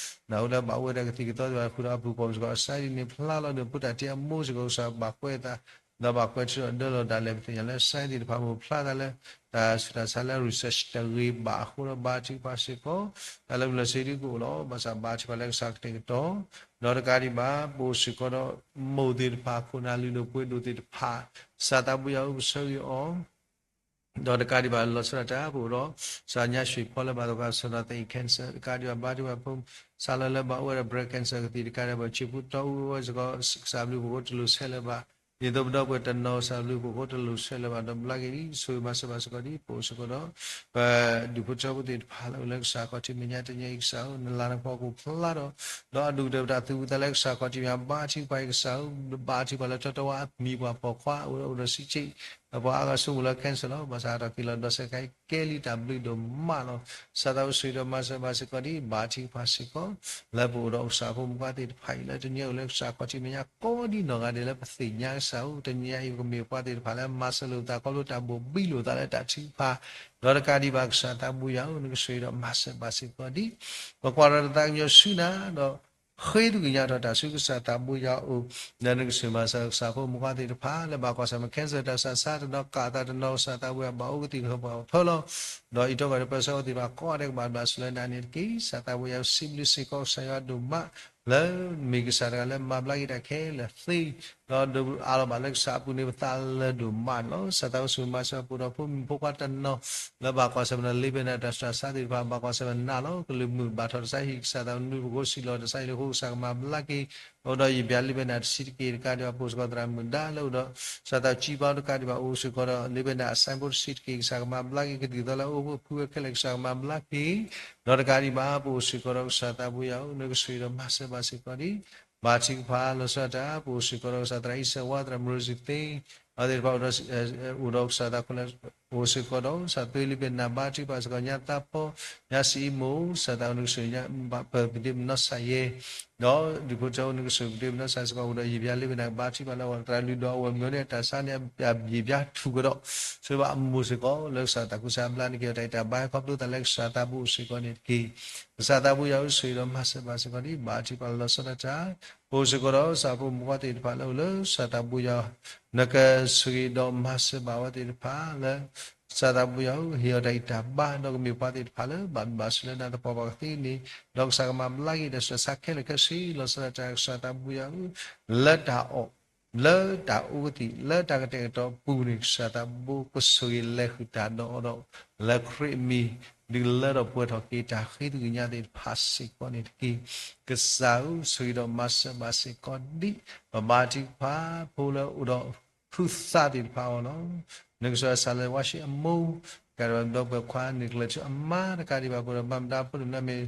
နအိၣ်လၢဘၣ်အိၣ်ဝဲဒၣ်ကသံၣ်ကသီသ့ၣ်တဖၣ် ဃုာ်ဒီးအပူၤကွံာ်စ့ၢ်ကီး ကစၢ်ဒ်န့ၣ်ဖျါလီၤန့ၣ် ဖိတၢ်တ့အမိၢ်စ့ၢ်ကီး ကစၢ်ဘၣ်ကွဲးအသး ဒီးဘၣ်ကွဲးထုးထီၣ်ဒၢလီၤဒၣ်လဲာ် ပသ့ၣ်ညါလၢကစၢ်သ့ၣ်တဖၣ်မိၢ်ဖျါသးလၢ တၢ်ဆူးတၢ်ဆါလၢ research တဂ့ၤဘၣ်အဃိဒီး ဘါထုကဖၣ်စ့ၢ်ကီး တၢ်လၢပလၢၢ်ဆ့ဒုကအိၣ်လီၤ. ဘၣ်ဆၣ်ဘါထုကဖၣ်လၢကစၢ်ကတဲာ်ကတီၤ ဒီးတကးဒံးဘၣ် ပအိၣ်စ့ၢ်ကီးဒီး မိၢ်သ့ၣ်တဖၣ် ခိၣ်နၢ်လုၢ်ဒိၣ်ပှ့ၤဒိၣ်သ့ၣ်တဖၣ် ကစၢ်သးဘိယွၤဧၢ ပဆၢဂ့ၤအီၤ ဒီးတကးဒံးဘၣ်လီၤဆီဒၣ်တၢ် ပအိၣ်ဒီး ကစၢ်ညါရွှ့ၣ်ဖီလၢဘၣ်သဂၢၢ်ဆၢဒီးသံး cancer တကးဒံးဘၣ် ဘါထုကဖၣ်ဖိ စးလၢလၢဘၣ်အိၣ်ဝဲဒီး breast cancer ကသံၣ် တကးဒံးဘၣ် ဆံးဖိတီအူဝဲစ့ၢ်ကီး ကစၢ်ဘျုးဖှိၣ်ဖိတလိၣ်ဆဲးလၢၤဘၣ် ဒ်သိးပဒီပုၢ်ဝဲၢ်တနီၤ ကစၢ်ဘျုးဖှိၣ်ဖိတလိၣ်ဆဲးလၢၤဘၣ် ဒီးဘျါက့ၤလံ ဆိၣ်ဂ့ၤမၤစၢၤဘၣ်စ့ၢ်ကီးဒ် ပအိၣ်စ့ၢ်ကီးဒီး ပဒူၣ်ဖိထၢဖိသ့ၣ်တဖၣ်လၢအိၣ်လၢကစၢ်ခီၣ်ထံးမဲာ်ညါ တနံၤအံၤကစၢ်ဧၢ နလၤနပှၤကအိၣ်ဖျါဒီး ဒီးအဒိၣ်ကတၢၢ်ပတၢ်သူၣ်ဝံသးလၢကစၢ်ခီၣ်ထံးမဲာ်ညါ ဘါထုကဖၣ်အံၤကစၢ်ဧၢ ဘါထုကဖၣ်လၢထီတဝါအမံၤပှၢ်ပိာ်ခွါ အိၣ်ဒီးအိၣ်ဒီးဆံးဆံး ဒီးပှၤအါဂၤဆိကမိၣ်လၢ cancer လီၤ ဘၣ်ဆၣ်အတၢ်က့ၤလီၤဒီးစဲးခါအံၤ ကဲလံတၢ်ဘျုးဒိၣ်မးလီၤ. ကစၢ်သးဘိဆိၣ်ဂ့ၤဒီးမၤစၢၤဘၣ်စ့ၢ်ကီးဒ် ဘါထုကဖၣ်စ့ၢ်ကီး လၢပအိၣ်ဒီးကစၢ်ဖိမုၣ်ဖိသ့ၣ်တဖၣ်အံၤ လၢတနံၤအံၤအိၣ်လၢကစၢ်ခီၣ်ထံးမဲာ်ညါ ကိးဒံးနီၢ်ဂၤဒဲးလၢပသ့ၣ်ညါကစၢ်ဧၢ တနံၤအံၤပကမ့ၢ်ပှၤသ့ၣ်တဖၣ်လၢမၤစၢၤလိာ်ပသးခီဖျိတၢ်ဘိၣ်ဘံလိာ်သးလၢတၢ်ထုကဖၣ် ဒီးတကးဒံးဘၣ်ကစၢ်သးဘိယွၤဧၢ နကဆိၣ်ဂ့ၤဒီးမၤစၢၤဘၣ်စ့ၢ်ကီးဒ် ပကွၢ်ဒီးတၢ်သးကညီၤဆူနၤ ဒီးဃ့သကွံာ်ညါထီၣ်တၢ်ဆူကစၢ်သးဘိယွၤအအိၣ် လၢနကဆိၣ်ဂ့ၤမၤစၢၤကစၢ်ဖိမုၣ်ဖိသ့ၣ်တဖၣ် လၢဘၣ်ကွၢ်ဆၢၣ်မဲာ် cancer တၢ်ဆူးတၢ်ဆါ တနီၤကးအသး တနီၤကစၢ်သးဘိယွၤ ဘၣ်အိၣ်ကသံၣ်ကသီပှၤဖၢလီၤ ဒီးအံးထွဲကွၢ်ထွဲပၢဆှၢအီၤသ့ၣ်တဖၣ်ကိးဂၤဒဲး ကဘၣ်ဘျးစၢၤလၢနၤန့ၣ်တက့ၢ်. ကစၢ်သးဘိယွၤ စံးဘျုးစ့ၢ်ကီးကစၢ်ယွၤဒိၣ်မး လၢမ့ၢ်ကစၢ်တဂၤလၢမၤဘျါက့ၤတၢ်ခဲလၢာ်သ့ ဒီးဒုးအးလီၤဘၣ်လၢကစၢ်အပူၤန့ၣ် ပသးလၢဒိၣ်မးန့ၣ်လီၤ. ကစၢ်သးဘိဆိၣ်ဂ့ၤမၤစၢၤပှၤဒီးဖိမုၣ်ဖိခွါတနီၤ လၢဘၣ်ကွၢ်ဆၢၣ်မဲာ် လ့ပ့နၣ် တၢ်ဆူးတၢ်ဆါသ့ၣ်တဖၣ် ဘၣ်ကွၢ်ဆၢၣ်မဲာ်နၤလီၤ. ကလုၢ်မုာ်ဘၣ်ထီၣ်တစဲးဟံၣ် ကစၢ်သးဘိနုာ်ပကိးစံးလီၤတစဲးဟံၣ်လၢဃိ ကစၢ်ကမၤဘျါက့ၤ အိၣ်ဒီးယဘျါလ့ပ့နၣ်တဆံးတက့ၢ် တကးဒံးဘၣ် ပအိၣ်စ့ၢ်ကီးသရၣ်မုၣ်ဒါလၢအိၣ်ဒီး ကစၢ်သးဘိကၠံဘါ တကးဒံးဘၣ် အိၣ်စ့ၢ်ကီးဒီး လ့ပ့နၣ်အစဲးဖိတဆံးတက့ၢ် ကစၢ်ကမၤဘျါက့ၤ ကသံၣ်ကသီလၢအအိၣ်ဖှိၣ်ဖုဝဲခဲလၢာ် ကစၢ်ကမၤဘျါက့ၤ ဒီးတကးဒံးဘၣ် ပအိၣ်စ့ၢ်ကီးဒီးကစၢ်သးဘိယွၤဧၢ နကဆိၣ်ဂ့ၤဒီးမၤစၢၤဘၣ်စ့ၢ်ကီးဒ် ဘါထုကဖၣ်လီၤဆီဒၣ်တၢ် ပအိၣ်စ့ၢ်ကီးဒီးကစၢ်သရၣ်အံၣ်စၢၤဝါ သရၣ်မရူစံသ့ အဝဲသ့ၣ်တဖၣ်အိၣ်ဒီး အိၣ်ဒီးကစၢ်သးခိၣ်လၢ အိၣ်စ့ၢ်ကီးဒီး ကစၢ်သွ့လ့ပ့နၣ် ဘါထုကဖၣ်စ့ၢ်ကီး ညါသးဖီ ညါစံအံမူ ကစၢ်သးဘိနကဆိၣ်ဂ့ၤ ပဒ့ပနီၢ်စၢ်ယဲ ဒီးဒူၣ်ဖိထၢဖိနကဆိၣ်ဂ့ၤပဒ့ပနီၢ်စၢ်စ့ၢ်ကီး အိၣ်ဒီးယဘျါလ့ပ့နၣ် ဘါထုကဖၣ်လၢအဝဲသရၣ်လုၢ်ဒီးအဝဲမုၢ်န့ၣ် တၢ်ဆါန့ၣ် ယဘျါထူၣ်ကဒီး ဆိဘၣ်အမိၢ်စ့ၢ်ကီး လၢကစၢ်တၢ်ကူစါဘျါန့ၣ် က့ၤအီၤတၢ်အံးတၢ်ဘါ ခီဖျိသးလၢကစၢ်သးဘိအိၣ်စ့ၢ်ကီးန့ၣ်တက့ၢ်. ကစၢ်သးဘိယွၤဧၢ ဆိၣ်ဂ့ၤဒီးမၤစၢၤဘၣ်စ့ၢ်ကီးဒ် ဘါထုကဖၣ်လီၤဆီဒၣ်တၢ် ပအိၣ်စ့ၢ်ကီးဒီး ကစၢ်ဖိမုၣ်ဖိခွါသ့ၣ်တဖၣ်လၢအိၣ်လၢ ကစၢ်သးဘိယွၤ နကဆိၣ်ဂ့ၤဒီးမၤစၢၤဘၣ်ဝဲသ့ၣ်တဖၣ်လၢ ကစၢ်သးဘိယွၤဧၢ ဟ့ၣ်အီၤတၢ်အံးတၢ်ဘါ ဒီးကမ့ၢ်ပှၤသ့ၣ်တဖၣ်လၢ ဘၣ်ဘျးစၢၤလၢနၤသပှၢ်ပှၢ်ကသ့န့ၣ် ဒီးကစၢ်ကမၤဘျါက့ၤတၢ်ဆူးတၢ်ဆါခဲလၢာ်ခဲဆ့ လီၤဆီဒၣ်တၢ် ကစၢ်သးဘိယွၤဧၢ လၢတၢ်အီၣ် လၢတၢ်အိၣ်ကသံၣ် လၢတၢ်ကတဲာ်ကတီၤပူၤန့ၣ် ကစၢ်သးဘိကဆိၣ်ဂ့ၤလဲၤဃုာ်တၢ်ဒီးအီၤဒီး လၢခရံာ်အမံၤ ဒုးလၢထီၣ်ပှဲၤထီၣ်က့ၤတၢ်ဃ့သကွံာ်ညါသ့ၣ်တဖၣ်စ့ၢ်ကီးန့ၣ်တက့ၢ်. ကစၢ်ဧၢ ဆိၣ်ဂ့ၤဒီးမၤစၢၤဘၣ်စ့ၢ်ကီးဒ် ပဘါထုကဖၣ် ဖိလၢအိၣ်ဒီးဟုသးသ့ၣ်တဖၣ်အဂီၢ်လီၤ. နကစၢ်စးလၢဝါၡ့အမိၢ် တကးဒံးဘၣ် ဒီပုၢ်ဝဲၢ်ခွါ နကလဲၤဆူအမါ တကးဒံးဘၣ် ပှၤဒီးဘၣ်မတၤဖိတနၢ်မ့ၢ်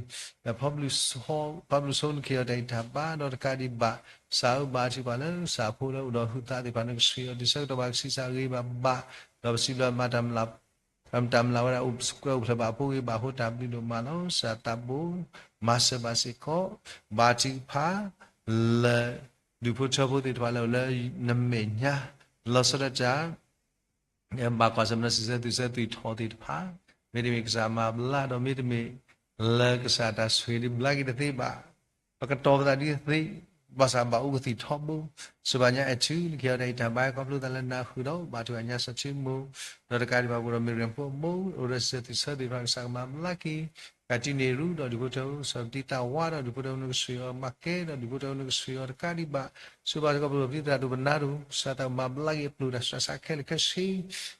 ဖီဘျူး ဖီဘျူးဆိ နကဟ့ၣ်အီၤတၢ်အံးတၢ်ဘါ ဒီးတကးဒံးဘၣ် ကစၢ်ဧၢ ဘါထုကဖၣ်လၢ ကစၢ်ဖိလၢအိၣ်ဒီးဟုသးသ့ၣ်တဖၣ် နကဆှၢအီၤ တုၤဆၢကတီၢ်ဘၣ်ကဆံးစၢ်ဂ့ၤဘၣ်ဘၣ် ဒီးပစံးဘျုးမၤတၢ်မုၢ်လၢ် တၢ်မုၢ်လၢ်ဝဲဒၣ် အိၣ်ကွဲးအိၣ်ဖျဲၣ်ဘၣ်အဖိဂ့ၤဘၣ်အဃိ တၢ်ဘျုးဒိၣ်မးလီၤ. ကစၢ်သးဘိ မၤစၢၤဘၣ်စ့ၢ်ကီး ဘါထုကဖၣ် လၢ ဒူၣ်ဖိထၢဖိသ့ၣ်တဖၣ်လၢအိၣ်လၢနမဲာ်ညါ, လီၤဆီဒၣ်တၢ် ဘၣ်ကွၢ်ဆၢၣ်မဲာ်နီၤ စံးဆၢသူၣ်ဆၢသူၣ်ထီၣ်သ့ၣ်တဖၣ်, မ့တမ့ၢ်ကစၢ်မၤဘျါဒီး မ့တမ့ၢ်လၢကစၢ်တၢ်ဆိၣ်ဂ့ၤဒုးဘျါက့ၤတသ့ဘၣ်, ပကတီၤပသးဒ်တသ့, ဘၣ်ဆၣ်ဘၣ်အိၣ်ကသံၣ်ထီဘိ, စံးဘၣ်ညါအဲၣ်ထူ နကဟ့ၣ်အီၤတၢ်အံၣ်တၢ်ဘါ ခီဖျိသးလၢနၢ်ဟူဒီး ဘါထုကဖၣ်ညါစီၤထူမိၢ်, ဒီးတကးဒံးဘၣ် ပအိၣ်ဒီးမ့ၢ်ရၢၣ်ဖိအမိၢ် အိၣ်ဒီးစံးဆၢသူၣ်ဆၢသ့ၣ်တဖၣ် ကစၢ်ကမၤဘျါက့ၤ ကးတံန့ၢ်ရူဒီးဒူၣ်ဖိထၢဖိ စီၤပတံတၢ်ဝါဒီးဒူၣ်ဖိထၢဖိနကဆှံအီၤ မၤကဲဒီးဒူၣ်ဖိထၢဖိနကဆှံအီၤ တကးဒံးဘၣ် စံးဘၣ်စ့ၢ်ကီး ပဒိၣ်ပှၤသရၣ်ဒိၣ်ပနါဒိၣ် ကစၢ်သးမၤဘျါက့ၤအပျိၢ်တၢ်ဆှၢဆါခဲလၢာ်ခဲဆ့,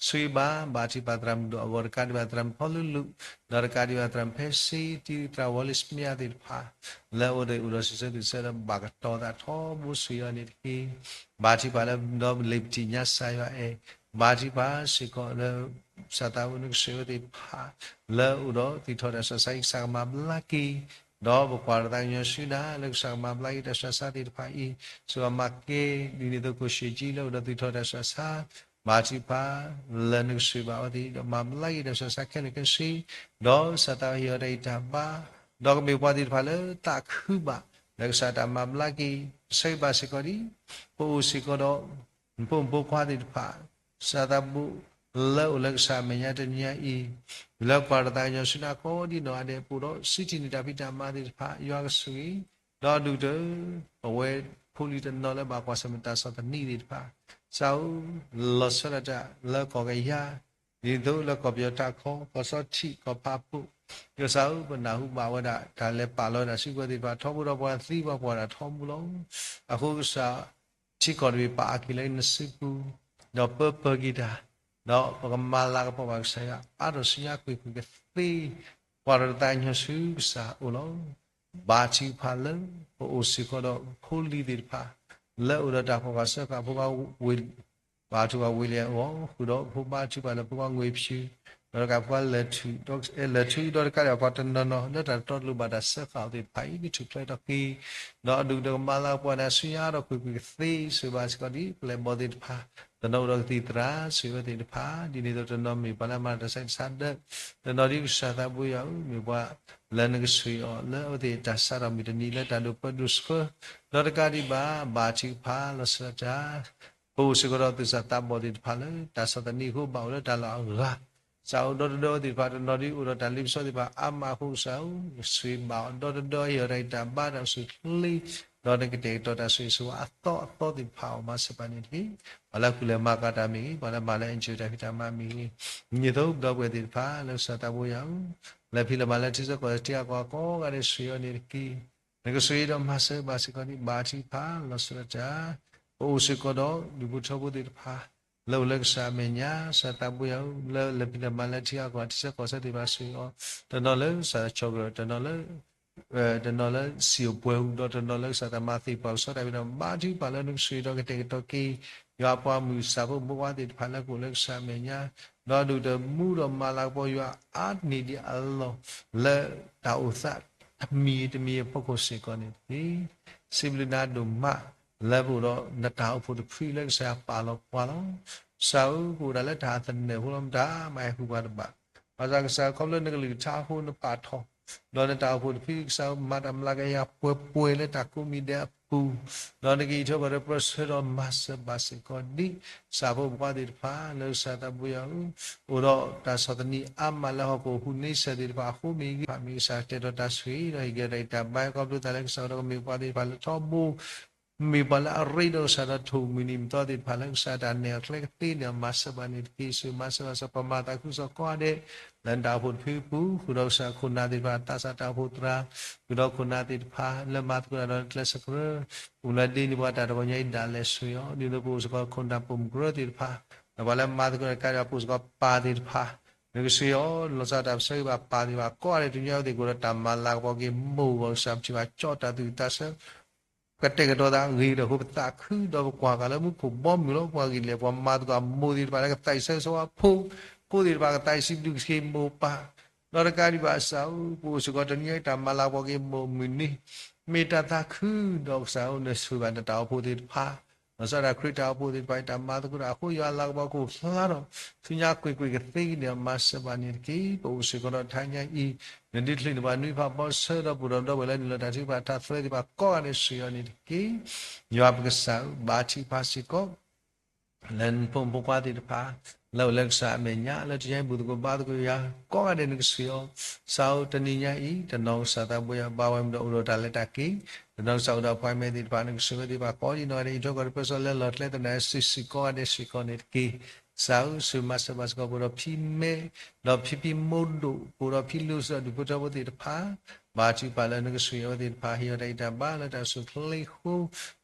ဆိၣ်ဂ့ၤဘၣ် ဘၣ်ထုကဖၣ်သရၣ်မုၣ်ဒိၣ်အဂီၢ် တကးဒံးဘၣ်သရၣ်မုၣ်ဖီလၢလူၢ်, ဒီးတကးဒံးဘၣ်သရၣ်မုၣ်ဖဲစ့ တံသရၣ်ဝီလ့ၣ်စမံသ့ၣ်တဖၣ် လၢအအိၣ်ဒီးအိၣ်ဒီးစံးဆၢသူၣ်ဆၢဒီးဘၣ်ကတီၤသးထီဘိ ဆိၣ်ဂ့ၤအီၤန့ၣ်တက့ၢ်. ဘၣ်ထုကဖၣ်လၢဒီးလံာ်ပတံၢ်ညါစၢ်ယွၤအဲၣ်, ဘၣ်ထုကဖၣ်စ့ၢ်ကီးလၢ ကစၢ်သးအိၣ်နကဆှံဝဲသ့ၣ်တဖၣ် လၢအိၣ်ဒီးသံၣ်ထီၣ်တၢ်ဆှၢဆါအံၤ ကစၢ်ကမၤဘျါက့ၤ, ဒီးပကွၢ်တၢ်သးကညီၤဆူနၤလၢကစၢ်ကမၤဘျါက့ၤတၢ်ဆှၢဆါသ့ၣ်တဖၣ်အံၤ စံးဘၣ်မၤကဲ ဒ်န့ၣ်အသိး ကိၣ်ၡ့ၣ်ကၠံလၢအိၣ်ဒီးသံၣ်ထီၣ်တၢ်ဆှၢဆါ ဘၣ်ထုကဖၣ် လၢနကဆှံဘၣ်အဝဲသ့ၣ် ဒီးမၤဘျါက့ၤတၢ်ဆှၢဆါခဲလၢာ်ခဲဆ့, ဒီးကစၢ်သးဟ့ၣ်အီၤတၢ်အံၣ်တၢ်ဘါ, ဒီးကမ့ၢ်ပှၤသ့ၣ်တဖၣ်လၢသးခုဘၣ် လၢကစၢ်တၢ်မၤဘျါက့ၤ, ဆၢဂ့ၤဘၣ်စ့ၢ်ကီးဒ် ပအိၣ်စ့ၢ်ကီးဒီး ဖိမုၣ်ဖိခွါသ့ၣ်တဖၣ်, ကစၢ်သးဘိ လၢအိၣ်လၢကစၢ်အမဲာ်ညါတနံၤညါအံၤ, လၢကွၢ်တၢ်သးကညီၤဆူနၤကိးဒ်နီၢ်ဂၤဒဲး ပအိၣ်ဒီးစံးထံၣ်န့ၢ်တၢ်ဖံးတၢ်မၤသ့ၣ်တဖၣ် ယွၤကဆိၣ်ဂ့ၤ, ဒီးဒုၣ်တၢၢ် ပဝဲဖိလံၤတနီၤလၢဘၣ်ကွၢ်ဆၢၣ်မဲာ်တၢ်ဆီၣ်သနံးသ့ၣ်တဖၣ်, ကစၢ်ဧၢ, လီၤဆီဒၣ်တၢ်လၢကီၢ်ကယၤ, ဒ်သိးလၢကီၢ်ပယီၤထးခိၣ် ကီၢ်စီထံး ကီၢ်ဖးပိၣ်, ကစၢ်ဧၢ, ပနၢ်ဟူဘၣ်ဝဲဒၣ် တၢ်လဲၤပာ်လီၤဝဲဒၣ်စုကဝဲၤသ့ၣ်တဖၣ်ထီဘိဒီးပှၤသံပှၤပှၢ်တၢ်ထီဘိလီၤ. အဃိကစၢ် ထံကီၢ်တဘ့ၣ်ပာ်အီၤက့ၤလၢနစုပူၤ, ဒီးပၢပၢၤက့ၤတၢ်, ဒီးပကမၤလၤကပီၤဘၣ်ကစၢ်ယွၤ အါထီၣ်ဆူညါကွ့ၢ်ကွ့ၢ်ကသ့, ကွၢ်ထီၣ်တၢ်သးကညီၤဆူကစၢ်အအိၣ်လီၤ. ဘၣ်ထုကဖၣ်လၢ ပအိၣ်စ့ၢ်ကီးဒီးဖိလံၤသ့ၣ်တဖၣ် လၢအိၣ်ဒီးတၢ်ဖီၣ်ဃာ်စၢဃာ်ဖိခွါဝ့ၢ် ဘါထုကဖၣ်ဝ့ၢ်လံအဂီၢ် ဃုာ်ဒီးဖိဘါထုကဖၣ်လၢဖိခွါငွ့ၢ်ဖၠူၣ်, ဒီးတကးဖိခွါလၢၢ်ထူၣ်, လၢၢ်ထူၣ်ဒီးတကးဒံးဘၣ်ပှၤတနီၤနီၤ လၢတၢ်တတီတလိၤဘၣ်တၢ်စၢဃာ်အီၤသ့ၣ်တဖၣ်အံၤ ကထူၣ်ဖျဲးထီၣ်က့ၤ, ဒီးအဒုၣ်ကမၤလၤကပီၤန့ၣ် ဆူညါဒီးကွ့ၢ်ကွ့ၢ်ကသ့ ဆိၣ်ဂ့ၤဘၣ်စ့ၢ်ကီးဒ်ပျဲၢ်ဘီၣ်သ့ၣ်တဖၣ်, တနီၤအိၣ်ဒီးကသံၣ်သရၣ်ဆိၣ်ဂ့ၤဝဲသ့ၣ်တဖၣ်, ဒ်န့ၣ်အသိးတနီၤမ့ၢ်ပှၤလၢအမၤတၢ်ဆါဒၢ, တနီၤဒ်ကစၢ်သးဘိယွၤဧၢ မ့ၢ်ပှၤလၢနကဆိၣ်ဂ့ၤအီၤလၢအဝဲသ့ၣ်တၢ်စးထီၣ်မုၢ်တနံၤလၢတၢ်ဒိးပၢဒိးဆှၢ, ဒီးတကးဒံးဘၣ် ဘါထုကဖၣ်လီၤဆီဒၣ်တၢ် ပအိၣ်စ့ၢ်ကီးဒီးသူၣ်စၢ်သးဘီၣ်သ့ၣ်တဖၣ်လၢ တၢ်ဆီၣ်သနံးအဃိဘၣ်အိၣ်လၢတၢ်လီၢ်အဂၤ, ကစၢ်အိၣ်ဒီတဒီဝဲသ့ၣ်တဖၣ် တနီၤဒ်အိၣ်ဒီးတၢ်လ့ပစီသ့ၣ်တဖၣ် အါမးအဃိကစၢ်ဧၢ, ဆိၣ်ဂ့ၤဘၣ်အီၤဒီတဒီ ဟ့ၣ်အီၤတၢ်အံၣ်တၢ်ဘါတၢ်အိၣ်ဆူၣ်အိၣ်ချ့, ဒီးနကတဲာ်ကတီၤတၢ်ဆိၣ်ဂ့ၤဆိၣ်ဝါအသီအသီသ့ၣ်တဖၣ်အီၤ မၤစၢၤပှၤန့ၣ်တက့ၢ်. ပှၤလၢအကူၣ်လဲၤမၤကၤတၢ်မ့ၢ်ဂ့ၤ, ပှၤလၢမၤလၢ NGO တၢ်ဖံးတၢ်မၤမ့ၢ်ဂ့ၤ, ဒ်န့ၣ်အသိး ဒီပုၢ်ဝဲၢ်သ့ၣ်တဖၣ် လၢကစၢ်သးဘိယွၤဧၢ, လၢဖံးလၢမၤလၢထံဆၢကီၢ်ဆၢထံဂၤကီၢ်ဂၤကိးဂၤဒဲး ဆိၣ်ဂ့ၤအီၤန့ၣ်တက့ၢ်. နကဆိၣ်ဂ့ၤဒီးမၤစၢၤဘၣ်စ့ၢ်ကီးန့ၣ် ဘါထုကဖၣ်လီၤဆီဒၣ်တၢ်, ပအိၣ်စ့ၢ်ကီးဒီးဒူၣ်ဖိထၢဖိသ့ၣ်တဖၣ် လၢအိၣ်လၢကစၢ်အမဲာ်ညါ ကစၢ်သးဘိယွၤဧၢ, လၢလၢဖံးလၢမၤလၢထံဂၤကီၢ်ဂၤထံဆၢကီၢ်ဆၢသ့ၣ်တဖၣ်ဆိၣ်ဂ့ၤအီၤ, တနီၤလၢကစၢ်ဆီၣ်ကရၢၢ်, တနီၤလၢ တနီၤလၢစံၣ်အိၣ်ပှဲၤဟူး, ဒီးတနီၤလၢကစၢ်သးမၤသ့ၣ်ပှၤကဆီတၢ်ဖံးဒီး ဘါထုကဖၣ်လၢနကဆိၣ်ဂ့ၤဒီးကတဲာ်ကတီၤက့ၤ ယွၤအပှၤမုၣ်စၢ်ဖိမုၣ်ဖိခွါသ့ၣ်တဖၣ် လၢကအိၣ်လၢကစၢ်အမဲာ်ညါ, ဒီးဒုၣ်တၢ်မူဒီးမၤလၤကပီၤယွၤအါန့ၢ်ဒံးအလီၢ် လၢတၢ်အိၣ်သးတမံၤတမံၤအဖီခိၣ်စ့ၢ်ကီးန့ၣ်တက့ၢ်. စံးဘျုးနၤဒိၣ်မး လၢပအိၣ်ဒီးနတၢ်အိၣ်ဖှိၣ်တဖုလၢကစၢ်ယွၤပာ်လီၤပှၤလီၤ. ကစၢ်ဧၢ, ပအိၣ်ဒၣ်လၢတၢ်သနၢၣ်အဃိလီၤ, မတၤမၤဟဲဃုာ်ပှၤတဘၣ်. ဘၣ်ဆၣ်ကစၢ် ခီဖျိလၢနကလုၢ်ကထါအဃိ နပာ်ထီၣ်, ဒီးနတၢ်အိၣ်ဖှိၣ်တဖု ကစၢ်ဧၢ, မၤတၢ်မျးကယၤပှဲၤပှဲၤလၢတၢ်ကိးမံၤဒဲးအပူၤ, ဒီးနကအံးထွဲပှၤဒီးပၢဆှၢဒီးမၤစၢၤဘၣ်စ့ၢ်ကီးဒ် ကစၢ်ဖိမုၣ်ဖိခွါသ့ၣ်တဖၣ် လၢကစၢ်သးဘိယွၤဧၢ, အိၣ်ဒီးတၢ်ဆီၣ်သနံးအါမးလၢဟီၣ်ခိၣ်ဟူးန့ဆၢၣ်သ့ၣ်တဖၣ်အဃိမ့ၢ်ဂ့ၤ, မ့ၢ်ကစၢ်ကတဲာ်ကတီၤတၢ်ဆိၣ်ဂ့ၤ ဒီးဟ့ၣ်က့ၤတၢ်အံၣ်တၢ်ဘါ ခီဖျိသးလၢကစၢ်အိၣ်ဒီးကမ့ၢ်ပှၤသ့ၣ်တဖၣ်လၢထီဘိ မ့ၢ်ပှၤလၢအရ့ဒီးကစၢ်ဒီးထိၣ်မုၢ်နံၤမုၢ်သီသ့ၣ်တဖၣ် လၢကစၢ်တၢ်နဲၣ်အီၤကျဲကသ့န့ၣ် မၤစၢၤဘၣ်န့ၣ်တက့ၢ်. ဆိၣ်ဂ့ၤမၤစၢၤဘၣ်စီၤပၤမၤသးခုစီၤကိးဂၤဒဲး လၢနတၢ်အိၣ်ဖှိၣ်တဖုအပူၤ ဃုာ်ဒီးကစၢ်ခိၣ်နၢ်သ့ၣ်တဖၣ် သးစၢ်တၢ်အိၣ်ဖှိၣ်သရၣ်, ဃုာ်ဒီးခိၣ်နၢ်သ့ၣ်တဖၣ် လၢမၤသကိးတၢ်ဒီးကျဲစၢးကရၢ, အိၣ်လၢဒ်န့ၣ်ပှၤတၢ်တဂီၤညါအံၤဒၣ်လဲာ်ဆိၣ်ဂ့ၤအီၤ ဒ်သိးပအိၣ်စ့ၢ်ကီးခိၣ်နၢ်ပိာ်မုၣ်ကရၢသ့ၣ်တဖၣ်, ဒီးပှၤလၢမၤသကိးတၢ်ဒီးပအိၣ်စ့ၢ်ကီးပၢ်သ့ၣ်တဖၣ်, နကဆိၣ်ဂ့ၤအီၤ လီၤဆီဒၣ်တၢ်ပဆၢဂ့ၤဘၣ်ပၢ်သ့ၣ်တဖၣ် ကိးဂၤဒဲးတနံၤအံၤသ့ၣ် ကအိၣ်ဒီးတၢ်မၤလၤကပီၤက့ၤမိၢ်ဂီၢ်ကစၢ် ပထံၣ်ဘၣ်ကၠီၣ်တၢ်သူၣ်တၢ်ဆၢ ကတဲာ်ကတီၤသးဂ့ၤဒီးအဃိ ပသးခုဒီးပကွၢ်ဃာ်လၢမူခိၣ်ဘီမုၢ်လီၤ. ပှၤဂ့ၤလဲၣ် ပှၤမၤသကိးမိၢ်သ့ၣ်တဖၣ်လၢကသးအံၣ်ဆၢဂ့ၤဆၢဝါဖိ, ဖိသ့ၣ်တဖၣ်ကသးအံၣ်စံးဘျုးက့ၤမိၢ်ပၢ်, ဒီးတကးဒံးဘၣ်ကစၢ်ဧၢ, ပအိၣ်စ့ၢ်ကီးတနံၤအံၤတၢ်မၤလၤကပီၤက့ၤမိၢ်မုၢ်နံၤ, မ့ၢ်တၢ်သးခုဒီးကစၢ်ဧၢ နဆိၣ်ဂ့ၤဘၣ်နတၢ်အိၣ်ဖှိၣ်သ့ၣ်တဖၣ် လီၤဆီဒၣ်တၢ်ခရံာ်တၢ်အိၣ်ဖှိၣ်သ့ၣ်တဖၣ်အံၤ တၢ်မၤသကိးတၢ်အဃိ ယွၤအလၤကပီၤကအိၣ်ဖျါထီၣ် ဆူညါကွ့ၢ်ကွ့ၢ်ကသ့ကန့ၢ်အီၤ မၤစၢၤဘၣ်န့ၣ်တက့ၢ်. ပအိၣ်စ့ၢ်ကီးဒီးတဟါညါအံၤ နဒုးချုးန့ၢ်ပှၤနွံဖးဘီဆၢဒီး ပအိၣ်ဒီးဒီပုၢ်ဝဲၢ်လၢနုာ်လီၤတၢ်ထုကဖၣ် တၢ်သၢသ့ၣ်တဖၣ်ကိးဂၤဒဲး ဆိၣ်ဂ့ၤအီၤန့ၣ်တက့ၢ်. ယွၤပကစၢ်ဧၢ, ဘါထုကဖၣ်စ့ၢ်ကီး လၢနဖိမုၣ်ဖိခွါသ့ၣ်တဖၣ် လၢအိၣ်လၢကစၢ်အမဲာ်ညါ လၢတနံၤအံၤ ဘူၣ်သကိးဘါသကိးယွၤ ကိးဂၤဒဲးနကဆိၣ်ဂ့ၤအီၤ. ကစၢ်ဧၢ, တနံၤညါအံၤ တနီၤကစၢ်သးဘိယွၤ ဘၣ်ဝဲမ့ၢ်ဒီးအိၣ်ဒီးတၢ်လဲၤတၢ်က့ၤ, တနီၤကစၢ်အိၣ်ဒီး appointment သ့ၣ်တဖၣ် နကဆိၣ်ဂ့ၤသ့ၣ်တဖၣ် ကိးဒံးနီၢ်ဂၤဒဲး အံးထွဲကွၢ်ထွဲပၢဆှၢလၢလီၢ်ကျဲသနၢၣ်စုာ်စုာ်ကိးဂၤဒဲးစ့ၢ်ကီးန့ၣ်တက့ၢ်. ကစၢ်ဧၢ, ဆိၣ်ဂ့ၤမၤစၢၤဘၣ်စ့ၢ်ကီး ပအိၣ်ဒီးဖံမဲ ဒီးဖံဖံမိၢ်ဒိၣ် ပအိၣ်ဒီးဖံလူစ့ၢ်ဒီးဒူၣ်ဖိထၢဖိသ့ၣ်တဖၣ် ဘါထုကဖၣ်လၢနကဆိၣ်ဂ့ၤအဝဲသ့ၣ်တဖၣ် ဟ့ၣ်အီၤတၢ်ဂံၢ်တၢ်ဘါလၢတၢ်အိၣ်ဆူၣ်အိၣ်ချ့အဃိ,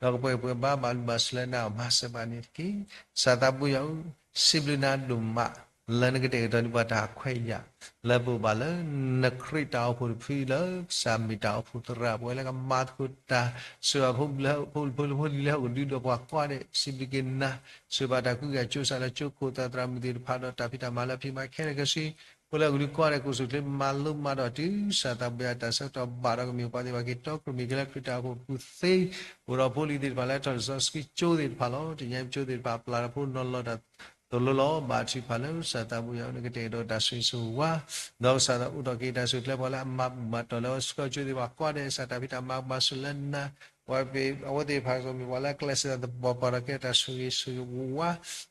ဒီးကပှဲၤပှဲၤဘါဘၣ်လုၢ်ဘၣ်စၢၤလၢနၤအီၤ မၤစၢၤဘၣ်န့ၣ်တက့ၢ်. ကစၢ်သးဘိယွၤဧၢ, စံးဘျုးနၤဒိၣ်မး လၢနကတဲာ်ကတီၤန့ၢ်ပှၤတၢ်ခွဲးယာ် လၢပအိၣ်ဘၣ်လၢနခရံာ်တၢ်အိၣ်ဖှိၣ်တဖုလၢ ကစၢ်မ့ၢ်တၢ်အိၣ်ဖှိၣ်သရၣ် ပဝဲလၢကမၤသကိးတၢ် ဆိၣ်ဂ့ၤဖိလံၤလၢဟီၣ်ကဒုဒီးပှၤကိးဂၤဒဲး စံးဘျုးက့ၤနၤ, ဆိၣ်ဂ့ၤဘၣ်တၢ်ကူကၤကၠိစးလၢကၠိခိၣ်သၣ်သရၣ်မုၣ်သ့ၣ်တဖၣ်ဒီး တၢ်ဖံးတၢ်မၤလၢဖံးမၤခဲလၢာ်ခဲဆ့ ဖိလၢဟီၣ်ကဒုကိးဂၤဒဲး ကအိၣ်ဆူၣ်အိၣ်ချ့ မၤလိမၤဒိးတုၤ ကစၢ်သးဘိယွၤ တၢ်ဆၢကတီၢ်ဘၣ်ဒီးကမ့ၢ်ပှၤသ့ၣ်တဖၣ်က့ၤတီ ကမ့ၢ်က့ၤလၢခရံာ်တၢ်အိၣ်ဖှိၣ်ပူၤသ့, အိၣ်ဒီးဖိလံၤသ့ၣ်တဖၣ်လၢထီၣ်လံာ်စီဆှံကၠိသ့ၣ်တဖၣ်လီၤ. တနံၤအံၤ ကၠိသ့ၣ်တဖၣ် ပျၢ်ဒီးဖိနီၤလီၤတၢ်သိၣ်လိလီၤ. ဘါထုကဖၣ်လၢကစၢ်သးဘိယွၤ နကတဲာ်ကတီၤတၢ်ဆိၣ်ဂ့ၤဆိၣ်ဝါ ဒီးကစၢ်သးအိၣ်ထီၣ်က့ၤတၢ်ဆူၣ်ချ့ ပှၤလၢအမၤဘူၣ်မၤတီၢ်လၢအဝဲဆှၢကၠိသ့ၣ်တဖၣ်ကိးဂၤဒဲး ကစၢ်တၢ်ဖံးတၢ်မၤကဘၣ်ဆိၣ်လၢနၤ, ပှၤအဝဲသ့ၣ်တဖၣ် ကမ့ၢ်ပှၤလၢအကျဲးစၢးသပှၢ်ပှၢ်ဒီးကဲတၢ်ဆိၣ်ဂ့ၤဆိၣ်ဝါ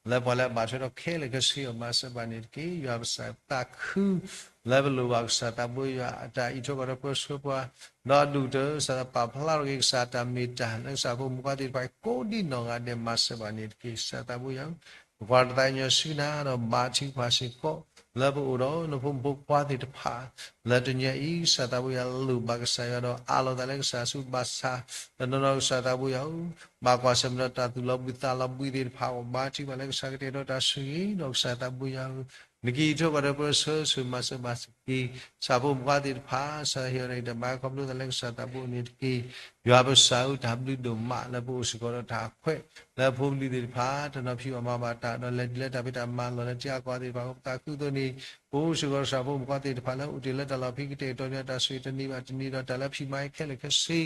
လၢပှၤလၢအဘၣ်ထွဲဒီးခဲလၢာ်ခဲဆ့အီၤ မၤစၢၤဘၣ်န့ၣ်တက့ၢ်. ယွၤပကစၢ်သးခု လၢပလိၣ်ဘၣ်ကစၢ်သးဘိယွၤ အတၢ်အံးထွဲကွၢ်ထွဲပၢဆှၢပှၤ ဒီးအဒိၣ်ကတၢၢ် ကစၢ်သးပာ်ဖျါထီၣ်က့ၤ ကစၢ်တၢ်မ့ၢ်တၢ်လၢကစၢ်ဖိမုၣ်ဖိခွါသ့ၣ်တဖၣ်အံၤ ကိးဒံးနီၢ်ဂၤဒဲး မၤစၢၤဘၣ်န့ၣ်တက့ၢ်. ကစၢ်သးဘိယွၤဧၢ, ပကွၢ်တၢ်သးကညီၤဆူနၤ ဒီးဘါထုကဖၣ်စ့ၢ်ကီး လၢပအိၣ်ဒီးနဖိမုၣ်ဖိခွါသ့ၣ်တဖၣ် လၢတနံၤအံၤ ကစၢ်သးဘိယွၤ လိၣ်ဘၣ်ကစၢ်ယွၤဒီး အးလီၤသးလၢကစၢ်ဆူဘၣ်ဆၣ် တနီၤနီၤ ကစၢ်သးဘိယွၤဧၢ, ဘၣ်ကွၢ်ဆၢၣ်မဲာ်ဒီးတၢ်သူၣ်လီၤဘှံးသးလီၤဘှံးသ့ၣ်တဖၣ်အဂီၢ် ဘါထုကဖၣ်လၢကစၢ်ကတဲာ်ကတီၤတၢ်ဆိၣ်ဂ့ၤ ဒီးကစၢ်သးဘိယွၤဧၢ, နကအံးထွဲကွၢ်ထွဲပၢဆှၢ ဆိၣ်ဂ့ၤမၤစၢၤဘၣ်စ့ၢ်ကီး ကစၢ်ဖိမုၣ်ဖိခွါသ့ၣ်တဖၣ် ကစၢ်ဟ့ၣ်အီၤတၢ်ဂံၢ်တၢ်ဘါခီဖျိသးလၢကစၢ်သးဘိန့ၣ်တက့ၢ်. ယွၤပကစၢ်ဧၢ, တၢ်ဘျုးဒိၣ်မးလၢပအိၣ်စ့ၢ်ကီးဒီးတၢ်အခွဲး လၢဖိပလံၤသ့ၣ်တဖၣ် တနီၤဖံးဘၣ်မၤဘၣ်တၢ် ဒီးလဲၤဒ်လၢတၢ်ဖံးတၢ်မၤလီၢ်လၢထံအကီၢ်သ့ၣ်တဖၣ် ပသးခုအသိးန့ၣ် ပအိၣ်စ့ၢ်ကီးကစၢ်ဖိမုၣ်ဖိခွါသ့ၣ်တဖၣ်လၢအိၣ်တ့ၢ်လၢတၢ်လီၢ်ဖံး ကတဲာ်ကတီၤန့ၢ်တၢ်ဆိၣ်ဂ့ၤတနံၤဘၣ်တနံၤဒီး တၢ်လၢဖံးမၤခဲလၢာ်ခဲဆ့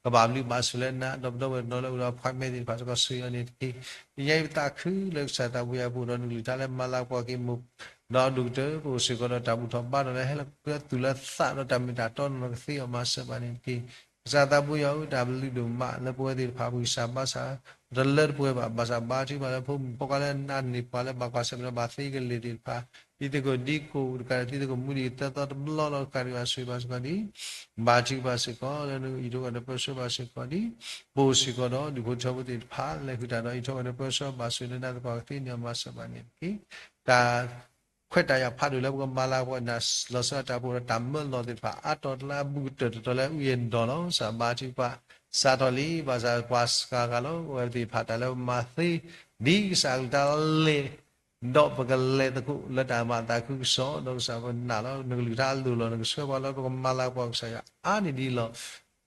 ကဘၣ်ဘျုးဘၣ်ဆိၣ်လၢနၤ ဒီးပဒီပုၢ်ဝဲၢ်တနီၤလၢအိၣ်ဒီး appointment သ့ၣ်တဖၣ်စ့ၢ်ကီး ဆိၣ်ဂ့ၤအီၤန့ၣ်တက့ၢ်. တနံၤအံၤ ပသးခုလၢကစၢ်သးဘိယွၤ ပအိၣ်ဒီးနကလုၢ်ကထါလၢမၤလၤကပီၤက့ၤမိၢ် ဒီးအဒိၣ်ကတၢၢ် ပအိၣ်စ့ၢ်ကီးဒီးတၢ်ဘူၣ်ထီၣ်ဘါထီၣ်လၢဟဲလၢသူၣ်လၢသးဒီးတၢ်မ့ၢ်တၢ်တီနီၢ်နီၢ်ကသ့အီၤ မၤစၢၤဘၣ်န့ၣ်တက့ၢ်. ကစၢ်သးဘိယွၤဧၢ, တၢ်ဘျုးဒိၣ်မးလၢပဝဲသ့ၣ်တဖၣ် ပဂံၢ်စၢ်ဘါစၢ် တလၢတပှဲၤဘၣ် ဘၣ်ဆၣ်ဘါထုကဖၣ်လၢဖိမုၣ်ဖိခွါလၢအန့ၢ်ပှၤလၢဘၣ်ကွၢ်ဆၢၣ်မဲာ်ဒီးဘၣ်သ့ကလဲာ်သ့ၣ်တဖၣ် ဒ်သိးကဒံကိးတကးဒီး ဒ်သိးကမူဒံးသၢသီတဘျီလီၤတကးဒံးဘၣ် ဆိၣ်ဂ့ၤဘၣ်စ့ၢ်ကီးဒံး ဘါထုကဖၣ်စ့ၢ်ကီး လၢနကအံးထွဲကွၢ်ထွဲပၢဆှၢဘၣ်စ့ၢ်ကီးဒံး ပအိၣ်စ့ၢ်ကီးဒီးဒူၣ်ဖိထၢဖိသ့ၣ်တဖၣ် လဲၤဃုာ်တၢ်ဒီးအံးထွဲကွၢ်ထွဲပၢဆှၢဘၣ်ဆိၣ်ဂ့ၤလၢနၤသပှၢ်ကသ့န့ၣ် မၤစၢၤဘၣ်န့ၣ်တက့ၢ်. တၢ်ခွဲးတၢ်ယာ်ဖးဒိၣ်လၢပကမၤလၤကပီၤနၤ လီၤဆီဒၣ်တၢ်အိၣ်ဖှိၣ်ဒီးတၢ်မၢလီၤသ့ၣ်တဖၣ် အါတီၤတလၢအဘူးကတၢၢ်တတီၤလၢအုၣ်ယဲၢ်ဒီးလီၤ. ကစၢ်ဘါထုကဖၣ် စးထီၣ်လံ ဘၣ်ဆၣ်ပှၤစှၤဂၤလီၤ. အဝဲသ့ၣ်တဖၣ်တၢ်လၢပမၤသ့ ဒ်ကစၢ်အကလုၢ်ကထါလဲၣ် ဒီးပကလဲၤသကိးလၢတၢ်မၤအသးခုကစီၣ် ဒီးကစၢ်ပနာ်လီၤ နကလုၢ်ကထါအလိၤလီၤ နကဆှၢပှၤလၢပကမၤလၤကပီၤကစၢ်ယွၤအါန့ၢ်ဒ်လီၤ.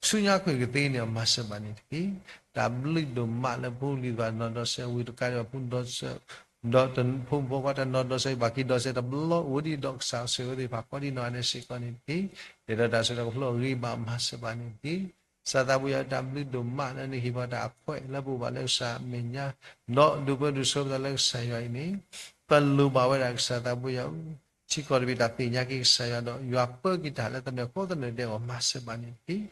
ဆူညါကွ့ၢ်ကသ့န့ၣ် မၤစၢၤဘၣ်န့ၣ်တက့ၢ်. တၢ်ဘျုးဒိၣ်မးလၢဖိပလံၤတဖၣ်နီၢ်ဒီးစဲးဝံၤတကးဒံးဘၣ် ဖိဒီး ဒီးဖိမုၣ်ဖိခွါတနီၤဒီးစဲး ဘၣ်က့ၤဒီးစဲးတဘျီ အိၣ်ဒံးဒီးကစၢ်ဆိၣ်ဂ့ၤဝဲသ့ၣ်တဖၣ်ကိးဒံးနီၢ်ဂၤဒဲးစ့ၢ်ကီးန့ၣ်တက့ၢ်. တဲဒီးတၢ်ဆိၣ်ဂ့ၤတၢ်ကဖျိအဂ့ၤဘၣ် မၤစၢၤဘၣ်န့ၣ်တက့ၢ်. ကစၢ်သးဘိယွၤ တၢ်ဘျုးဒိၣ်မးလၢနဟ့ၣ်ပှၤတၢ်အခွဲးလၢပအိၣ်ဘၣ်လၢကစၢ်အမဲာ်ညါ ဒီးဒုးပၢဒုးဆှၢပသးလၢကစၢ်ယွၤအံၤန့ၣ် ပလိၣ်ဘၣ်ဝဲဒၣ်ကစၢ်သးဘိယွၤဧၢ, ထံကီၢ်တဘ့ၣ်တၢ်သ့ၣ်ညါက့ၤကစၢ်ယွၤဒီး ယွၤပၢက့ၤတၢ်လၢသနၢၣ်ဃီသနၢၣ်ဒဲးအဂီၢ် မၤစၢၤဘၣ်န့ၣ်တက့ၢ်.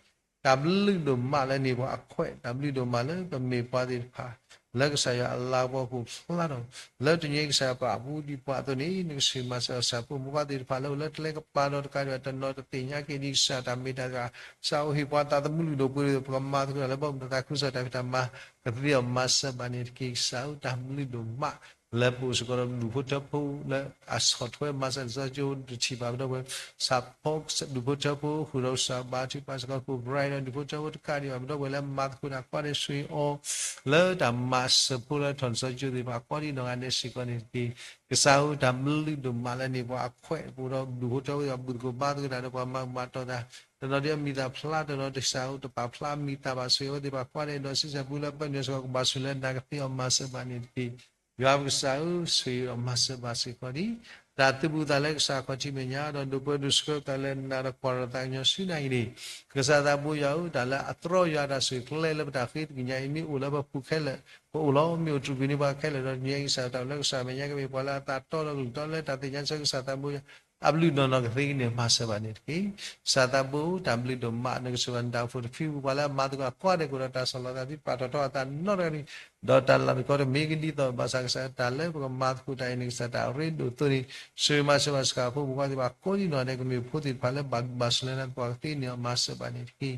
တၢ်ဘျုးဒိၣ်မးလၢနဟ့ၣ်ပှၤအခွဲး တၢ်ဘျုးဒိၣ်မးလၢပမ့ၢ်ပှၤသ့ၣ်တဖၣ် လၢကစၢ်ယွၤအလၤကပီၤကအိၣ်ဖျါထီၣ် လၢတနံၤအံၤကစၢ်ယွၤပာ်အဘူးဒံးပှၤအသိးန့ၣ် နကဆှၢမၤစၢၤအီၤ ကစၢ်ဖိမုၣ်ဖိခွါသ့ၣ်တဖၣ်လၢအိၣ်လၢကျဲကပၤဒီးတကးဒံးဘၣ် တနီၤတသ့ၣ်ညါက့ၤဒံးကစၢ်တၢ်မ့ၢ်တၢ်တီ ကစၢ်အိၣ်ဟ့ၣ်ပှၤသးသမူလုၢ်ဒိၣ်ပှ့ၤဒိၣ် ပကမၤသကိးတၢ်လၢဘီမုၢ်တၢ်သးခုကစီၣ်တၢ်ဖံးတၢ်မၤ ကသ့အီၤ မၤစၢၤဘၣ်န့ၣ်တက့ၢ်. ကစၢ်ဧၢ တၢ်ဘျုးဒိၣ်မး လၢပအိၣ်စ့ၢ်ကီးဒီးဒူၣ်ဖိထၢဖိလၢ အဆီၣ်ထွဲမၤစၢၤလံာ်စီဆှံကၠိတထံၣ်ဘၣ် ပဒီပုၢ်ဝဲၢ် ဆၢဖှိၣ်ဒူၣ်ဖိထၢဖိ ဃုာ်ဒီးကစၢ်ဘါထုကဖၣ်စ့ၢ်ကီး ကိးပရံဒီးဒူၣ်ဖိထၢဖိတကးဒံးဘၣ် ပဒီပုၢ်ဝဲၢ်လၢမၤသကိးတၢ်ကိးဂၤဒဲး ဆိၣ်ဂ့ၤအီၤ လၢတၢ်မၤစၢၤဖိလၢထီၣ်လံာ်စီဆှံကၠိသ့ၣ်တဖၣ် ကိးဒံးနီၢ်ဂၤဒဲးစ့ၢ်ကီးန့ၣ်တက့ၢ်. ကစၢ်ဧၢ တၢ်ဘျုးဒိၣ်မးလၢနဟ့ၣ်ပှၤအခွဲး ပအိၣ်ဒီးဒူၣ်ဖိထၢဖိ ဘူၣ်သကိးဘါသကိးတၢ်ဒီးပှၤမၤမၤတီၢ်တၢ် တနီၤဒ်အမံၤသးဖျါ တနီၤကစၢ်ဧၢ တပာ်ဖျါမံၤသးဘၣ် ဆိၣ်ဂ့ၤအဝဲသ့ၣ်တဖၣ်ကိးဂၤဒဲး ဒီးစံးစဲးပူလၢပၢနုာ်စ့ၢ်ကီး ကဘၣ်ဆိၣ်လၢနၤကသ့အီၤ မၤစၢၤဘၣ်န့ၣ်တက့ၢ်. ယွၤပကစၢ်ဧၢ ဆိၣ်ဂ့ၤဒီးမၤစၢၤဘၣ်စ့ၢ်ကီးဒံး တၢ်သူၣ်ဘူၣ်သးလၢကစၢ်ခီၣ်ထံးမဲာ်ညါ ဒီးဒိးပၢဒိးဆှၢပသးလၢနၤဒီးကွၢ်ထီၣ်သးကညီၤဆူနၤအံၤန့ၣ် ကစၢ်သးဘိယွၤဧၢ တၢ်လၢအတြီယွၤတၢ်ဆိၣ်ဂ့ၤကျဲလၢပတၢ်ဃ့တကညးအံၤ မ့ၢ်အိၣ်လၢပပူၤခဲလၢာ် ကအိၣ်လီၤ. မ့ၢ်အိၣ်တြူၢ်ကွံာ်န့ၢ်ပှၤခဲလၢာ်ဒီး တနံၤအံၤကစၢ်တၢ်အိၣ်လၢကစၢ်အမဲာ်ညါ ကမ့ၢ်ပှၤလၢအသးတီဒီးကလုၢ်တီလၢတၢ်သ့ၣ်ညါဆၢကစၢ်သးဘိယွၤ အဘျုးနီၢ်နီၢ်ကသ့ကန့ၢ်မၤစၢၤဘၣ်န့ၣ်တက့ၢ်. ကစၢ်သးဘိတၢ်ဘျုးဒိၣ်မး နကစၢ်ယွၤနတၢ်အိၣ်ဖှိၣ်တဖုပူၤ ပှၤလၢအမၤသကိးအကိးဒဲးကအိၣ်ဒီးတၢ်ဆီၣ်လီၤသးသု ပာ်ထီၣ်ထီအသးနီတဂၤန့ၣ် ဒီးတၢ်လၤကပီၤတမ့ၢ်ကဒ်သိးဘၣ်ဆၣ်ကစၢ်တၢ်လၢပကမၤသကိးတၢ်အံၤ နကစၢ်တၢ်ရ့ဒိၣ်အသိးန့ၣ် ဆိၣ်ဂ့ၤမၤစၢၤဘၣ်စ့ၢ်ကီးဖိမုၣ်ဖိခွါသ့ၣ်တဖၣ်ကိးဒံနီၢ်ဂၤဒဲး ကမ့ၢ်ဖိသ့ၣ်တဖၣ်လၢဘၣ်ဂံၢ်ဘၣ်စၢၤလၢနၤ ပှၤကသ့န့ၢ်အီၤမၤစၢၤဘၣ်န့ၣ်တက့ၢ်.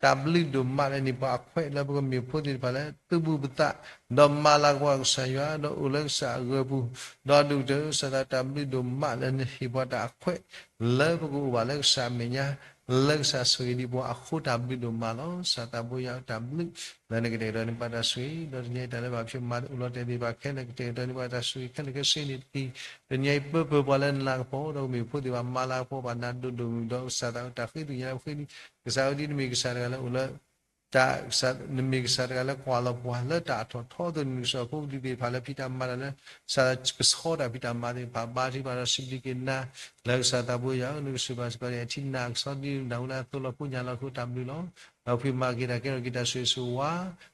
တၢ်ဘျုးဒိၣ်မးလၢန့ၢ်ပှၤအခွဲးလၢပကမ့ၢ်ဖိသ့ၣ်တဖၣ်လၢ သုးဘူးပသး ဒီးမၤလၤကပီၤကစၢ်ယွၤ ဒီးအိၣ်လၢကစၢ်အဂၢၤပူၤ ဒီးဒိၣ်ကတၢၢ်ကစၢ်သး တၢ်ဘျုးဒိၣ်မးလၢနဟ့ၣ်ပှၤတၢ်အခွဲး လၢပကအိၣ်ဘၣ်လၢကစၢ်အမဲာ်ညါ လၢကစၢ်ဆိၣ်ဂ့ၤဒံးပှၤအဃိ တၢ်ဘျုးဒိၣ်မးလီၤ. ကစၢ်သးဘိယွၤတၢ်ဘျုး လၢနကတဲာ်ကတီၤန့ၢ်ပှၤတၢ်ဆိၣ်ဂ့ၤ ဒီးတနံၤအံၤတၢ်လၢဘၣ်ဖံးမၤအိၣ်လီၤတဲာ်သ့ၣ်တဖၣ်ခဲလၢာ် ကတဲာ်ကတီၤန့ၢ်ပှၤတၢ်ဆိၣ်ဂ့ၤခဲလၢာ်ခဲဆ့န့ၣ်တက့ၢ်. တနံၤအံၤပၢပၢပှၤလၢနလၤကပီၤ ဒီးကမ့ၢ်ဖိသ့ၣ်တဖၣ်မၤလၤကပီၤဘၣ်နၤဒိၣ်ဒိၣ်မုၢ်ဒီး ကစၢ်သးတၢ်ဃ့သ့ၣ်ညါလၢပဃ့န့ၣ် ကစၢ်အံၤဒ်နမ့ၢ်ကစၢ်တဂၤလၢအိၣ်လၢ တၢ် နမ့ၢ်ကစၢ်တဂၤလၢကွၢ်လီၤပှၤလၢတၢ်အထီၣ်ထီအသိးန့ၣ် နကစၢ်ဖိပဒံသ့ၣ်တဖၣ်လၢဖံးတၢ်မၤတၢ်လၢ ကစၢ်ကဆှီတၢ်ဖံးတၢ်မၤသ့ၣ်တဖၣ် ဘါထုကဖၣ်ဒီးစံးဘျုးက့ၤနၤ လၢကစၢ်သးဘိယွၤဧၢ နကဆိၣ်ဂ့ၤဘၣ်စ့ၢ်ကီးန့ၣ် အထံနၢ်ကစီဒီနၤဝဲလၢအသိလီၤပှၤညၣ်လီၤအဃိတၢ်ဘျုးလီၤ. ဒီးဖံးမၤက့ၤတၢ်ကဲထီၣ်က့ၤတၢ်ဆိၣ်ဂ့ၤဆိၣ်ဝါ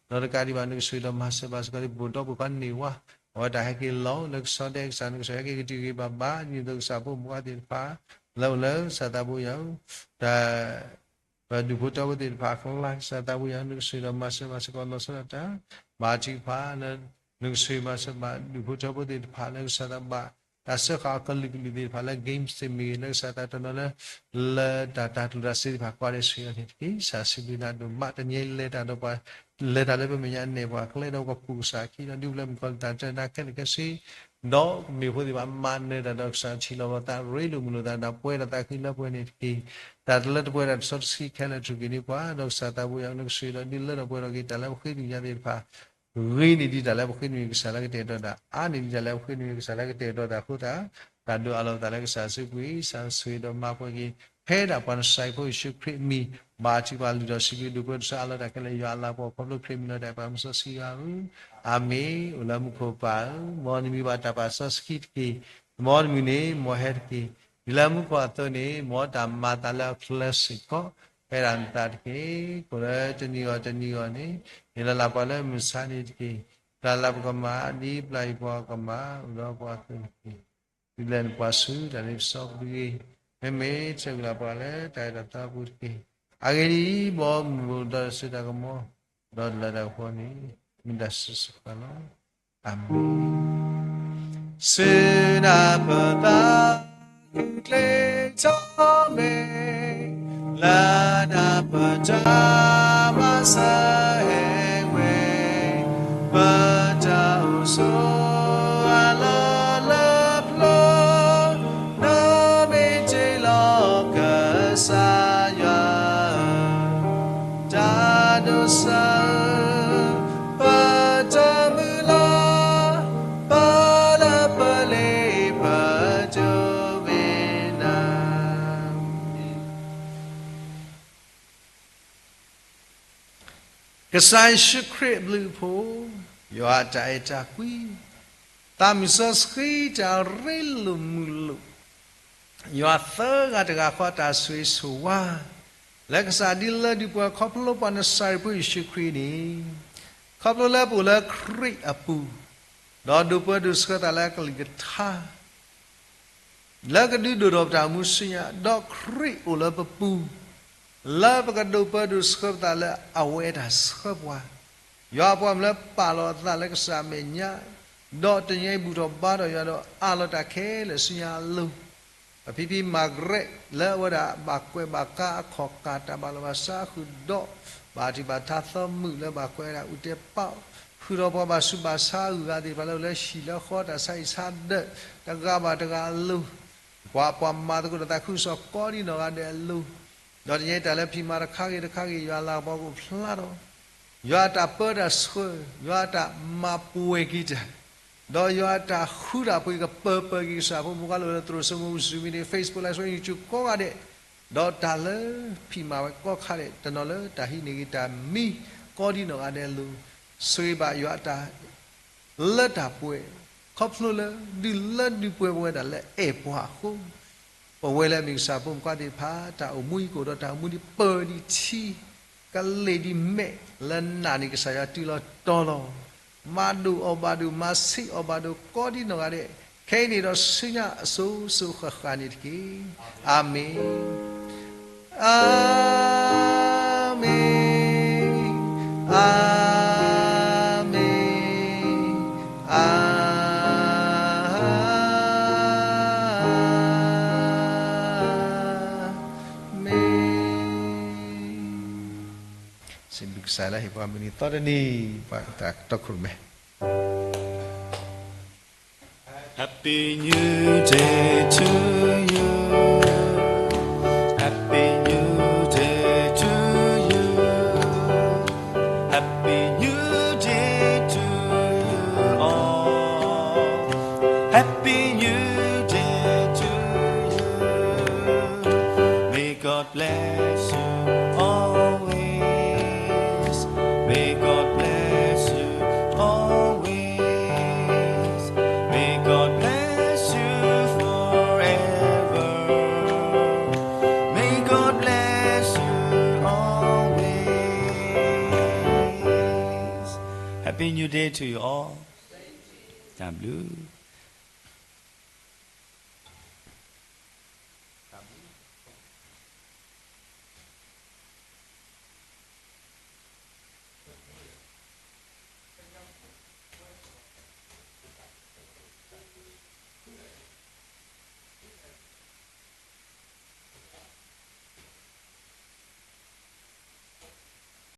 ဒီးတကးဒံးဘၣ်နကဆိၣ်ဂ့ၤဒီးမၤစၢၤဘၣ်စ့ၢ်ကီးန့ၣ် ပအိၣ်ဒီးပှၤခီန့ၢ်ဝါ အဝဲတၢ်ဟဲက့ၤလီၤလၢကဆီဒဲး ကစၢ်နကစၢ်ဟဲက့ၤကတုၤက့ၤဘၣ်ဘၣ် ဒ်သိးကစၢ်ဖိမုၣ်ဖိခွါသ့ၣ်တဖၣ် လၢအိၣ်လၢကစၢ်သးဘိယွၤဧၢ တၢ် ပဒူၣ်ဖိထၢဖိသ့ၣ်တဖၣ်အကျါ ကစၢ်သးဘိယွၤ နကဆိၣ်ဂ့ၤဒီးမၤစၢၤဘၣ်စ့ၢ်ကီးလီၤဆီဒၣ်တၢ် ဘါထုကဖၣ်လၢ နကဆိၣ်ဂ့ၤမၤစၢၤဘၣ်ဒူၣ်ဖိထၢဖိသ့ၣ်တဖၣ်လၢကစၢ်သးဘၣ် တၢ်စၢဃာ်အီၤကလုာ်ကလုာ်သ့ၣ်တဖၣ်လၢ games သ့ၣ်မ့ၢ်ဂ့ၤ လၢကစၢ်သးတနီၤလၢ လၢတၢ်တၢ်ကျိၣ်တၢ်စ့သ့ၣ်တဖၣ်ကိးဂၤဒဲးဆိၣ်ဂ့ၤအီၤန့ၣ်တက့ၢ်. ကစၢ်စံးဘျုးနၤဒိၣ်မး တနံၤအံၤလဲၤတၢ်ဒီးပှၤ လဲၤတၢ်လၢပမဲာ်ညါနဲၣ်ပှၤကျဲဒီးပကပူၤကစၢ်အခံဒီး ဒုးပူၤဖျဲးမုၣ်ကီၤလံၢ်တၢ်တနါခဲလၢာ်ခဲဆ့ ဒီးကမ့ၢ်ဖိသ့ၣ်တဖၣ်မၤနၢၤတၢ်ဒီးကစၢ်ထံၣ်လိာ်ပသးရ့လိာ်မုာ်လိာ်သးဒီးပှဲၤဒီးသးဃံလၢပှဲၤန့ၣ်တက့ၢ်. တၢ်တလၢတပှဲၤတၢ်တဆီတဆံခဲလၢာ်ထုးက့ၤန့ၢ်ပှၤ ဒီးကစၢ်သးဘိယွၤ နကဆိၣ်ဂ့ၤဒီးဒုးလၢထီၣ်ပှဲၤထီၣ်က့ၤတၢ်လၢပဃ့ကညးသ့ၣ်တဖၣ် ဂ့ၤန့ၢ်ဒံးတၢ်လၢပဃ့န့ၢ်ကစၢ်လၢကတဲာ်ကတီၤတၢ် အါန့ၢ်ဒံးတၢ်လၢပဃ့န့ၢ်ကစၢ်လၢကတဲာ်ကတီၤတၢ်အဃိသတး တၢ်ဒိးအးလီၤပသးလၢကစၢ်စုပူၤအံၤ ကစၢ်ဆိၣ်ဂ့ၤဒီးမၤပှဲၤက့ၤ ဖဲဒၣ်ပှၤနစဲးဖိယ့ၣ်ၡူးခရံာ်အမံၤ ဘါထုကဖၣ်လုၢ်ထီၣ်စံးဘျုးဒိၣ်ပှဲၤတၢ်ဆၢအါလီၤတၢ်ခဲလၢာ် ယွၤအလၤကပီၤခီဖျိခရံာ်မံၤလီၤတၢ်ပာ်မူစီဆှံယွၤဧၢ အၤမ့ၣ်. အိၣ်လၢမူခိၣ်ပၢ်ဧၢ, မ်နမံၤဘၣ်တၢ်ပာ်စီဆှံတက့ၢ်. မ်နမုၢ်န့ၣ်မ်ဟဲတက့ၢ်. ဒ်လၢမူခိၣ်အသိးန့ၣ် မ်တၢ်မၤအသးလၢအချၢစ့ၢ်ကီး ဖဲဒၣ်နသးတက့ၢ်. ကိၣ်လၢတနံၤဂီၤတနံၤဂီၤန့ၣ် ဟ့ၣ်လီၤလၢပှၤလၢမုၢ်ဆါန့ၣ်တက့ၢ်. ပျၢ်လၢပကမၤ ဒ်ပျၢ်အံၤပှၤကမၤ အိၣ်ဒီးပှၤအသိးန့ၣ်တက့ၢ်. ဒုးလဲၤနုာ်ပှၤဆူတၢ်လ့ပစီပူၤတဂ့ၤ. မ့မ့ၢ်ဆၢကတီၢ်ပှၤလၢတၢ်အဲၣ်တၢ်သီအပူၤတက့ၢ်. အဂ့ၢ်ဒ်အံၤ, မ်မုၢ်ဒီးတၢ်စိတၢ်ကမီၤ ဒီးတၢ်လၤတၢ်ကပီၤန့ၣ် မ့ၢ်တၢ်စံးဆၢပှၤလီၤ. အၤမ့ၣ်. စူၢ်ဒၣ်ပသး ဂုာ်ကျဲးထီၣ်မဲာ် လၢတၢ်ပတၢ်မၤစၢၤဟဲဝဲ ပတၢ်အိၣ်ဆိးအလီၢ်လၢပျၢၤ နမ့ၢ်တ့ၢ်လီၤကစၢ်ယွၤ တၢ်ဒိးစၢၤ ပတၢ်မုၢ်လၢ် ပလၢပလ့ပဒိးဝဲနၤ ကစၢ်ယ့ၣ်ၡူးခရံာ်အဘျုးအဖှိၣ်, ယွၤအတၢ်အဲၣ်တၢ်ကွံ, သးမုၢ်စီဆှံတၢ်ရ့လိာ်မုာ်လိာ်, ယွၤသၢဂၤတဂၤဃီတၢ်ဆိၣ်ဂ့ၤဆိၣ်ဝါ, လၢကစၢ်ဒုးလၢဒုးပှဲၤခီဖျိပှၤနစၤရ့းဖိယ့ၣ်ၡူးခရံာ်န့ၣ်, ခီဖျိလၢပအိၣ်လၢခရံာ်အပူၤ, ဒီးဒိးပၢဒိးဆှၢသးလၢအကလုၢ်ကထါ လၢကဒုးဒိၣ်ထီၣ်ပတၢ်အိၣ်မူဆူညါ, ဒီးခရံာ်အိၣ်လၢပပူၤ, လၢပကဒိးပၢဒိးဆှၢပသးလၢအဝဲအတၢ်ဆှၢပှၤ, ယွၤအပှၤမုၢ်လၢပာ်လီၤအသးလၢကစၢ်အမဲာ်ညါ, ဒီးတနံၤအံၤဘူၣ်ထီၣ်ဘါထီၣ်ယွၤဒီးအးလီၤတၢ်ခဲလၢာ်ဆူညါအလိၤ, ပဖံဖံမၤကရဲး လၢအဝဲဒၣ်ဘၣ်ကွဲးဘၣ်ကါအခီၣ်ကၢ်တၢ်ဘၣ်လီၤဘၣ်စးဃုာ်ဒီး ဘၣ်ထံၣ်ဘၣ်ထါသီမုၣ်လၢဘၣ်ကွဲးဝဲဒၣ်အူးတဲပာ် ဃုာ်ဒီးပှၤဘၣ်ဆူးဘၣ်ဆါအဂုၤအဂၤသ့ၣ်တဖၣ်လၢအိၣ်လၢဟံၣ်လၢဃီတၢ်ဆါဟံၣ်ဆါဒၢး တဂၤဘၣ်တဂၤအလိၤ, ပှၤပှၤမၤသကိးတၢ်သးခုကစီၣ်ကိးဒံနီၢ်ဂၤဒဲးအလိၤ, ဒီးတနံၤအံၤတၢ်လၢဖံးမၤတခါဂ့ၤတခါဂ့ၤ ယွၤအလၤကပီၤကအိၣ်ဖျါထီၣ်, ယွၤအတၢ်ပၢတၢ်ဆှၢ, ယွၤအတၢ်မၤပှဲၤက့ၤတၢ် ဒီးယွၤအတၢ်ဃူတၢ်ဖိးကပၢၤပၢၤက့ၤကစၢ်ဖိမုၣ်ဖိခွါလၢအိၣ်လၢသရိာ်စိမိၤ Zoom meeting, Facebook Live ဆိ YouTube ကိးဂၤဒဲး, ဒီးတၢ်လၢ ဖံးမၤဝဲကိးခါဒဲး တနီၤလၢတၢ်ဟံးန့ၢ်ဂ့ၤတၢ်မံ ကိးဒံနီၢ်ဂၤဒဲးအလိၤ, ဆိၣ်ဂ့ၤဘၣ်ယွၤအတၢ် လၢတၢ်ပှဲၤ, ခီဖျိလၢဒုးလၢဒုးပှဲၤပဝဲဒၣ်လၢအဲၣ်ပှၤအဃိ, ပဝဲလၢအမ့ၢ်ကစၢ်ဖိမုၣ်ဖိခွါသ့ၣ်တဖၣ် တၢ်အိၣ်မူအံၤကအိၣ်ဒီးတၢ်အိၣ်မူဒ်ပၢၤဒ်ထံ, ကလ့ၣ်ဒ်မဲး လၢနးန့ၣ်ကစၢ်ယွၤတုၤလီၤတီၤလီၤ. မၤဒိၣ်အီၤဘၣ်ဒိၣ်, မၤဆံးအီၤဘၣ်ဒိၣ်, ကိးဒံနီၢ်ဂၤဒဲး, ခဲအံၤန့ၣ်ဒီးဆူညါအစိၤစိၤဃၣ်ဃၣ်န့ၣ်တက့ၢ်. အၤမ့ၣ်, အၤမ့ၣ်, အၤမ့ၣ်, အၤမ့ၣ်. စံးဘျုးကစၢ်လၢဟ့ၣ်ပှၤမုၢ်နံၤသီတနံၤ, ပှၤတၢ်တီခိၣ်ရိၣ်မဲ Happy New Day to you. Happy New Day to you. Happy New Day to you all. Happy New Day to you. May God bless you always. May God bless you always. May God bless you forever. May God bless you always. Happy New Day to you all. တၢ်ဘျုး